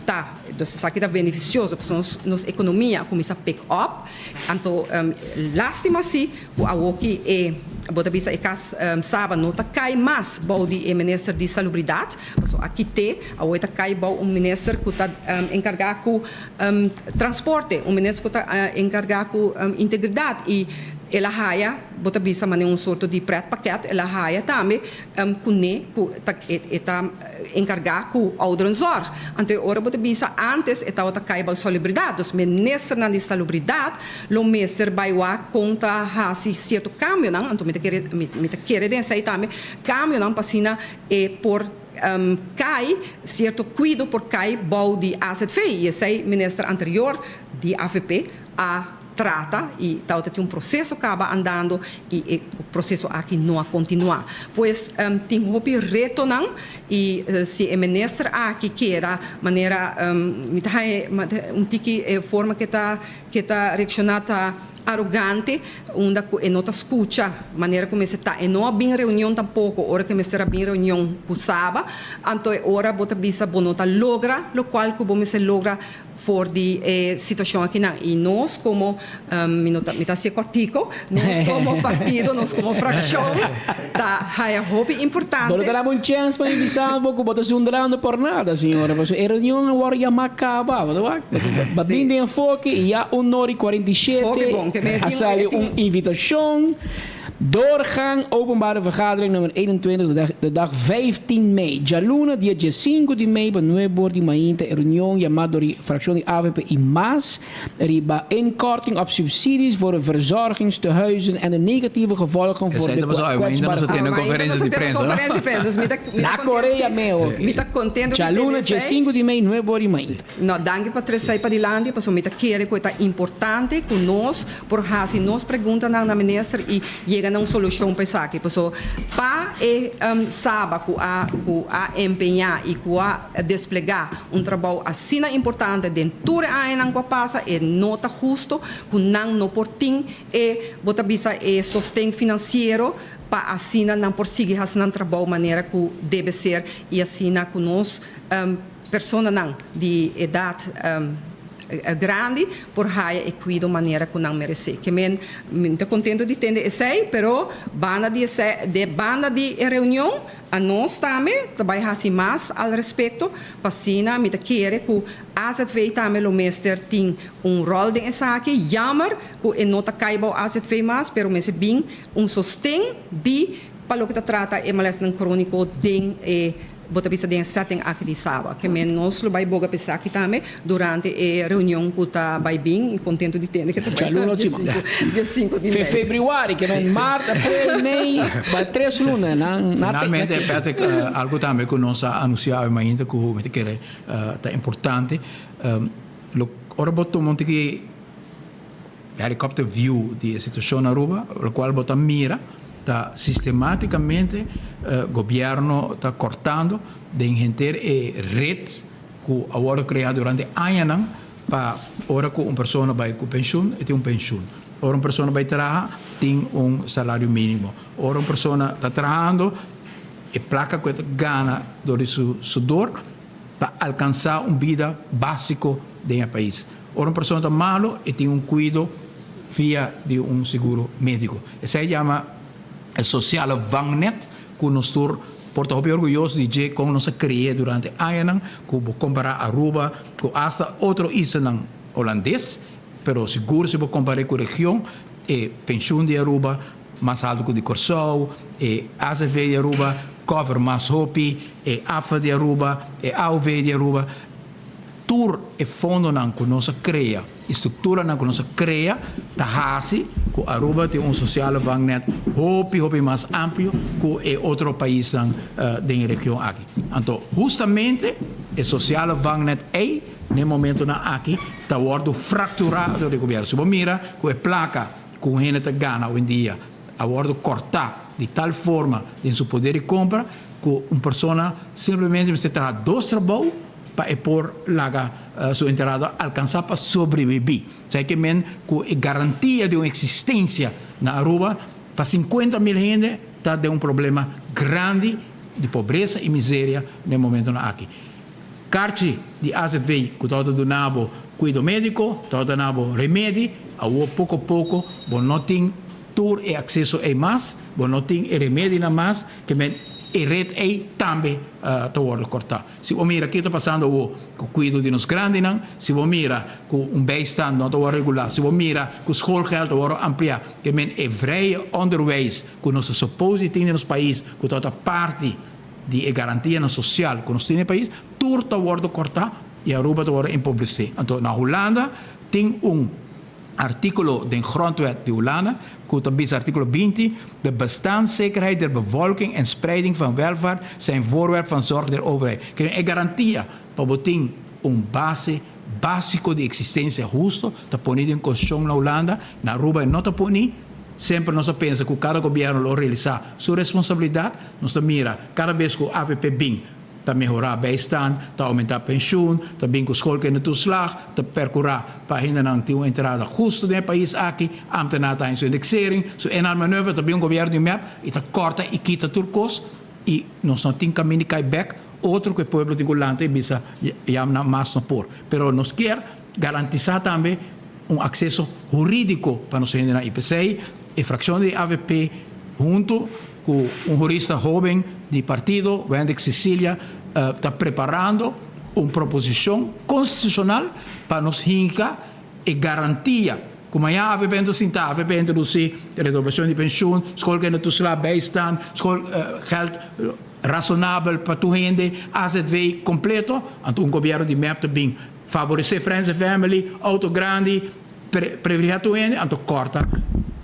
ta, dus esaki ta benefisioso pasobra nos nos ekonomia a kuminsá pick up, anto lástima si ku awoki e bo ta bisa e kas Saba no ta kai mas bou di e minister di Salubridat, pasobra a kit'é, awor e ta kai bou un minister ku ta enkargá ku transporte, un minister ku ta enkargá ku integridat i el a haya, bo ta bisa manera un sorto di pretpakket, el a haya tambe kuné ku ta e ta enkargá ku ouderenzorg. Anto e ora bo ta bisa antes e tabata kai bou salubridat, dus ministernan di salubridat lo mester bai wak kon ta hasi sierto kambionan, anto mi ta kere mi ta kere den esei tambe, kambionan pa asina e por kai, sierto kuido por kai bou di azv i esei minister anterior di avp a trata i tabata tin un proseso kaba andando i e proseso aki no a kontinuá. Pues tin hopi retonan i si e minister aki keda manera mi ta haña un tiki e forma ke ta ke ta reakshoná ta arogante unda ku e no ta skucha manera ku mester ta. E no a bin reunion tampoko ora ku e mester a bin reunion ku Saba anto e ora bo ta bisa bo no ta logra lokual ku bo mester logra for di e situacion akinan y nos como mi no ta mi ta hacié cortico nos como partido nos como fraccion ta haya hopi importante. Bo no ta daba un chance pa mi bisa bo cu bo ta zundrando por nada señora pasobra e reunion a worde yama caba bo ta wak bo bin den enfoke y ya un ora y 47 a sali un invitacion. Doorgang openbare vergadering nummer 21 de dag, de dag 15 mei. Djaluna dia 15 di mei pa 9 or di mainta e reunion yamá dor di fraccion di avp y mas riba inkorting op subsidies voor verzorgingstehuizen en de negatieve gevolgen voor Esei de ta pasó ainda nos a kwetsbare tene un Ainda conferencia nos a di tene prensa, no? conferencia di prensa. Dus mi ta, mi ta Na contento Korea di- mee ook. Mi ta contento di Djaluna tene esei. 15 di mei 9 or di mainta. No, danki pa trese padilanti, pasobra mi ta kere ku e ta importante ku nos por hasi nos preguntanan na minister i yega na un solushon pa esaki. Pasobra pa e Saba ku a ku a empeñá i ku a desplegá un trabou asina importante den tur e añanan ku a pasa, e no ta husto ku nan no por tin e, bo ta bisa, e sosten finansiero pa asina nan por sigui hasi nan trabou manera ku debe ser i asina ku nos Personanan di edat grandi por haya e kuido manera ku nan meresé. Ke men, mi ta kontento di tende esei, pero banda di esei, de banda di e reunion, anos tambe ta bai hasi mas al respekto, pa asina mi ta kere ku AZV tambe lo mester tin un ròl den esaki. Jammer ku e no ta kai bou AZV mas, pero mester bin un sosten di pa loke ta trata e malesnan króniko den e Bo ta bisa den e setting aki di Saba. Ke men nos lo bai boga p'esaki aki tambe durante e reunion ku ta bai bin i kontentu di tende ke ta bai ta dia sinku di mei. Februari, ke men mart, aprel, mei, bai tres luna. Finalmente, Patrick, algu tambe ku nos a anunsiá awe mainta ku mi ta kere ta importante, lo ora bo tuma un tiki helicopter view di e situacion na Aruba, locual bo ta mira ta sistematicamente gobierno ta cortando den henter e red cu a wordo crea durante añanan pa ora cu un persona bay cu pensioen e tin un pensioen, ora un persona bay traha tin un salario minimo, ora un persona ta trahando e placa cu e ta gana door di su sudor pa alcansa un bida basico den e pais. Ora un persona ta malo e tin un cuido via di un seguro medico. Esey yama e sociale vangnet cu nos tur por ta hopi orguyoso di dje con nos a crea durante añanan cu bo compara Aruba cu hasta otro islanan Holandes, pero sigur si bo compare cu region e pensioen di Aruba mas alto cu di Corsou, e azv di Aruba cover mas hopi, e afa di Aruba, e AOV di Aruba. Tur e fondonan ku nos a krea i strukturanan ku nos a krea ta hasi ku Aruba tin un sosiale vangnet hopi hopi mas amplio ku e otro paisnan den e region aki. Anto hustamente e sosiale vangnet ei n'e momentonan aki ta wòrdu frakturá dor di gobièrnu. Si bo mira ku e plaka ku un hende ta gana owendia a wòrdu kòrtá di tal forma den su poder di kompra ku un persona simplemente mester traha dos trabou pa e por laga su entrada alcansa pa sobrevivi. Sa ke men cu e garantia di un existencia na Aruba pa 50 mil hende ta den un problema grandi di pobresa y miseria den momentonan aki. Carchi di azv cu tabata duna bo cuido medico, tabata duna bo remedi, awor poco poco bo no tin tur e acceso ey mas, bo no tin e remedinan mas, ke men e red ey tambe ta wordo corta. Si bo mira ke ta pasando awo ku kuido di nos grandinan, si bo mira ku un bijstand no ta wòrdu regulá, si bo mira ku schoolgeld ta wòrdu ampliá, ke men e vrije onderwijs ku nos ta suppose di tin den nos pais, ku tabata parti di e garantianan sosial ku nos tin den e pais, tur ta wòrdu kòrtá i Aruba ta wòrdu empobresé. Anto na Hulanda tin un. Artíkulo den Grondwet di Hulanda ku ta bisa artíkulo 20, De bestaanszekerheid der bevolking en spreiding van welvaart zijn voorwerp van zorg der overheid. Ke e garantia pa bo tin un base básiko di eksistensia husto ta poni den konstitushon na Hulanda, na Aruba e no ta poni. Semper nos a pensa ku kada gobièrnu lo realisá su responsabilidat. Nos ta mira kada bes ku avp bin ta mehorá bijstand, ta oumentá penshun, ta bin ku schoolkindertoeslag, ta perkurá pa hendenan tin un entrada hustu den e pais aki, ambtenaar ta haña su indexering, su inhaalmanoeuvre, ta bin un gobièrnu di mep i ta kòrta i kita tur kos i nos no tin kaminda di kai bèk, otro ku e pueblo tin ku lanta i bisa ya nan mas no por. Pero nos kier garantisá tambe un akseso hurídiko pa nos hendenan i p'esei e frakshon di avp huntu ku un hurista hóben di partido, Wendrick Cecilia, ta preparando un proposishon konstitushonal pa nos hinka e garantia. Ku mañan avp ta sinta, avp a introdusí redoblashon di penshun, skol kindertoeslag, bijstand, skol geld rasonabel pa tur hende, azv kompleto, anto un gobièrnu di mep ta bin faboresé friends and family, outo grandi, privilegiá tur hende, anto kòrta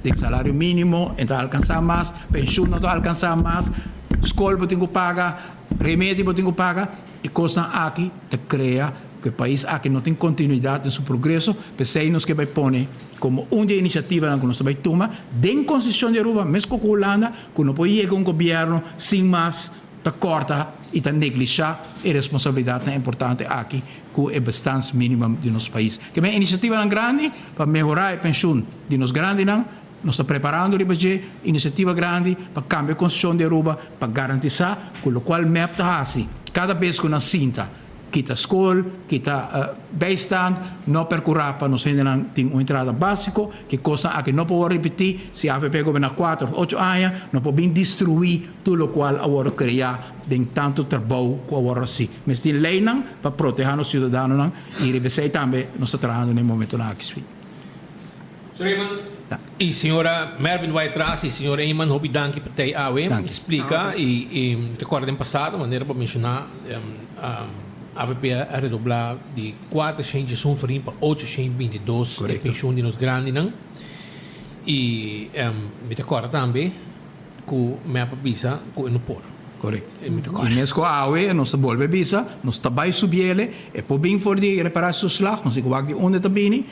den salario mínimo, e ta alkansá mas, penshun no ta alkansá mas, skol bo tin ku paga, remedi bo tin ku paga. E kosnan aki ta krea ku e pais aki no tin kontinuidat den su progreso, p'esei nos ke bai pone komo un di e inisiativanan ku nos ta bai tuma den Konstitushon di Aruba, meskos ku Hulanda, ku no por yega un gobièrnu sin mas ta kòrta i ta neglishá e responsabilidatnan importante aki ku e bestaansminimum di nos pais. Ke men inisiativanan grandi pa mehorá e penshun di nos grandinan, nos ta preparando riba dje inisiativa grandi pa kambia e Konstitushon di Aruba pa garantisá ku lokual mep ta hasi kada bes ku nan sinta kita skol, kita bijstand, no perkurá pa nos hendenan tin un entrada básiko, ke kosnan aki no por wòrdu ripití, si avp goberná kuater òf ocho aña no por bin destruí tur lokual a wòrdu kreá den tantu trabou ku a wòrdu hasí. Mester tin leinan pa protehá nos siudadanonan i riba esei tambe nos ta trahando na e momentonan aki. Sfit. Señor Eman y señora Mervin White-Ras y señor Eman hopi danki pa tei awe splica y mi ta corda den pasado manera bo a menciona avp a redobla di 401 florin pa 822 e pensioen di nos grandinan y mi ta corda tambe cu mep a bisa cu e no por. Correcto. Y mes cu awe nos ta bolbe bisa nos ta bay subiele e por bin for di reparatietoeslag nos tin cu wak di unda e ta bini.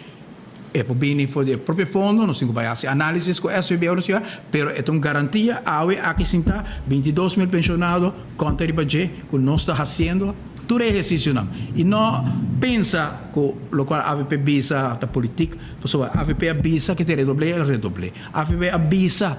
E por bini for di e propio fondo, nos tin ku bai hasi análisis ku SVB ora siñor, pero e ta un garantia awe aki sintá 22 mil penshonado konta riba dje ku nos ta hasiendo tur e ehersisionan. I no pensa ku lokual avp bisa ta politik, pasobra avp a bisa ke ta redoblé, el redoblé. Avp a bisa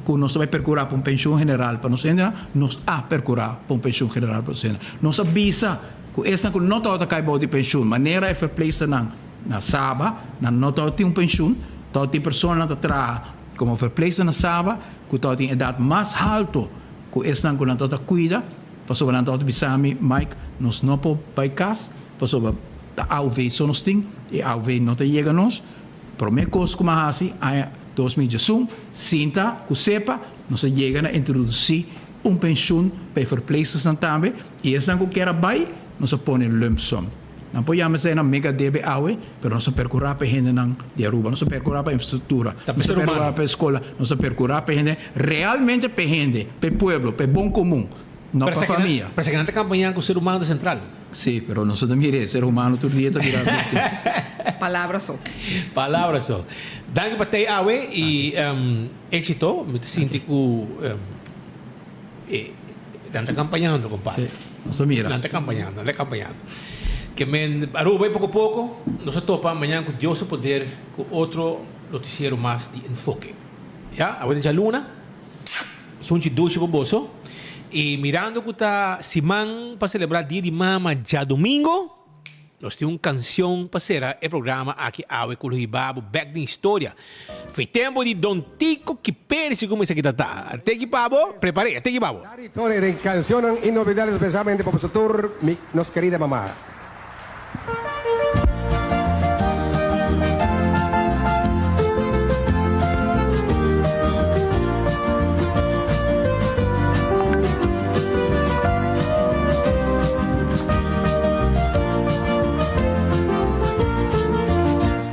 ku nos ta bai perkurá pa un penshun general pa nos hendenan, nos a perkurá pa un penshun general pa nos hendenan. Nos a bisa ku esnan ku no tabata kai bou di penshun, manera e verpleegsternan, Na Saba nan no tabatin un penshun, tabatin personanan ta traha komo verpleegster na Saba ku tabatin edat mas halto ku esnan ku nan tabata kuida, pasobra nan tabata bisa mi, Mike, nos no por bai kas pasobra ta AOV so nos tin i AOV no ta yega nos. Promé kos ku mi a hasi aña 2011, sinta ku sepa, nos a yega na introdusí un penshun pa e verpleegstersnan tambe i esnan ku kier a bai nos a pone lump sum. Nan por yama esei nan mega debe awe, pero nos ta percura pa e hendenan di Aruba, nos ta percura pa infrastructura, nos ta percura pa e scola, nos ta percura pa e hende, realmente pa e hende, pa e pueblo, pa e bon comun, no pa famia. Parece que nan ta campaña cu ser humano ta central. Si, pero nos ta mira e ser humano tur dia ta bira Palabra so. Palabra so. Danki pa tei awe y exito. Mi ta sinti cu E nan ta campañando, compadre. Sí, nos a mira. Nan ta campañando, nan ta campañando. Ke men Aruba bai poco poco, nos a topa mañan cu Dios su poder cu otro noticiero mas di Enfoke. Ya, awe ta djaluna, sunchi dushi pa boso. Y mirando cu ta siman pa celebra Dia di Mama djadomingo, Nos tin un cancion pa cera e programa aki awe cu lo hiba bo bek den historia. Fue tempo di Don Tico Kiperi segun esaki ta ta. Teki pa bo, prepare, teki pa bo. Dari Tore den cancionnan inolvidable especialmente pa boso tur mi nos querida mama.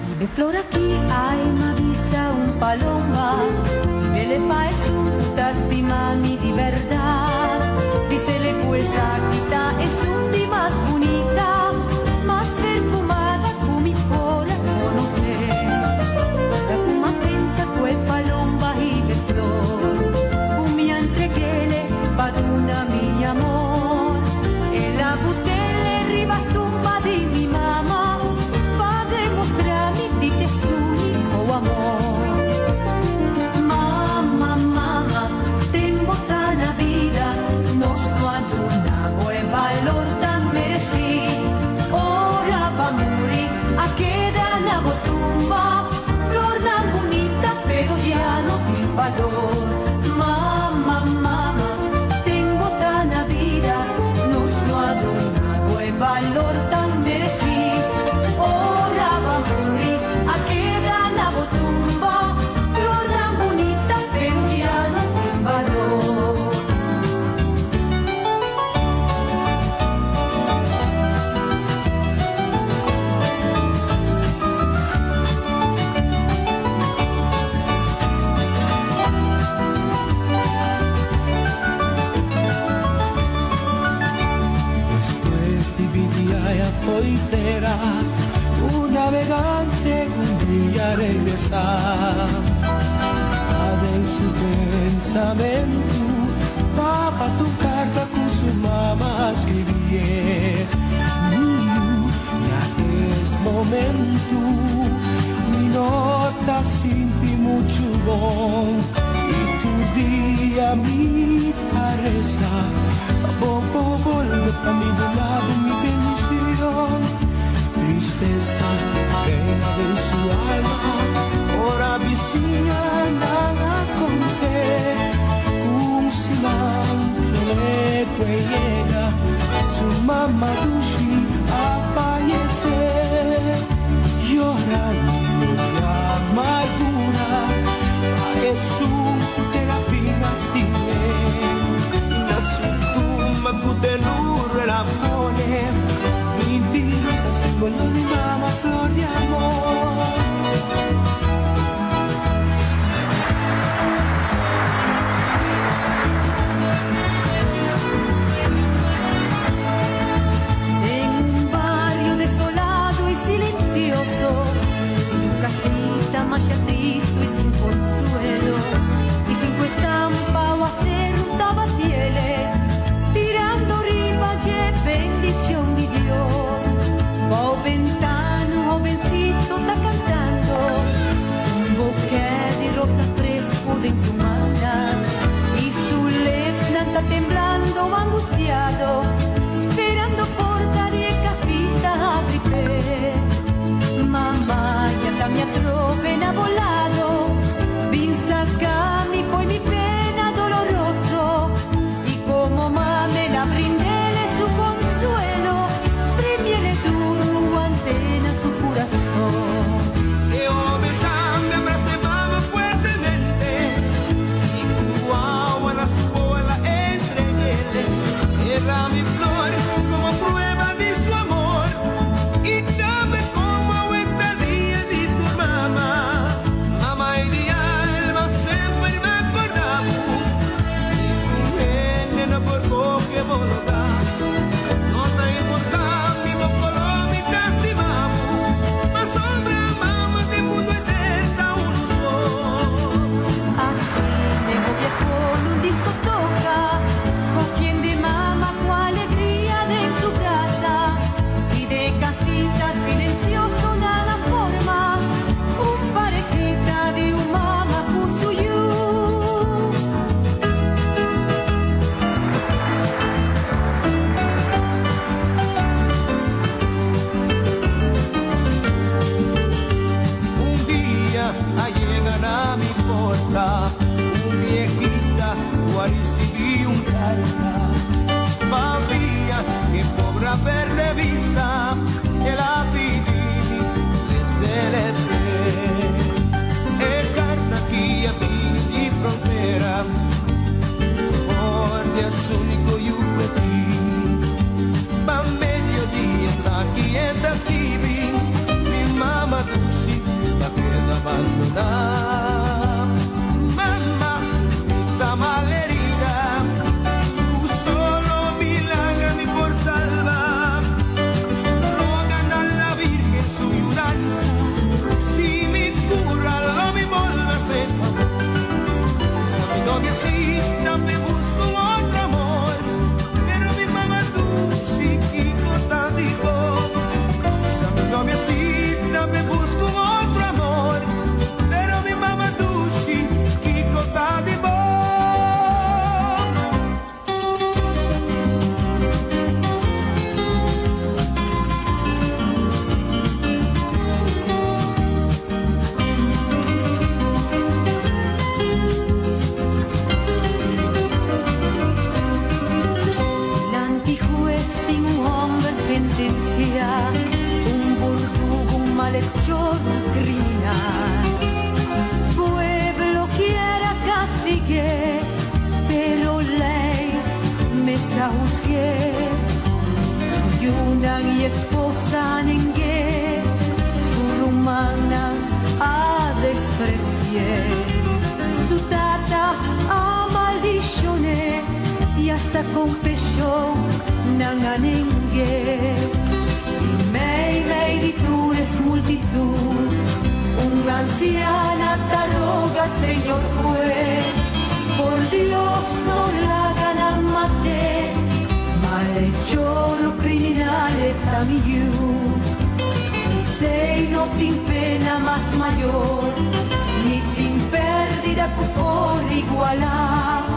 Libe flor aki ai m'a bisa un palomba Dibele pa esun ku ta stima mi di bèrdat Bisele ku esaki ta esun di mas bunita Mas perfumada ku mi por a konosé Ora ku m'a pensa ku e palomba hibe flor Ku mi a entregele pa duna mi amor. El a butele riba tumba di mi mama pa demostra mi di t'e s'unico amor. Mama, mama, ten bo ta na bida, nos no a duna bo e balor tan merecí. Ora ba muri a keda na bo tumba flornan bunita pero ya no tin balor. Mama, mama, ten bo ta na bida, nos no a duna. fo'i tera, un navegante un dia regresá. Ta den su pensamentu, tabata un karta ku su mama a skribié. Mi yu, na es momentu mi no ta sinti muchu bon i tur dia mi ta resa pa bo por bolbe pa mi duna bo mi bendicion. Tristesa reina den su alma ora bisiñanan a cont'é un siman promé cu e yega su mama dushi a fayecé. Yorando di amargura pa esun cu te la fin a stim'é. Na su tumba cu telur el a pone binti rosa simbolo di mama flor di amor. En un barrio desolado y silencioso, en un casita masha tristo y sin consuelo, y sin estampa o hacer un tabatiele, tirando riba ye bendición de Dios. Bou ventana un jovencito está cantando, un bouquet de rosa fresco den su man, y su lepnan está temblando angustiado, esperando porta di casita habri p'e. Mama, ya ta mi atrobe na bo lado, bin saca mi fo'i mi pena doloroso, y como mama el a brind'ele su consuelo, primiele duro want'e na su curason. E homber tambe a brasa e mama fuertemente y cu awa na su wowo el a entreg'ele e ram'i flor como prueba di su amor y tambe como awe ta dia di tur mama. Mama di alma semper m'a corda bo, ningun hende no por coge bo lugar. No ta importa mi bo color mi ta stima bo, pasobra mama den mundo henter ta uno so. Asina e viejón un disco toca, cogiendo mama con alegría de su brasa y de casita silencioso nada forma un parejita de un mama con su yu. Un dia a yega na mi porta un viejita cu a ricibi un carta. Pabia cu e pober a perde bista, el a pidi mi les'e p'e. E carta aki a bini di frontera, for di su unico yu cu e tin. Pa medio di esaki e ta scribi, mi mama dushi ta keda abandona. Mama, mi ta malherida, cu solo milagro mi por salba. Roga na la Virgen su yudansa, si mi cura lo mi bolbe haci amor. Sa mi noviecita p'e busca un otro amor, pero mi mama dushi kico ta di bo. Sa mi noviecita p'e busca un otro amor, pero mi mama dushi kico ta di bo. Dilanti hues tin un homber sentencia, un burdugo, un malhechor, un criminal. Pueblo kier a castig'e, pero ley mes a husgu'e. Su yunan y esposa a neng'e, su rumannan a despreci'e. Su tata a maldicione y hasta confesion nan a neng'e. I mei mei di tur es multitut, un ansiana ta roga señor hues, Por Dios no laga nan mat'é, malechor o kriminal e ta mi yu. Esei no tin pena mas mayor, ni tin pèrdida ku por igualá.